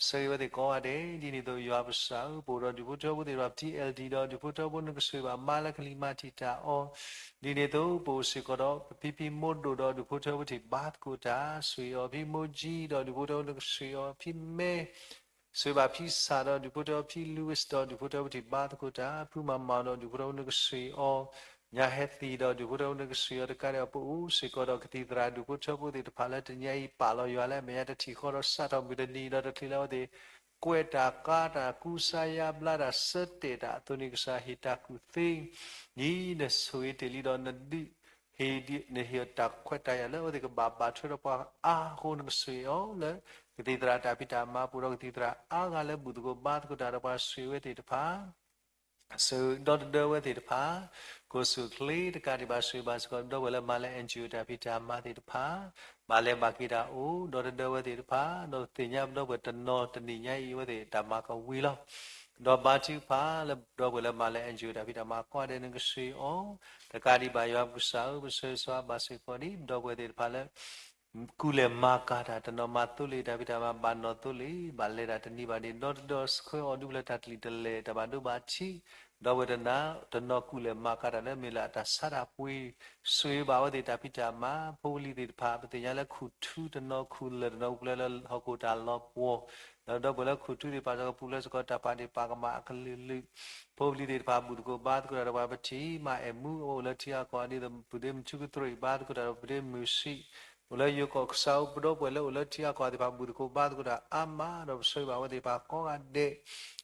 ပဆၢဂ့ၤဝဲသ့ၣ်ကိးဂၤဒဲး ဒ်န့ၣ်အသိး ယွၤပကစၢ်ဧၢ ပအိၣ်ဒီးဒူၣ်ဖိထၢဖိသ့ၣ်တဖၣ် ပထံၣ် L D ဒီးဒူၣ်ဖိထၢဖိ နကဆိၣ်ဂ့ၤဘၣ်မါလၢကလံၤမၤတံာ်တာ်အီၤ ဒ်န့ၣ်အသိး ပအိၣ်စ့ၢ်ကီးဒီး ပဖံဖံမိၢ်ဒိၣ်ဒီးဒူၣ်ဖိထၢဖိထံၣ်ဘါသကိးတၢ် ဆိၣ်ဂ့ၤအီၤ ဖံမိၢ်ကၠံဒီးဒူၣ်ဖိထၢဖိ နကဆိၣ်ဂ့ၤအီၤ ဖံမဲ ဆိၣ်ဂ့ၤဘၣ်ဖံစၢ်ဒီးဒူၣ်ဖိထၢဖိ ဖံ Louis ဒီးဒူၣ်ဖိထၢဖိထံၣ်ဘါသကိးတၢ် ဖုမၤမၤဒီးဒူၣ်ဖိထၢဖိ နကဆိၣ်ဂ့ၤအီၤ ညါဟဲသံဒီးဒူၣ်ဖိထၢဖိ နကဆိၣ်ဂ့ၤအီၤ တကးဒံး ပအိၣ်စ့ၢ်ကီးဒီးကသံၣ်သရၣ်ဒူၣ်ဖိထၢဖိသ့ၣ်တဖၣ်လၢတနံၤအံၤ ပာ်လီၤယွၤလၢအမဲာ်ညါတထံၣ်ဃီဒီး စးထီၣ်မုၢ်တနံၤဒီးတချုးလၢအဝဲသ့ၣ် ကွဲးတၢ်ကါတၢ်ကူစါယါဘျါတၢ် ဆၢတဲာ်တၢ်အသိးန့ၣ် ကစၢ်ဟ့ၣ်တၢ်ကူၣ်သ့ ဒ်နဆိၣ်ဂ့ၤတ့ၢ်လံဒီး နဒုး ဟ့ၣ်ဒ်နဟ့ၣ်တၢ်ခွဲးတၢ်ယာ်လၢအဝဲသ့ၣ်ကဘၣ်ဘၣ်ထွဲဒီးပှၤအါအဃိ နကဆိၣ်ဂ့ၤအီၤလၢ ကသံၣ်သရၣ်တၢ်ဖံးတၢ်မၤ ပအိၣ်ဒီးကသံၣ်သရၣ်အါဂၤလၢဘူၣ်သကိးဘါသကိးတၢ်ဒီးပှၤ ဆိၣ်ဂ့ၤဝဲသ့ၣ်တဖၣ် ဒီတဒၢဝဲသ့ၣ်တဖၣ် ကအိၣ်ဆူၣ်အိၣ်ချ့တကးဒံးဘၣ် ဆိၣ်ဂ့ၤဘၣ်စ့ၢ်ကီး ဒီပုၢ်ဝဲၢ်လၢမၤလၢ N G O တၢ်ဖံးတၢ်မၤသ့ၣ်တဖၣ် ဘၣ်လဲၤဘၣ်က့ၤတၢ်အိၣ် ဒီတဒၢဝဲသ့ၣ်တဖၣ် ဒီးသ့ၣ်ညါပဒီပုၢ်ဝဲၢ်တနီၤတနံၣ်ညါအံၤ အဝဲသ့ၣ်တၢ်မၤကဝံၤလီၤ. ဒီးဘါထုကဖၣ်လၢဒီပုၢ်ဝဲၢ်လၢမၤလၢ N G O တၢ်ဖံးတၢ်မၤကိးဂၤဒဲး နကဆိၣ်ဂ့ၤအီၤ တကးဒံးဘၣ် ယွၤပကစၢ်ဧၢ ပဆၢဂ့ၤဆၢဝါဘၣ်စ့ၢ်ကီးဒ် ဒီပုၢ်ဝဲၢ်သ့ၣ်တဖၣ်လၢ ကူၣ်လဲၤမၤကၤတၢ် တနီၤမၤသိလ့ၣ် တၢ်ဖံးတၢ်မၤဘၣ်နီၢ်သိလ့ၣ် ဘၣ်လဲၤတၢ်တနံၤဘၣ်န့ၣ် ဒီတဒၢဆှၢအီၤဒ်လၢတၢ်တလံၢ်တလဲၢ် တၢ်ဘၣ်ဒိဘၣ်ထံး ဒီပုၢ်ဝဲၢ်တနီၤ တနီၤကူၣ်လဲၤမၤကၤတၢ်လၢမ့ၢ်လၢအတၢ်ဆါတၢ်ပှ့ၤ ဆိၣ်ဂ့ၤဘၣ်အဝဲသ့ၣ်တၢ်ဖံးတၢ်မၤ ဖိပလံၤသ့ၣ်တဖၣ် ပသ့ၣ်ညါလၢခူၣ်ထူတနီၤခူၣ်လၢာ် တနီၤပူၤဖျဲးလၢဟီၣ်ခိၣ်တၢ်လီၤပှီၢ် ဒီးဒီပုၢ်ဝဲၢ်လၢခူၣ်ထူသ့ၣ်တဖၣ် ကပူၤဖျဲးစ့ၢ်ကီးတၢ်ပာ်ဒ့ၣ်ပာ်ကမၣ်အကလုာ်လုာ် ဖိပလံၤသ့ၣ်တဖၣ် ဘူၣ်သကိးဘါသကိးတၢ်ဒီးပှၤ ပထံၣ် မါအဲၣ်မူ အဝဲအိၣ်လၢထံအကီၢ် ဒ်သိးပဒ့မုၢ်ထူကတြူၢ်အံၤ ဘါသကိးတၢ်ဒီးပဒ့မုၢ်ဆံး အိၣ်လၢယိၤကီၢ် ကစၢ်ဧၢ ပဒီပုၢ်ဝဲၢ်လၢအိၣ်လၢထံအကီၢ်သ့ၣ်တဖၣ် ဘူၣ်သကိးဘါသကိးတၢ်အါမး ဒီးပဆၢဂ့ၤဘၣ်အဝဲသ့ၣ်တဖၣ်ကိးဂၤဒဲး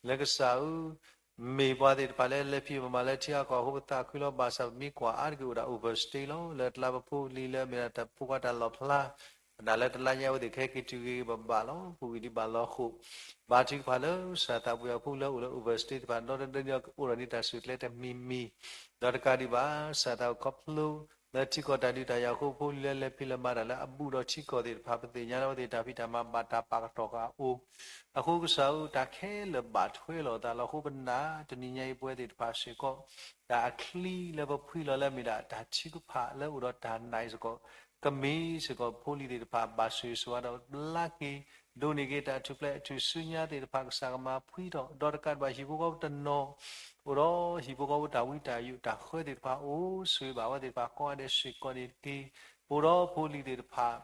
လၢကစၢ်ဧၢ မ့ၢ်ပှၤသ့ၣ်တဖၣ်လၢလဲၤဖံးမၤလၢထံအကီၢ်အဃိ ပသးခုလီၤ ဘၣ်ဆၣ်ပမ့ၢ်ကွၢ်အါတက့ၢ်အိၣ်ဒၣ် overstay လီၤ လၢတလါပဖိပလံၤလၢအမ့ၢ်ဒၣ်တၢ်ဖိခွါတၢ်လီၣ်ဖျါ ပနာ်လၢတလါညါအဝဲသ့ၣ်ကဟဲက့ၤတုၤဂ့ၤဂ့ၤဘၣ်ဘၣ်လီၤ. ပဂံၢ်ဒံးဘၣ်လီၤဃိာ်, ဘါထုကဖၣ်လၢကစၢ်သးပှၢ်အဖိလၢအိၣ်လၢ overseas သ့ၣ်တဖၣ် ဒီတဒၢန့ၣ်အိၣ်ဒီးန့ၢ်တၢ်ဆူၣ်ကျဲတမံၤမံၤ, ဒီးတကးဒံးဘၣ် ကစၢ်သးပှၢ်ခီဖျိ လၢထံကီၢ်တၢ်ဒုးတၢ်ယၤအဃိ ဖိလံၤလၢလဲၤဖံးလဲၤမၤတၢ်လၢအဘူးဒီးထံကီၢ်သ့ၣ်တဖၣ် ပသ့ၣ်ညါလၢအဝဲသ့ၣ်တၢ်ဖံးတၢ်မၤဘၣ်တၢ်ပာ်ကတီၢ်ဃာ်အအိၣ်, အဃိကစၢ်ဧၢ တၢ်ခဲလၢာ်ဘၣ်ထွဲလိာ်သးလီၤ. အဃိပနာ်တနံၤညါအံၤပဝဲသ့ၣ်တဖၣ်စ့ၢ်ကီး တၢ်အချံလၢပဖှံလီၤလၢအမ့ၢ်ဒၣ်တၢ်ထုကဖၣ်လၢအိၣ်ဒီးတၢ်နၢ်အံၤစ့ၢ်ကီး ကမ့ၢ်စ့ၢ်ကီးဖိလံၤသ့ၣ်တဖၣ်ဘၣ်ဆိၣ်ဂ့ၤဆိၣ်ဝါဒီးဘျါက့ၤ ဒိးန့ၢ်က့ၤတၢ်ထူၣ်ဖျဲးအထူၣ်စုညါသ့ၣ်တဖၣ် ကစၢ်ကမၤဖှံထီၣ် ဒီးတကးဒံးဘၣ်ဟံၣ်ဖိဃီဖိတနီၤ အိၣ်ဒီးဟံၣ်ဖိဃီဖိတၢ်ဝံတၢ်ယိးတၢ်ဃၢသ့ၣ်တဖၣ် အိၣ်ဆိၣ်ဂ့ၤဘၣ်ဝဲသ့ၣ်တဖၣ်ကိးဂၤဒဲးစ့ၢ်ကီးန့ၣ်တက့ၢ်. ပအိၣ်ဒီးဖိလံၤသ့ၣ်တဖၣ်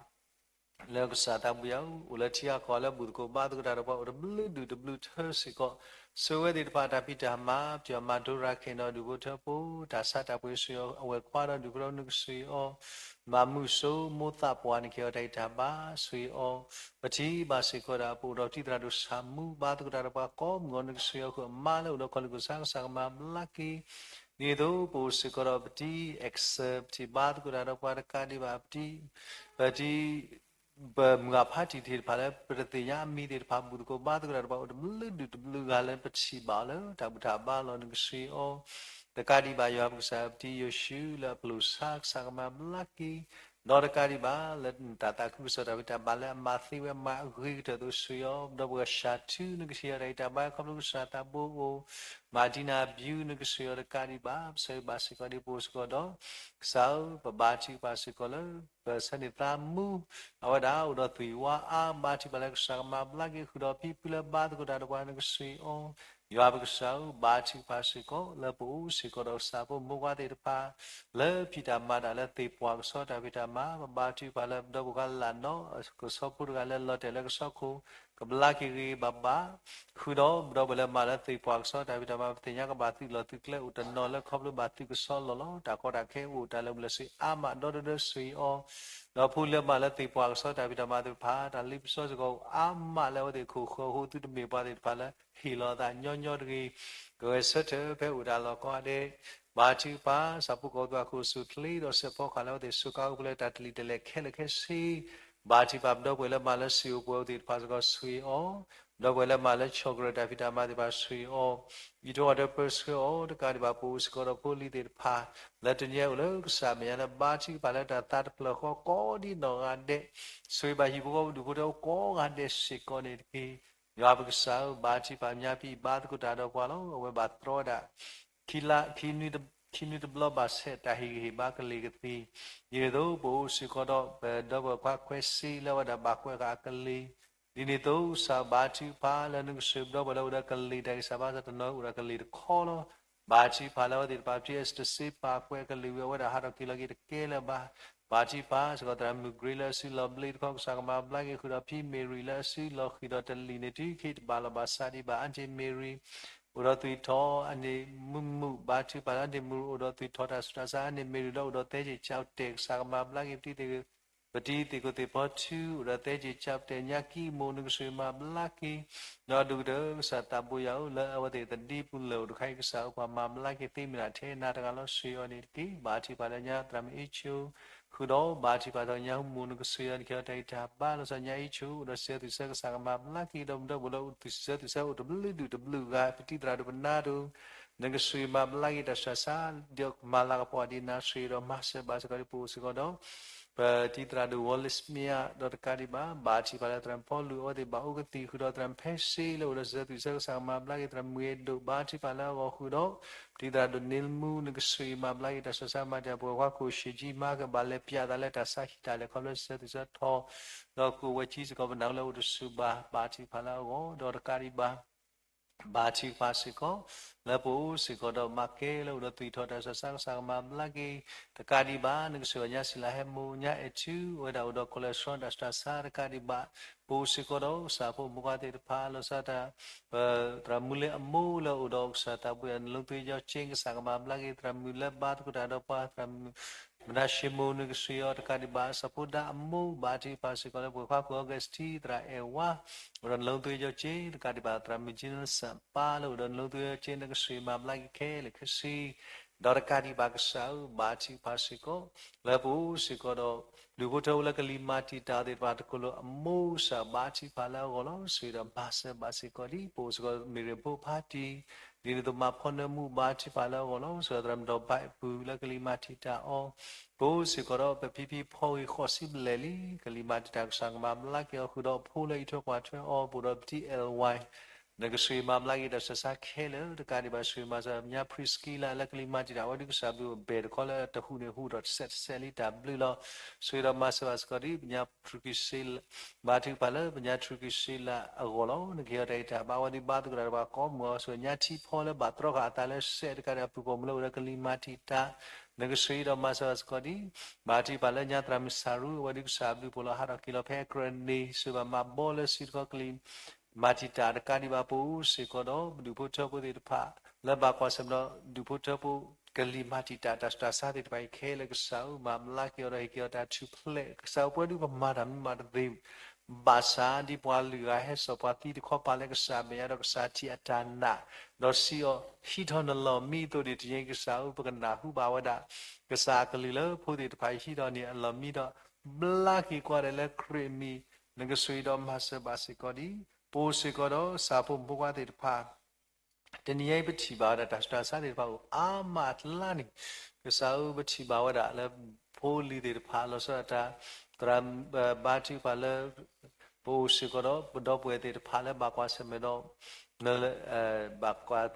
လၢကစၢ်သးပှၢ်ဧၢ အိၣ်လၢထံဂၤကီၢ်ဂၤလၢဘူၣ်သကိးဘါသကိးတၢ်ဒီးပှၤ အိၣ်တဘျုးဒူၣ်တဘျုးထၢစ့ၢ်ကီး ဆိၣ်ဂ့ၤဝဲသ့ၣ်တဖၣ်တၢ်ဖံးတၢ်မၤ ပထံၣ်အီၤမၤဒိရၤခဲနီၤ ဒူၣ်ဖိထၢဖိ တၢ်ဆါတၢ်ပှ့ၤဆိၣ်ဂ့ၤအီၤ အဝဲၢ်ခွါဒီးဒူၣ်ဖိထၢဖိနကဆိၣ်ဂ့ၤအီၤ မၤမုာ်စိ မိၢ်သးပှၢ်န့ၣ်က့ၤအီၤတၢ်ဂံၢ်တၢ်ဘါဆိၣ်ဂ့ၤအီၤ ပထံၣ်ဘၣ်စ့ၢ်ကီးဒၣ် ပအိၣ်ဒီးပတံၤသရၣ်ဒိၣ်ဆၣ်မူဘါသကိးတၢ်ဒီးပှၤကိးမုၢ်ဂီၤနကဆိၣ်ဂ့ၤအီၤဃုာ် အမါလၢအိၣ်ဒီးခီၣ်လံၢ်ခိၣ်ဆါကစၢ်ကမၤဘျါက့ၤ ဒ်သိးပအိၣ်စ့ၢ်ကီးဒီးပတံၤ Excel ပထံၣ်ဘါသကိးတၢ်ဒီးပှၤတကးဒံးဘၣ် ပတံၤ ပတံၤ ပမုၢ်ဂၢ်ဖးတံၢ်သ့ၣ်တဖၣ်လၢပတသ့ၣ်ညါအမံၤသ့ၣ်တဖၣ် ဘူၣ်သကိးဘါသကိးတၢ်ဒီးပှၤ အိၣ်တဘျုးဒူၣ်တဘျုးဂၤလၢပထံၣ်ဘၣ်အီၤလၢတၢ်ဘူၣ်တၢ်ဘါလီၤ နကဆိၣ်ဂ့ၤအီၤ တကးဒံးဘၣ် ယွၤပကစၢ်ပတံၤယိၤၡူလၢအပျိၢ်ဆါကစၢ်ကမၤဘျါက့ၤ ဒီးတကးဒံးဘၣ် လၢတၢ်သးခုကစီၣ်တၢ်ဖံးတၢ်မၤလၢအမၤသ့ဝဲမၤအဂ့ၤကတၢၢ်အသိးဆိၣ်ဂ့ၤအီၤ ဒီးပှၤဂၤၡၤထူနကဆိၣ်ဂ့ၤအီၤတၢ်ဂံၢ်တၢ်ဘါ ခီဖျိကစၢ်သးဘိအိၣ် မၤဒံနၤဘျူးနကဆိၣ်ဂ့ၤအီၤတကးဒံးဘၣ် ပဆၢဂ့ၤဘၣ်စ့ၢ်ကီးဒ်ပအိၣ်စ့ၢ်ကီးဒီး ကစၢ်ဧၢ ပဘါထုကဖၣ်စ့ၢ်ကီးလၢ ပဆၢန့ၢ်သးမူ အဝဲဒၣ်အိၣ်ဒီးသွံၣ်ဝါအါ ဘါထုကဖၣ်လၢကစၢ်ကမၤဘျါက့ၤ ဃုာ်ဒီးဖံဖုလၢဘါသကိးတၢ်ဒီးပှၤနကဆိၣ်ဂ့ၤအီၤ ယွၤပကစၢ်ဧၢ ဘါထုကဖၣ်စ့ၢ်ကီး လၢပအိၣ်စ့ၢ်ကီးဒီးကစၢ်ဖိမိၢ်ပှၢ်သ့ၣ်တဖၣ် လၢဖံးတၢ်မၤတၢ်လၢသ့ၣ်ပှၢ်ကဆီတၢ်ဖံးတၢ်မၤ ပဘါထုကဖၣ်လၢပဒီပုၢ်ဝဲၢ်လၢ်နီၢ် ကဆီဖိတဂၤလၢလီၤတဲာ်လၢကဆီခိၣ် ကဘျါက့ၤဂ့ၤဂ့ၤဘၣ်ဘၣ် ဃုာ်ဒီးပဒီပုၢ်ဝဲၢ်လၢမၤလၢသ့ၣ်ပှၢ်ကဆီတၢ်ဖံးတၢ်မၤ ပသ့ၣ်ညါကဘၣ်သုးလီၢ်သုးကျဲအိၣ်တနီၤလၢခီဖျိဘၣ်သုးကဆီလီၤလီၤ တၢ်ကီတၢ်ခဲအိၣ်တၢ်လၢာ်လၢာ်ဆ့အါမး ဒီတဒၢဆိၣ်ဂ့ၤအီၤ ဒီးဖိလၢမၤလၢသ့ၣ်ပှၢ်ကဆီတၢ်ဖံးတၢ်မၤသ့ၣ်တဖၣ် တၢ်လ့ပစီစ့ၢ်ကီးအိၣ်အါမးလၢအဝဲသ့ၣ်ခိၣ်ဃၢၤအဃိ သုတမ့ၢ်ပှၤသ့ၣ်တဖၣ်လၢဟ့ၣ်လီၤအသးညီညီတဂ့ၤ ကဂဲၤဆၢထၢၣ်ဖဲအိၣ်တၢ်လီၢ်ကိးဂၤဒဲး ဘါထုကဖၣ် ဆၣ်ဖိကီၢ်ဖိအခိၣ်ဆူၣ်ချ့ဒီးစဲးဖီကဟၣ်လၢအဝဲသ့ၣ်စူးကါအိၣ်ဖှိၣ်လၢတၢ်တလံာ်တလဲၢ်ခဲလၢာ်ခဲဆ့ ဘါထုကဖၣ် ပဒီပုၢ်ဝဲၢ်လၢမၤလၢစံာ်အိၣ်ပှဲၤအိၣ်သ့ၣ်တဖၣ်စ့ၢ်ကီးဆိၣ်ဂ့ၤအီၤ ပဒီပုၢ်ဝဲၢ်လၢမၤလၢဆီၣ်ကရၢၢ်တၢ်ဖံးတၢ်မၤသ့ၣ်တဖၣ်ဆိၣ်ဂ့ၤအီၤ အံးထွဲကွၢ်ထွဲပၢဆှၢအီၤ တကးဒံးဘၣ် ပအိၣ်စ့ၢ်ကီးဒီးဖိလံၤသ့ၣ်တဖၣ် လၢတနံၤအံၤအိၣ်လၢကစၢ်မဲာ်ညါလၢဘါထုကဖၣ်လၢတၢ်သးတဖျၢၣ်ဃီကိးဒ်နီၢ်ဂၤဒဲး ဆိၣ်ဂ့ၤဘၣ်ဟံၣ်ဖိဃီဖိဒူၣ်ဖိထၢဖိကိးဂၤဒဲးစ့ၢ်ကီးန့ၣ်တက့ၢ်. ယွၤပကစၢ်ဧၢ ဘါထုကဖၣ် ညါပံာ်ဘါသကိးတၢ်ဒီးပှၤလီၤ. အဝဲဘၣ်တြီဝဲဒၣ် ခံနွံတဘျီဘၣ်ဆဲး တၢ်ဟ့ၣ်ဂံၢ်ဟ့ၣ်ဘါကလံၤကသံၣ် ဒ်န့ၣ်အသိး ပအိၣ်စ့ၢ်ကီးဒီးပဒီပုၢ်ဝဲၢ်ခွါခွဲးစ့လၢအဝဲဒၣ်ဘၣ်ကွဲးဃာ်အကလံၤ ဒ်န့ၣ်အသိး ကစၢ်ဘါထုကဖၣ်လၢနကဆိၣ်ဂ့ၤပဒီပုၢ်ဝဲၢ်လၢအိၣ်ဒီးကလံၤတၢ်ဂံၢ်စၢ်ဘါစၢ်တနီၤ အိၣ်ဒီးကလံၤတခီလီၤ. ဘါထုကဖၣ်လၢအဝဲသ့ၣ်တဖၣ် ဖံအ့စတၢ်စ့ပာ်ကွဲးအကလံၤဝံၤ အဝဲဒၣ်ဟးထီၣ်က့ၤလီၤက့ၤတကဲလၢၤဘၣ်. ဘါထုကဖၣ်စ့ၢ်ကီး သရၣ်မုၣ်ကရ့လၢအစုလီၢ်ဘျ့တခီ ကစၢ်ကမၤဘျါက့ၤ ဃုာ်ဒီးဖံမ့ၢ်ရံၤလၢအစုလီၢ်ဃံၤဒီးတလံာ်န့ၣ် တုၤခံတဘၣ်လီၤဘၣ်ဆါဒံးဘၣ် အါန့ၢ်မ့ၢ်ရံၤ အိၣ်ဒီးသွံၣ်ထီၣ် အါန့ၢ်မုၢ်မုၣ် ဘါထုကဖၣ်လၢအါန့ၢ်မုၢ်ရံၤ အိၣ်ဒီးသွံၣ်ထီၣ်တၢ်ဆူးတၢ်ဆါ အါန့ၢ်မ့ၢ်ရံၤလၢအိၣ်ဒီးသဲက့ၤကၠီတဲာ် ကစၢ်ကမၤဘျါက့ၤ ပတံၤသ့ၣ်ခိၣ်သ့ၣ်ဖီထူ အိၣ်ဒီးသဲက့ၤကၠီတဲာ် ညါကံမိၢ် နကဆိၣ်ဂ့ၤမၤဘျါက့ၤ ဒီးဒိၣ်ကတၢၢ် ကစၢ်သးဘိယွၤဧၢ လၢအဝဲသ့ၣ်သဒံပူၤလၢာ်အိၣ်တခါအံၤ ကစၢ်ဧၢ ပှၤမၤဘျါက့ၤသ့မ့ၢ်ဒၣ်ထဲနၤတဂၤလီၤ ဆိၣ်ဂ့ၤအီၤန့ၣ်တက့ၢ်. ဘါထုကဖၣ်လၢညါသရၣ်မုၣ်အ့ဆိ ဃုာ်ဒီးဘါထုကဖၣ်ထီၣ်ညါဟူမိၢ် နကဆိၣ်ဂ့ၤအီၤန့ၣ် ကဲထီၣ်တၢ်ဂံၢ်တၢ်ဘါ လီၤဆီညါအ့ဆိ အိၣ်ဒီးစံးဆၢသွံၣ်ဆၢ ကစၢ်ကမၤဘျါက့ၤ ဒီးပဒီပုၢ်ဝဲၢ်လၢအိၣ်သွံၣ်ဆၢသွံၣ်ဆၢအိၣ်တဘျုးဒူၣ်တဘျုးဂၤ ပတံၤသရၣ်ဒိၣ်ပနါဒိၣ် နကဆိၣ်ဂ့ၤမၤဘျါက့ၤတၢ်ဆူးတၢ်ဆါ ဒီးမၤလၤကပီၤဒံးနၤ ဆိၣ်ဂ့ၤဒီးမၤစၢၤဘၣ်စ့ၢ်ကီးဒ်ပအိၣ်စ့ၢ်ကီးဒီး ပတံၤသရၣ်ဒိၣ်ဝီလ့ၣ်စမံယၤ ဒီးတကးဒံးဘၣ် ဘါထုကဖၣ်လၢသရၣ်ဖီလူၤ အဝဲသ့ၣ်ဘၣ်အိၣ်ကသံၣ် ဃုာ်ဒီးသရၣ်ဖဲစ့လၢအိၣ်ဒီးစံးဆၢသွံၣ်ဆၢ ကစၢ်ကမၤဘျါက့ၤ သရၣ်မုၢ်အဲၣ်ဒိၣ် ဘါထုကဖၣ်လၢအဂီၢ်ဃုာ်ဒီး ပတံၤသရၣ်ဒိၣ်န့လမူ နကဆိၣ်ဂ့ၤမၤဘျါက့ၤတၢ်ဆူးတၢ်ဆါ မၤတၢ်ပှဲၤခွါခိၣ် ရှံးကၠံမၤကဘၣ်လဲၤပၠးသးလၢတၢ်ဆါဟံၣ်တၢ်လဲၤခီဖျိစံးဆၢသွံၣ်ဆၢထီၣ် ဒီးကအိၣ်ဝဲကၠံစ့ၢ်ကီး ပနၢ်ဟူလၢအိၣ်တဆူၣ်ဘၣ် ဘါထုကဖၣ်လၢအဂီၢ် ဒီးတကးဒံးဘၣ် ဘါထုကဖၣ်စ့ၢ်ကီး လၢပအိၣ်စ့ၢ်ကီးဒီးမၤကဲလၢအိၣ်ဒီးသွံၣ်ထီၣ်တၢ်ဆူးတၢ်ဆါ ကစၢ်ကမၤဘျါက့ၤ တကးဒံးဘၣ် နကဆိၣ်ဂ့ၤညါစံလၤဟဲမိၢ် ညါအဲၣ်ထူ အဝဲဒၣ်အိၣ်ဒီး cholesterol တၢ်ဆူးတၢ်ဆါ တကးဒံးဘၣ် ပအိၣ်စ့ၢ်ကီးဒီးကစၢ်ဖိမုၣ်ခွါသ့ၣ်တဖၣ် လီၤဆီဒၣ်တၢ် ပသရၣ်မုၢ်လၢအမိၢ်လၢအိၣ်ဒီးကစၢ်သးဘိယွၤ နလိသယီကၠ့ ကစၢ်ကမၤဘျါက့ၤ သရၣ်မုၢ်လၢဘါသကိးတၢ်ဒီးပှၤ သရၣ်မုၣ် မနၤၡ့မိၢ် နကဆိၣ်ဂ့ၤအီၤ တကးဒံးဘၣ် စီၤဖိဒါအမိၢ် ဘါထုကဖၣ်စ့ၢ်ကီးလၢပှဲၤခွါခိၣ် August သရၣ်အဲၣ်ဝါ အိၣ်ဒီးနလိသယီကၠ့ တကးဒံးဘၣ် သရၣ်မုၢ် Jensen ပၢ်လၢအိၣ်ဒီးနလိသယီကၠ့ နကဆိၣ်ဂ့ၤမၤဘျါက့ၤခဲလၢာ်ခဲဆ့ ဒီးတကးဒံးဘၣ်ကစၢ်ဧၢ ဘါထုကဖၣ်စ့ၢ်ကီး လၢပအိၣ်စ့ၢ်ကီးဒီး ဒူၣ်ဖိထၢဖိလၢကလံၤမၤတံာ်တာ်အီၤသ့ၣ်တဖၣ်တကလုာ်အမိၢ်စၢ် ဘါထုကဖၣ်လၢအဂီၢ်လီၤ. ဆိၣ်ဂ့ၤဒီးမၤစၢၤဘၣ်စ့ၢ်ကီးဒံး ပအိၣ်စ့ၢ်ကီး မ့ၢ်ရ့ၣ်ဖိဖါတံၢ် ဒ်န့ၣ်အသိးမၤဖီနၢမူ ဘါထုကဖၣ်လၢအဂီၢ်လီၤ. ဆိၣ်ဂ့ၤဒီးသရၣ်မုၣ်ဒီးဘၣ်အပူၤလၢကလံၤမၤတံာ်တာ်အီၤ ပအိၣ်စ့ၢ်ကီးဒီး ပဖံဖံဖီဂ့ၤဃိးဆံဘျဲၣ်လံ ကလံၤမၤတံာ်တာ် ကစၢ်ကမၤဘျါက့ၤအီၤ ဃုာ်ဒီးဖိလၢအံးထွဲကွၢ်ထွဲအီၤ ပအိၣ်ဒီးပတံၢ် L Y နကဆိၣ်ဂ့ၤမၤဘျါက့ၤတၢ်ဆူးတၢ်ဆါခဲလၢာ် တကးဒံးဘၣ် ဆိၣ်ဂ့ၤမၤစၢၤပညါ Priscilla လၢကလံၤမၤတံာ်တာ် အဝဲဒုးကစၢ်ဘျုးအဘဲၣ်တခီလၢတဟူးန့ၣ်ဟူးဒီးတစဲးတစဲးလံ တၢ်ဘျုးလီၤ. ဆိၣ်ဂ့ၤဒီးမၤစၢၤဘၣ်စ့ၢ်ကီးဒံး ပညါ Priscilla ဘါထုကဖၣ်လၢပညါ Priscilla အဂီၢ်လီၤ. နကဟ့ၣ်အီၤတၢ်ဂံၢ်တၢ်ဘါ အဝဲသ့ၣ်ဘါသကိးတၢ်ဒီးပှၤကိးမုၢ်အီၤ ဆိၣ်ဂ့ၤညါထံဖီလၢဘၣ်တြီဃာ်အသးလၢစဲး တကးဒံးအပူၤကွံာ်မုၢ်လၢအိၣ်လၢကလံၤမၤတံာ်တာ် နကဆိၣ်ဂ့ၤဒီးမၤစၢၤဘၣ်စ့ၢ်ကီးဒံး ဘါထုကဖၣ်လၢညါသရၣ်မုၣ်စၢ်ရူ အဝဲဒုးကစၢ်ဘျုးဖှိၣ်လီၤ ဟးထီၣ်က့ၤလီၤဖဲအကြၢးန့ၣ် ဆိၣ်ဂ့ၤဘၣ်မၤဘီလၢစုတခီကလံၤ မၤတံာ်တာ်တကးဒံးဘၣ် ပအိၣ်စ့ၢ်ကီးဒီး ပဒူၣ်ဖိထၢဖိသ့ၣ်တဖၣ် လၢဘၣ်ကွၢ်ဆၢၣ်မဲာ်ဒီး ဒူၣ်ဖိထၢဖိ ကလံၤမၤတံာ်တာ်တၢ်ဆူးတၢ်ဆါသ့ၣ်တဖၣ်အံၤခဲလၢာ် ကစၢ်ဧၢ မၤဘျါက့ၤအီၤဒီး ဟ့ၣ်က့ၤအီၤတၢ်ထူၣ်ဖျဲး ကစၢ်ဧၢ ပဝဲဒုးပမၤတၢ်မနုၤမးတသ့ ဘၣ်ဆၣ်ဒ်ပှၤလုၢ်ဂၤဟဲစိာ်ပှၤသံတခီ ပာ်လၢကစၢ်မဲာ်ညါဒီး ကစၢ်ထံၣ်အတၢ်နာ် ဒီးစံးအီၤဟံးထီၣ်နလီၢ်မံအသိးန့ၣ် တနံၤအံၤကစၢ်ဧၢ ပကနၢ်ဟူဘၣ်ဝဲဒၣ် ကစၢ်အကလုၢ်လၢဖိသ့ၣ်တဖၣ်အံၤဟံးထီၣ်န့ၢ်အလီၢ်မံဒီး ဘျါက့ၤကွၢ်ဒီးလၢခရံာ်အမံၤ နကဆိၣ်ဂ့ၤဒီးမၤစၢၤဘၣ်စ့ၢ်ကီးဒံး ပအိၣ်စ့ၢ်ကီးဒီး ကစၢ်ဖိမုၣ်ဖိခွါသ့ၣ်တဖၣ် တနံၤအံၤပထံၣ်ဘၣ်ဝဲဒၣ်တၢ်ဆူးတၢ်ဆါသ့ၣ်တဖၣ်အိၣ်အါမးအကျါန့ၣ် ကစၢ်ဧၢ ပထံၣ်ဘၣ်ဝဲဒၣ်လၢ ဖိလံၤသ့ၣ်တဖၣ် လီၤဆီဒၣ်တၢ် သရၣ် ဘါထုကဖၣ်လၢ ပအိၣ်စ့ၢ်ကီးဒီး ပဒီပုၢ်ဝဲၢ်သ့ၣ်တဖၣ်လၢဘၣ်ကွၢ်ဆၢၣ်မဲာ်ဒီး ဘၣ်ကွၢ်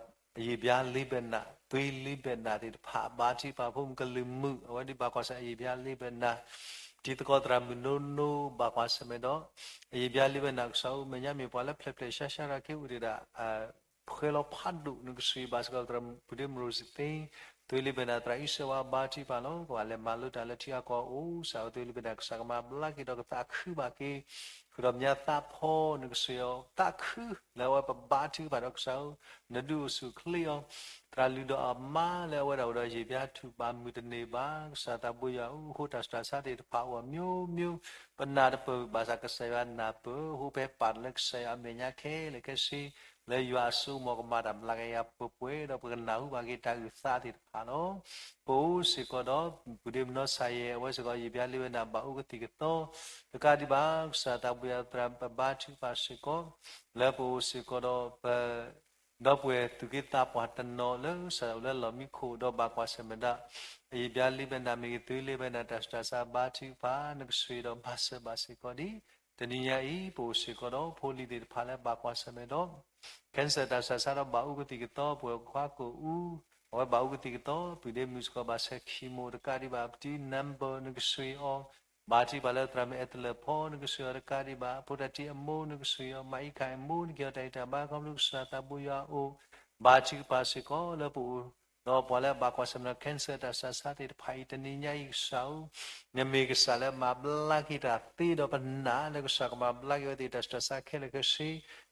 ယံာ်ဘျါလ့ဘဲနး သွံလ့ဘဲနးသ့ၣ်တဖၣ် ဘါထုကဖၣ်ဖိမုၣ်ကလုာ်မုၣ် အဝဲဒုးဘၣ်ကွၢ်ဆၢၣ်မဲာ် ယံာ်ဘျါလ့ဘဲနး တံၤသကိးသရၣ်မုၣ်နိနိ ဘၣ်ကွၢ်ဆၢၣ်မဲာ်ဒီး ယံာ်ဘျါလ့ဘဲနး ကစၢ်ဧၢ မဲာ်ညါမ့ၢ်ပှၤလၢဖျဲးဖျဲးရှါရှါဒီးက့ၤအိၣ်ဒံးဒၣ် ဖှဲလီၤဖးဒိၣ် နကဆိၣ်ဂ့ၤဘၣ်စ့ၢ်ကီးသရၣ်မုၣ်ပူၤဒ့မုၣ်ရိစသ့ သွံလ့ဘဲနး သရၣ်အံၣ်စၢဝါ ဘါထုကဖၣ်လီၤ ကဘၣ်လဲၤမၤလိတၢ်လၢထံဂၤကီၢ်ဂၤအိၣ် ကစၢ်ဧၢ သွံလ့ဘဲနး ကစၢ်ကမၤဘျါက့ၤဒီးကသးခုဘၣ်က့ၤ ဃုာ်ဒီးပညါသးဖီ နကဆိၣ်ဂ့ၤအီၤ သးခု လၢအဝဲပဘါထုကဖၣ်ဒီးကစၢ်ဧၢ နဒုးအိၣ်ဆူၣ်အိၣ်ချ့အီၤ သရၣ်လုၢ်ဒီးအမါလၢအဝဲဒၣ်အိၣ်ဒီးယံာ်ဘျါထူၣ်ဘၣ်မုၢ်တန့ၢ်ဘၣ် ကစၢ်သးဘိယွၤဧၢ အဃိတၢ်ဆူးတၢ်ဆါသ့ၣ်တဖၣ်အိၣ်အမျိုးမျိုး ပနၢ်တပၢၢ်ဘၣ်ဆၣ်ကစၢ်ယွၤနၢ်ပၢၢ် အဃိပဟဲပာ်လၢကစၢ်ယွၤအမဲာ်ညါခဲလၢာ်ခဲဆ့ လၢယွၤအစိကမီၤကမၤတၢ်ဘျါက့ၤယၤပှဲၤပှဲၤဒီး ပကနၢ်ဟူဘၣ်က့ၤတၢ်အုၣ်သးသ့ၣ်တဖၣ်လီၤ. ပအိၣ်စ့ၢ်ကီးဒီး ပူၤဒ့မုၣ်နီၢ်ဆါယဲၢ် အဝဲစ့ၢ်ကီးယံာ်ဘျါလ့ဝဲနၤ ဘၣ်အိၣ်ကသံၣ်ကသီ တကးဒံးဘၣ် ကစၢ်သးဘိယွၤသရၣ် ပဘါထုကဖၣ်စ့ၢ်ကီး လၢပအိၣ်စ့ၢ်ကီးဒီးပ ဒီပုၢ်ဝဲၢ်သူၣ်က့သးပှၢ်တနီၤလၢကစၢ်အိၣ်လၢလီၢ်မံခိၣ်ဒီးဘၣ်ကွၢ်ဆၢၣ်မဲာ်ဒၣ် အယံာ်ဘျါလ့ဘဲနးမ့ၢ်ဂ့ၤ သွံလ့ဘဲနး တၢ်ဆူးတၢ်ဆါဘါထုကဖၣ် နကဆိၣ်ဂ့ၤဒီးမၤစၢၤဘၣ်စ့ၢ်ကီးဒံး တနံၤညါအံၤ ပအိၣ်စ့ၢ်ကီးဒီးဖိလံၤသ့ၣ်တဖၣ်လၢဘၣ်ကွၢ်ဆၢၣ်မဲာ်ဒီး cancer တၢ်ဆူးတၢ်ဆါဒီးဘၣ်အိၣ်ကသံၣ်ကသီ ပဝဲၢ်ခွါကိၣ်အူ အဝဲဘၣ်အိၣ်ကသံၣ်ကသီ ပူၤဒ့မုၣ်စ့ၢ်ကီးဘၣ်ဆဲး chemo တကးဒံးဘၣ် ပတံၤ number နကဆိၣ်ဂ့ၤအီၤ ဘါထုကဖၣ်လၢသရၣ်မုၣ်အဲၣ်တလၢၣ်ဖီ နကဆိၣ်ဂ့ၤအီၤတကးဒံးဘၣ် ဖိတၢ်တံၤအမိၢ် နကဆိၣ်ဂ့ၤအီၤ မၤအံခၣ်အမိၢ် နကဟ့ၣ်အီၤတၢ်ဂံၢ်တၢ်ဘါ ခီဖျိကစၢ်သးဘိယွၤအအိၣ် ဘါထုကဖၣ်စ့ၢ်ကီးလၢပအိၣ် ဒီးပှၤလၢအဘၣ်ကွၢ်ဆၢၣ်မဲာ်ဒီး cancer တၢ်ဆူးတၢ်ဆါသ့ၣ်တဖၣ်အံၤ တနံၤညါအံၤကစၢ်ဧၢ နမ့ၢ်ကစၢ်လၢမၤဘျါက့ၤတၢ်သ့ဒီးပနာ်လၢကစၢ်ကမၤဘျါက့ၤဝဲသ့ၣ်တၢ်ဆူးတၢ်ဆါခဲလၢာ်ခဲဆ့ ခီ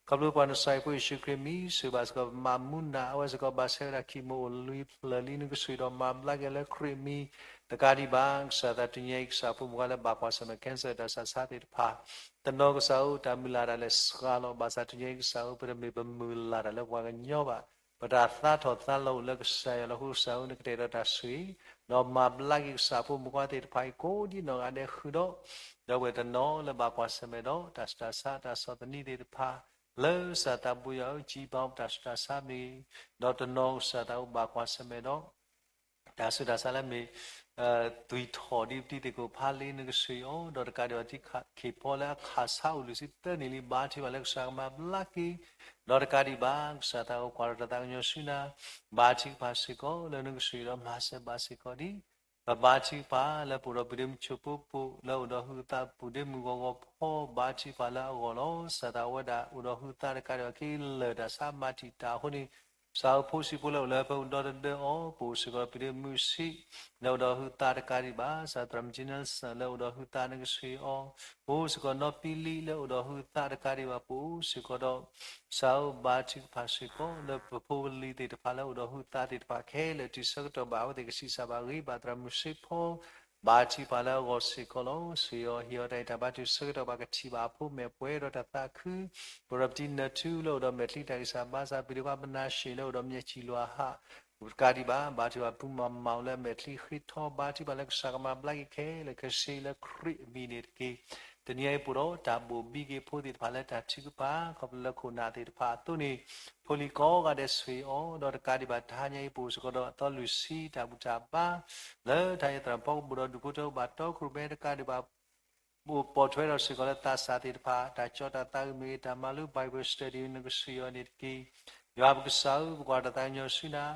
ဖျိပှၤနဆါဟံၣ်ဖိယ့ၣ်ၡူးခရံာ်မံၤ ဆိၣ်ဂ့ၤဘၣ်စ့ၢ်ကီးပမၤမူနၢ် အဝဲစ့ၢ်ကီးဘၣ်ဆဲးဝဲဒၣ် chemo အိၣ်လွံၢ်ဖျၢၣ်လံ နကဆိၣ်ဂ့ၤဒီးမၤဘျါက့ၤလၢခရံာ်မံၤ တကးဒံးဘၣ် ကစၢ်သးတနံၤညါအံၤ ကစၢ်ဖိမုၣ်ခွါလၢဘၣ်ကွၢ်ဆၢၣ်မဲာ် cancer တၢ်ဆူးတၢ်ဆါသ့ၣ်တဖၣ် တနီၤကစၢ်ဧၢ တၢ်မုၢ်လၢ်တၢ်လဲၤစှၤလီၤ ဘၣ်ဆၣ်တနံၤညါအံၤကစၢ်ဧၢ ပတမ့ၢ်ပမုၢ်လၢ်တၢ်လၢပှၤကညီဘၣ် ပတၢ်သးထီၣ်သးလီၤအိၣ်လၢကစၢ်ယွၤလီၤ အဃိကစၢ်ဧၢ နကတဲာ်ဒီးတၢ်ဆိၣ်ဂ့ၤ ဒီးမၤဘျါက့ၤကစၢ်ဖိမုၣ်ခွါသ့ၣ်တဖၣ်အံၤ ကိးဒံးနီၢ်ဂၤဒဲးဃုာ်ဒီး ဒီပုၢ်ဝဲၢ်တနီၤလၢဘၣ်ကွၢ်ဆၢၣ်မဲာ်ဒီး တၢ်ဆူးတၢ်ဆါတၢ်ဆီၣ်သနံးသ့ၣ်တဖၣ် လၢကစၢ်သးဘိယွၤဧၢ ကံဘါပတၢ်ဆူးတၢ်ဆါမ့ၢ်ဂ့ၤ ဒီးတနီၤကစၢ်သးအိၣ်ဘၣ်ကွၢ်ဆၢၣ်မဲာ်ဒီး တၢ်ဆူးတၢ်ဆါလၢမ့ၢ် သွံၣ်ထီၣ်ဒ်ပတံၤသ့ၣ်ကိးဖးလံ နကဆိၣ်ဂ့ၤအီၤ ဒီးတကးဒံးဘၣ် တံၤခ့ၣ်ဖီလၢအခၣ်ဆါအိၣ်လွံၢ်ဆံသၢနံၣ်လံ ဘါထုကဖၣ်လၢကစၢ်ကမၤဘျါက့ၤ ဒီးတကးဒံးဘၣ် ကစၢ်သးအိၣ်ကွၢ်ထီၣ်တၢ်သးကညီၤဆူနၤ ဘါထုကဖၣ်စ့ၢ်ကီး လၢနကဆိၣ်ဂ့ၤဒီးမၤစၢၤဘၣ်စ့ၢ်ကီးဒံး ပဘါထုကဖၣ်လၢပအိၣ်ဒီးပူၤဒ့မုၣ်ဆိဖိပိာ် လၢအိၣ်ဒီးဟုသးပူၤဒ့မုၣ်ဂီၤဂီၤဖီ ဘါထုကဖၣ်လၢအဂီၢ်လီၤ. ကစၢ်သးအိၣ်ဝဲဒၣ်အိၣ်ဒီးဟုသးတကးဒံးဘၣ် က့ၤလၢာ်တၢ်ဆါမၤတံာ်တာ်အဃိန့ၣ် ကစၢ်ဧၢ ဖိဆံးဖိလၢအိၣ်လၢဟၢဖၢ ပဒီတဒၢအီၤ ပအိၣ်စ့ၢ်ကီးဒီးပူၤဒ့မုၣ်ဆံး လၢအိၣ်ဒီးဟုသးတကးဒံးဘၣ် ကစၢ်သရၣ်မုၣ်ကၠံနၢၣ်စၢၣ် လၢအိၣ်ဒီးဟုသး နကဆိၣ်ဂ့ၤအီၤ ပအိၣ်စ့ၢ်ကီးနီၢ်ပံလံ လၢအိၣ်ဒီးဟုသးတကးဒံးဘၣ် ပအိၣ်စ့ၢ်ကီးဒီး ကစၢ်ဧၢ ဘါထုကဖၣ်စ့ၢ်ကီး လၢပဖိပလံၤသ့ၣ်တဖၣ်လၢအိၣ်ဒီးဟုသးသ့ၣ်တဖၣ်ခဲလၢာ် တုၤဆၢကတီၢ်ဘၣ် အဝဲသ့ၣ်ကဆံးစၢ်ဘၣ်ဂ့ၤဘၣ်သရၣ်မုၣ်စ့ၢ်ဖီ ဘါထုကဖၣ်လၢအဂီၢ်စ့ၢ်ကီးလီၤ. ဆိၣ်ဂ့ၤအီၤ ဟ့ၣ်အီၤတၢ်ဂံၢ်တၢ်ဘါ တုၤဆၢကတီၢ်ဘၣ် ကထံၣ်ဘၣ်အဖိမဲာ်ပှဲၤဒီးတၢ်သးခု ပအိၣ်ဒီးပတံၤနၢၢ်ထူ လၢအိၣ်ဒီးမဲာ်ချံတၢ်ဂံၢ်စၢ်ဘါစၢ် ပဒ့ခွါပနၤၡ့ၣ် လၢအိၣ်ဒီးမဲာ်ချံလွၤဟး တကးဒံးဘၣ် ဘါထုကဖၣ်ပမၤမၤအိၣ်လၢအမဲာ်ချံဃ့ထီ ဘါထုကဖၣ်လၢကစၢ်ကမၤဘျါက့ၤခဲလၢာ်ခဲဆ့လၢခရံာ်အမံၤန့ၣ်တက့ၢ်. တနံၤအံၤပအိၣ်ဒီးတၢ်ဘိၣ်ဘံၣ်က့ၤဖိသ့ၣ်တဖၣ်လၢတၢ်ထုကဖၣ် ခီဖျိလၢခိၣ်နၢ်သ့ၣ်တဖၣ်အသိးန့ၣ် ဖိလံၤကိးဂၤဒဲးဆိၣ်ဂ့ၤအီၤ ဒီးတကးဒံးဘၣ်တဟါညါအံၤ ပအိၣ်စ့ၢ်ကီးဒီးအသီလွံၢ်ဆံတၢ်ဘူၣ်တၢ်ဘါ လၢတၢ်အဲၣ်သရၣ်ဖီကဘိၣ်ဒီး ဒူၣ်ဖိထၢဘၣ်တီခိၣ်ရိၣ်မဲတကးဒံးဘၣ် အိၣ်ပိာ်ထွဲဒီးစ့ၢ်ကီးလၢသးစၢ်သ့ၣ်တဖၣ် တၢ်ကၠီတၢ်သးဝံၣ်မ့ၢ်ဂ့ၤ တၢ်မၤလိ Bible study နကဆိၣ်ဂ့ၤအီၤန့ၣ်တက့ၢ်. ယွၤပကစၢ်ဧၢ, ပကွၢ်တၢ်သးကညီၤဆူနၤ,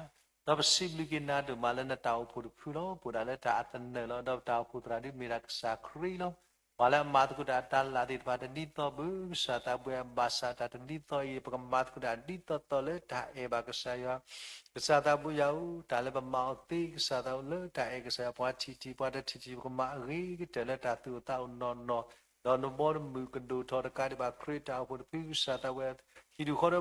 ဒီးပစံးဘျုးက့ၤနၤဒိၣ်မးလၢနတၢ်အိၣ်ဖှိၣ်တဖုလီၤ. ပအိၣ်ဒၣ်လၢတၢ်အသနၢၣ်လီၤ. ဒီးပတၢ်အိၣ်ဖှိၣ်သရၣ်ဒုးမ့ၢ်ဒၣ်ကစၢ်ခရံာ်လီၤ. ပှၤလၢအမၤသကိးတၢ်အတၢ်လၢ်သ့ၣ်တဖၣ်တဒ်သိးဘၣ် ကစၢ်သးဘိယွၤ, ဘၣ်ဆၣ်တၢ်တဒ်သိးအံၤ ပကမၤသကိးတၢ်ဒ်သိးသိးလၢတၢ်အဲၣ်ဘၣ်ကစၢ်ယွၤ ကစၢ်သးဘိယွၤဧၢ, တၢ်လၢပမၤအီၤသ့ ကစၢ်သးဘိယွၤဧၢ လၢတၢ်အဲၣ်ကစၢ်ယွၤ, ပှၤထံၣ်ထံၣ် ပှၤတထံၣ်ထံၣ် ပကမၤအဂ့ၤကတၢၢ်လၢတၢ်သူၣ်အိၣ်သးအိၣ်နီၢ်နီၢ်, ဒီးနဘီနမုၢ်ကဒိၣ်ထီၣ်တကးဒံးဘၣ် ခရံာ်တၢ်အိၣ်ဖှိၣ်တဖု ကစၢ်သးဘိယွၤဧၢ, ဟံၣ်ဒူၣ်ဃီဒီးကိး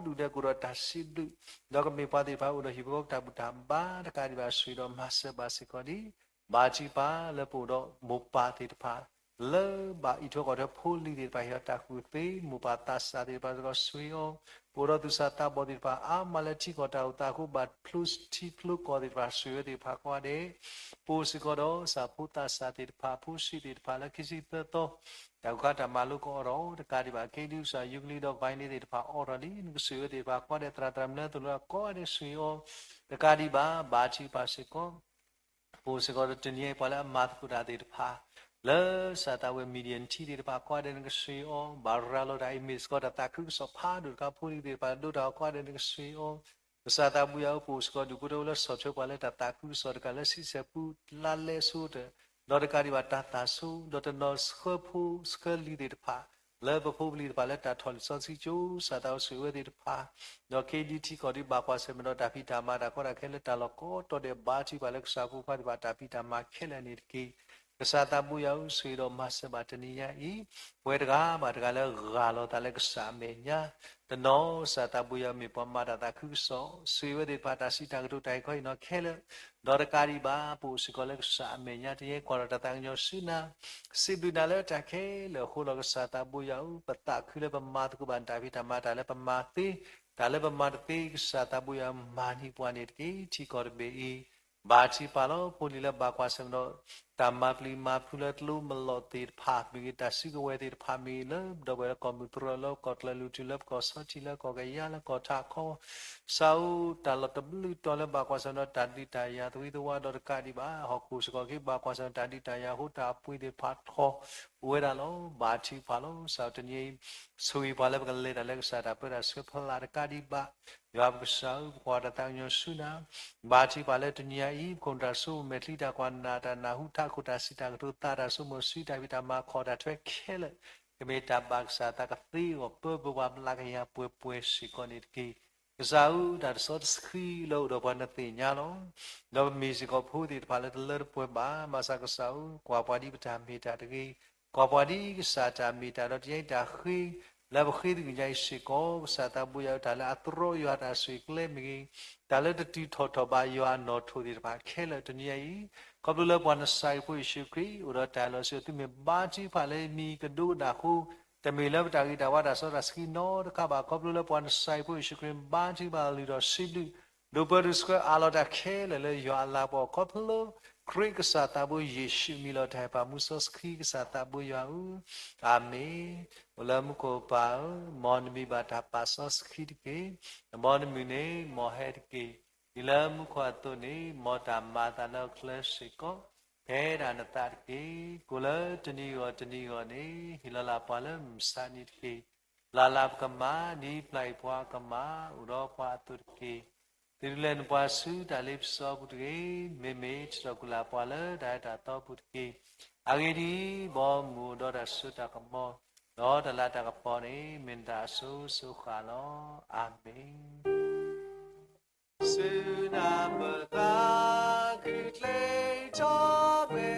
ဒူၣ်ဒဲးကအိၣ်ဒီးတၢ်စံးဘျုး, ဒီးကမ့ၢ်ပှၤသ့ၣ်တဖၣ်အိၣ်ဒီးဟံၣ်ဖိဃီဖိတၢ်ဘူၣ်တၢ်ဘါတကးဒံးဘၣ် ဆိၣ်ဂ့ၤဒီးမၤစၢၤဘၣ်စ့ၢ်ကီးဒံး ဘါထုကဖၣ်လၢပအိၣ်ဒီးမိၢ်ပၢ်သ့ၣ်တဖၣ် လၢဘၣ်အံးထွဲကွၢ်ထွဲဖိလံၤသ့ၣ်တဖၣ် ဟ့ၣ်အီၤတၢ်ကူၣ်သ့, မိၢ်ပၢ်သးစၢ်သ့ၣ်တဖၣ်စ့ၢ်ကီး ဆိၣ်ဂ့ၤအီၤ, ပအိၣ်ဒီးသူၣ်စၢ်သးဘီၣ်သ့ၣ်တဖၣ် အါမးလၢထံကီၢ်တၢ်အိၣ်သးအဃိ ဘၣ်ဖျိထံဖျိကီၢ်သ့ၣ်တဖၣ် ဆိၣ်ဂ့ၤဝဲသ့ၣ်တဖၣ်ကိးဂၤဒဲး, ပအိၣ်စ့ၢ်ကီးဒီးစၢ်ဖိသးစၢ်သ့ၣ်တဖၣ် ဖိဆံးသ့ၣ်တဖၣ်လၢခံဆံသၢသီ တၢ်ကူၣ်ခါတၢ်မၤလိကအိးထီၣ်တကးဒံးဘၣ် က့ဒုးစၢ်ယူကလံဒီးကဘၣ်န့ၣ်သ့ၣ်တဖၣ်အိးထီၣ်လံ, နကဆိၣ်ဂ့ၤဝဲသ့ၣ်တဖၣ်ကိးဂၤဒဲး သရၣ်သရၣ်မုၣ်လၢသိၣ်လိအကိးဂၤဒဲး ဆိၣ်ဂ့ၤအီၤ, တကးဒံးဘၣ် ဘါထုကဖၣ်စ့ၢ်ကီး ပအိၣ်စ့ၢ်ကီးဒီးတနံၤအံၤ ပှၤလၢအမၤသကိးတၢ်သ့ၣ်တဖၣ် လၢစၢ်သးဝဲ Midian ထံသ့ၣ်တဖၣ် ကိးဂၤဒဲး နကဆိၣ်ဂ့ၤအီၤ, ဘၣ်ရၤလီၤတၢ်အံၤ မ့ၢ်စ့ၢ်ကီးတၢ်သးခုကစီၣ်ဖးဒိၣ်တခါ ဖိလံၤသ့ၣ်တဖၣ် ဒိးတၢ်အီၤ ကိးဂၤဒဲး နကဆိၣ်ဂ့ၤအီၤ, ကစၢ်သးဘိယွၤဧၢ ပအိၣ်စ့ၢ်ကီးဒူၣ်ဖိထၢဖိလၢဆီၣ်ထွဲပှၤလၢတၢ်သးခုကစီၣ်တကးလၢ ဆံဆဲၣ်ပူ လါလဲအဆိကတၢၢ်, ဒီးတကးဒံးဘၣ်တၢ်သၣ်ဆိ ဒီးတနီၤဆှၢဖိဆှၢလံၤသ့ၣ်တဖၣ် လၢပဖိပလံၤတဖၣ်လၢတၢ်ထီၣ်လံာ်စီဆှံကၠိ ကစၢ်သးဘိယွၤဆိၣ်ဂ့ၤဝဲသ့ၣ်တဖၣ်, ဒီးက့ဒုးထံကီၢ်ဒုးဘၣ်ကွၢ်ဆၢၣ်မဲာ်ဒီးတၢ်ဖံးတၢ်မၤတၢ်ကီတၢ်ခဲလၢတၢ်လီၢ်ကိးတီၤဒဲး ဘါထုကဖၣ်လၢကစၢ်ဖိခွါသ့ၣ်တဖၣ်တၢ်ဖံးတၢ်မၤခဲလၢာ်န့ၣ်တက့ၢ်. ကစၢ်သးဘိယွၤဧၢ ဆိၣ်ဂ့ၤဒီးမၤစၢၤဘၣ်တနံၤညါအံၤ, ပဝဲတဂၤဘၣ်တဂၤလၢဂၢ်လီၤသးလၢကစၢ်အမဲာ်ညါ, တနီၤကစၢ်သးဘိယွၤမ့ၢ်ပှၤမၤတၢ်သးခုကစီၣ် ဆိၣ်ဂ့ၤဝဲသ့ၣ်တဖၣ်တၢ်စံးတၢ်ကတိၤတၢ်ဟ့ၣ်ခီဟ့ၣ်နီၤခဲလၢာ်, ဒီးတကးဒံးဘၣ် ပအိၣ်စ့ၢ်ကီးလၢကစၢ်အမဲာ်ညါ တယဲကွၢ်ဒီးတၢ်သးကညီၤဆူနၤ စံးဘျုးနၤလၢတၢ်ခဲလၢာ်အဃိလီၤ. ကစၢ်သးဘိယွၤဧၢ, ပသးခုလၢပမၤသကိးဘၣ်နတၢ်ဖံးတၢ်မၤ တၢ်လၢပမၤသ့, တၢ်လၢပမၤတသ့ ကစၢ်သးဘိယွၤမၤန့ၢ်ပှၤန့ၣ်တက့ၢ်. ထံကီၢ်တဘ့ၣ်အံၤ ဘါထုကဖၣ်လီၤ. ဖိလံၤလၢဘၣ်ကွၢ်ဆၢၣ်မဲာ်ဒီး တၢ်မၤပျံၤမၤဖုးလၢကျိမလီးသ့ၣ်တဖၣ်မ့ၢ်ဂ့ၤ, တၢ်စုကဝဲၤသ့ၣ်တဖၣ်မ့ၢ်ဂ့ၤ, လၢဒီပုၢ်ဝဲၢ်လၢကီၢ်မုၢ်တြီၢ်လၢကီၢ်ကျၢၢ်လုၢ်ထူလၢပကီၢ်ဆီထံလၢကီၢ်ကယၤလၢကီၢ်ထးခီ ကစၢ်ဧၢ, တၢ်လီၢ်တဘျုးတီၤလၢဘၣ်ကွၢ်ဆၢၣ်မဲာ်ဒီးတၢ်ဒုးတၢ်ယၤသဝံသဝါဒီးတကးဒံးဘၣ် ဟီၣ်ခိၣ်စ့ၢ်ကီးက့ ဘၣ်ကွၢ်ဆၢၣ်မဲာ်တၢ်ဒုးတၢ်ယၤအဃိ တၢ်အပှ့ၤသ့ၣ်တဖၣ်ထီၣ်အိၣ်ဝဲဒၣ်လီၤ. ဘါထုကဖၣ်လီၤ. ကစၢ်ဧၢ တနံၤအံၤ ဆိၣ်ဂ့ၤပှၤလၢပကလဲၤတၢ်လၢကစၢ်တၢ်ပၢတၢ်ဆှၢဖီလာ်တကးဒံးဘၣ် ယွၤပကစၢ်ဧၢ, ပကွၢ်တၢ်သးကညီၤဆူနၤ ဘါထုကဖၣ်လၢတနံၤအံၤ ပခိၣ်နူာ်တၢ်ဆိကမိၣ်မဲာ်ချံတၢ်ကွၢ်နၢ်တၢ်နၢ်ဟူထးခိၣ်တၢ်စံးတၢ်ကတိၤသးတၢ်ဆိကမိၣ်ဆူတၢ်ဖံးတၢ်မၤခီၣ်တၢ်ထွဲခဲလၢာ် ကမ့ၢ်တၢ်ဘၣ်ကစၢ်သးကသ့အဂီၢ် ပၢပၢပှၤဘျါကယၤပှဲၤပှဲၤစ့ၢ်ကီးန့ၣ်တက့ၢ်. ကစၢ်ဧၢ, တၢ်တစီတဆှံလၢအိၣ်ဒီးပှၤနသ့ၣ်ညါလီၤ. ဒီးပမ့ၢ်စ့ၢ်ကီးဖိသ့ၣ်တဖၣ်လၢတလၢတပှဲၤဘၣ်, ဘၣ်ဆၣ်ကစၢ်ဧၢ, ကွၢ်ပှၤဒ်ပတၢ်မ့ၢ်တၢ်တဂ့ၤ, ကွၢ်ပှၤဒ်ကစၢ်တၢ်မ့ၢ်တၢ်ဒီးတယဲတၢ်ဃ့ လၢပဃ့တဂ့ၤညါအံၤစ့ၢ်ကီး ကစၢ်သးဘိယွၤဧၢ, တၢ်လၢအသရီယွၤတၢ်ဆိၣ်ဂ့ၤကျဲမ့ၢ်ဂ့ၤ, တၢ်လၢတတုၤထီၣ်ထီၣ်ဘၣ်ယွၤအနီၣ်ထိၣ်သ့ၣ်တဖၣ်ခဲလၢာ်တနံၤအံၤ, ခီဖျိလၢပှၤနစၢ်ယွၤဖိယ့ၣ်ၡူးခရံာ် အိၣ်ဒီးတၢ်လီၤစၢၤသုမ့ၢ်ဘါထုကဖၣ်လၢမံၤကဒိကနၣ်အဃိ, တမ့ၢ်လၢပတၢ်ဂံၢ်တၢ်ဘါတၢ်စီတၢ်ဆှံနီတခါဘၣ်, ခီဖျိလၢပှၤနစၢ်ယွၤဖိယ့ၣ်ၡူးခရံာ်ဘါထုကဖၣ်လုၢ်ထီၣ်စံးဘျုး ဒိးပၢဒိးဆှၢအးလီၤတၢ်ခဲလၢာ်လၢယွၤအလၤကပီၤ ခီဖျိလၢခရံာ်ကစၢ်သးဘိယ့ၣ်ၡူးမံၤလီၤတၢ်ဟဲပာ်မူစီဆှံကစၢ်သးဘိယွၤဧၢ, အၤမ့ၣ်. အိၣ်လၢမူခိၣ်ပၢ်ဧၢ, မ်နမံၤဘၣ်တၢ်ပာ်စီဆှံတက့ၢ်. မ်နမုၢ်န့ၣ်မ်ဟဲတက့ၢ်. ဒ်လၢမူခိၣ်အသိးန့ၣ် မ်တၢ်မၤအသးလၢအချၢစ့ၢ်ကီး ဖဲဒၣ်နသးတက့ၢ်. ကိၣ်လၢတနံၤဂီၢ်တနံၤဂီၢ်န့ၣ် ဟ့ၣ်လီၤလၢပှၤလၢမုၢ်ဆါနံၤတက့ၢ်. ပျၢ်လၢပကမၣ် ဒ်ပျၢ်အံၤပှၤကမၣ် အိၣ်ဒီးပှၤအသိးတက့ၢ်. သုတလဲၤနုာ်ပှၤဆူတၢ်လ့ပစီအပူၤတဂ့ၤ, မ့မ့ၢ်ထုးထီၣ်ကွံာ်လၢပှၤလၢတၢ်အၢတၢ်သီအပူၤတက့ၢ်. အဂ့ၢ်ဒ်အံၤ, ဘီမုၢ်အိၣ်ဒီးတၢ်စိတၢ်ကမီၤ, ဒီးတၢ်လၤတၢ်ကပီၤန့ၣ် မ့ၢ်နတၢ်အစိၤစိၤဃၣ်လီၤ. အၤမ့ၣ်. ဆူနၢ်ပၢၢ်သးခုချ့ထီၣ်ဝဲ,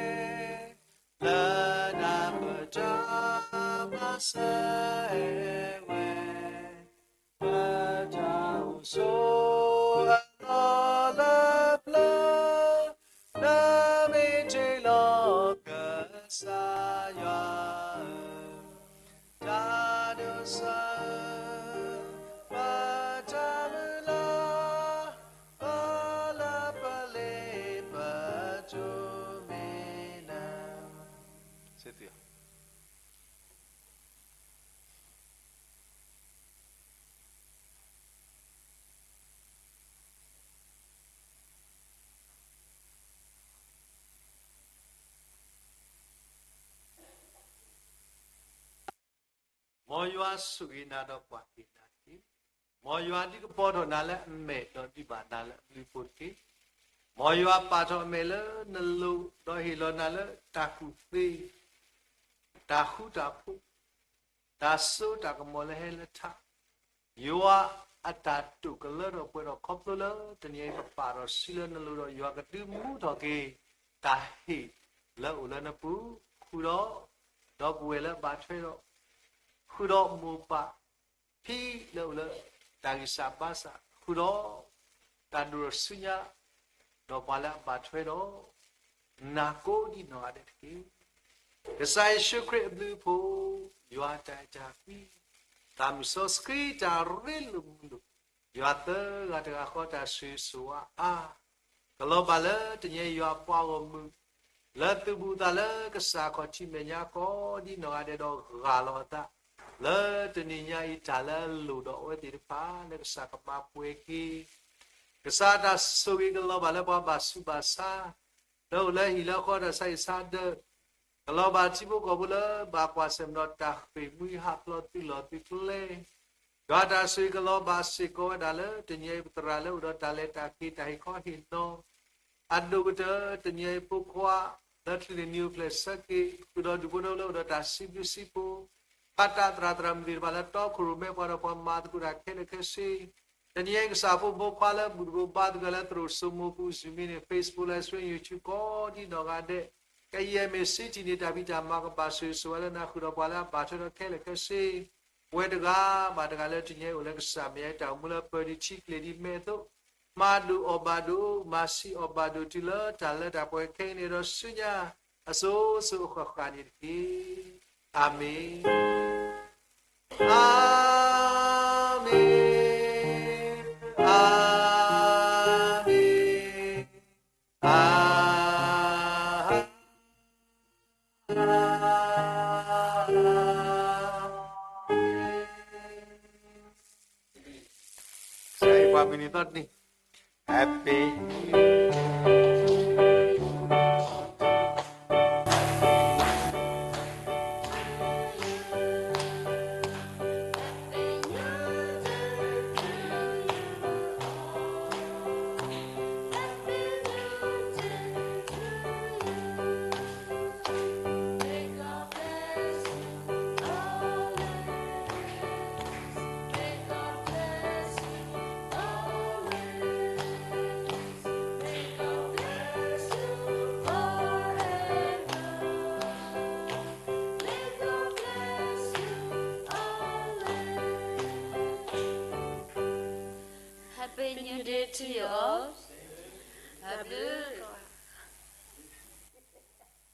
လၢနၢ်ပၢၢ်တၢ်မၤစၢၤဝဲ, ပတၢ်အိၣ်ဆိးအလီၢ်လၢပျၢၤ, နမ့ၢ်တ့ၢ်လီၤကစၢ်ယွၤဧၢ, တၢ်ဒိးစၢၤ ပတၢ်မုၢ်လၢ်, ပ မ်ယွၤဆိၣ်ဂ့ၤနၤဒီးကွၢ်က့ၤနၤတက့ၢ်. မ်ယွၤဒုးကပီၤထီၣ်နၤလၢအမဲာ်ဒီးဒုးဘၣ်နၤလၢအဘျုးအဖှိၣ်တက့ၢ်. မ်ယွၤပာ်ထီၣ်အမဲာ်လၢနလိၤ ဒီးဟ့ၣ်လီၤနၤလၢတၢ်ကူၣ်သ့, တၢ်ဃူတၢ်ဖိး, တၢ်စိတၢ်ကမီၤလၢဟဲလၢထး, ယွၤအတၢ်တိာ်ကလၢထီၣ်ပှဲၤထီၣ်ခီဖျိလၢတနံၤအံၤ ပပာ်ထီၣ်စုလၢနလိၤဒီး ယွၤကဒုးမူထီၣ်က့ၤ တၢ်ဟ့ၣ်လၢအိၣ်လၢနပူၤ, ဃုာ်ဒီး ဒီပုၢ်ဝဲၢ်လၢအဘၣ်ထွဲဒီး ဃုာ်ဒီးမိၢ်ပၢ်ဖံလၢအိၣ်လၢ တၢ်ဂံၢ်စၢ်ဘါစၢ်, ဃုာ်ဒီး တၢ်ဒိၣ်ထီၣ်ဆူညါ ဒီးပှၤလၢအဘၣ်ထွဲဒီး နၤကိးဒ်နီၢ်ဂၤဒဲးတက့ၢ်. ကစၢ်ယ့ၣ်ၡူးခရံာ်အဘျုးအဖှိၣ်, ယွၤအတၢ်အဲၣ်တၢ်ကွံ, သးမုၢ်စီဆှံတၢ်ရ့လိာ်မုာ်လိာ်, ယွၤသၢဂၤတဂၤဃီတၢ်ဆိၣ်ဂ့ၤဆိၣ်ဝါအါ ကလီၤဘၣ်လၢတနံၤအံၤယွၤပှၤဂီၢ်မုၢ် လၢသုးဘူးသးလၢကစၢ်ခီၣ်ထံးမဲာ်ညါကိးဒ်နီၢ်ဂၤဒဲးဒီးဂၢ်လီၤအသး လၢတနံၤညါအံၤတၢ်လၢအလိၣ်ဒီးအဝဲသ့ၣ်တဖၣ်လၢကစၢ်ကမၤပှဲၤက့ၤ ကစၢ်တၢ်ဆိၣ်ဂ့ၤကလီၤဘၣ်လၢပှၤဘၣ်ဆူးဘၣ်ဆါ လၢအိၣ်လၢဟံၣ်လၢဃီတၢ်ဆါဟံၣ်ဆါဒၢး ကလီၤဘၣ်ထံဖိကီၢ်ဖိလၢဘၣ်ကွၢ်ဆၢၣ်မဲာ်ဒီးတၢ်ဃ့ၢ်မှံဟးဖျိးသုးလီၢ်သုးကျဲ ယွၤတၢ်ဆိၣ်ဂ့ၤကလီၤဘၣ်စ့ၢ်ကီးဝဲဒၣ်လၢတနံၤအံၤပသရၣ်လၢအိၣ်ဒီးတၢ်လဲၤတၢ်က့ၤတၢ်ဟ့ၣ်ခီဟ့ၣ်နီၤ အဒိၣ်ကတၢၢ်တနံၤအံၤဖိခွါ လၢချုးန့ၣ်နံၤအိၣ်ဖျဲၣ်ဆၢက့ၤ ဃုာ်ဒီးဒူၣ်ဖိထၢဖိလၢအိၣ်ဒီးတၢ်စံးဘျုးစံးဖှိၣ် ဖးတၢ်သရၣ်သရၣ်မုၣ်သ့ၣ်တဖၣ်လၢတီခိၣ်ရိၣ်မဲပှၤဒီးပှၤမၤသကိးတၢ်ခဲလၢာ်ခဲဆ့ တနံၤအံၤကစၢ်ဖိမုၣ်ဖိခွါလၢဘူၣ်တဘိဘါသဂၢၢ်လၢသရိာ်စိမိၤပူၤ Zoom meeting Facebook live stream YouTube ကိးဒ်နီၢ်ဂၤဒဲး ကယဲၢ်မ့ၢ်စ့တံၢ်န့ၣ် တၢ်ဖံးတၢ်မၤကဘၣ်ဆိၣ်ဂ့ၤဆိၣ်ဝါလၢနၤဃုာ်ဒီးပှၤလၢအဘၣ်ထွဲဒီးခဲလၢာ်ခဲဆ့ ပဝဲတဂၤဘၣ်တဂၤလၢတနံၤအံၤအိၣ်လၢကစၢ်မဲာ်ညါတၢ်အိၣ်မူလၢပၢၤဒံးထံကျဲၤဒံးမဲာ်အသိး မၤဒိၣ်အီၣ်ဘၣ်ဒိၣ် မၤဆံးအီၣ်ဘၣ်ဒိၣ်တုၤလၢတၢ်လၢတၢ်ပှဲၤခဲအံၤန့ၣ်ဒီးဆူညါ အစိၤစိၤအဃၣ်ဃၣ်န့ၣ်တက့ၢ်. အၤမ့ၣ်. အၤမ့ၣ်, အၤမ့ၣ်, အၤ ပှၤမုၢ်နံၤသီတနံၤ Happy New Year.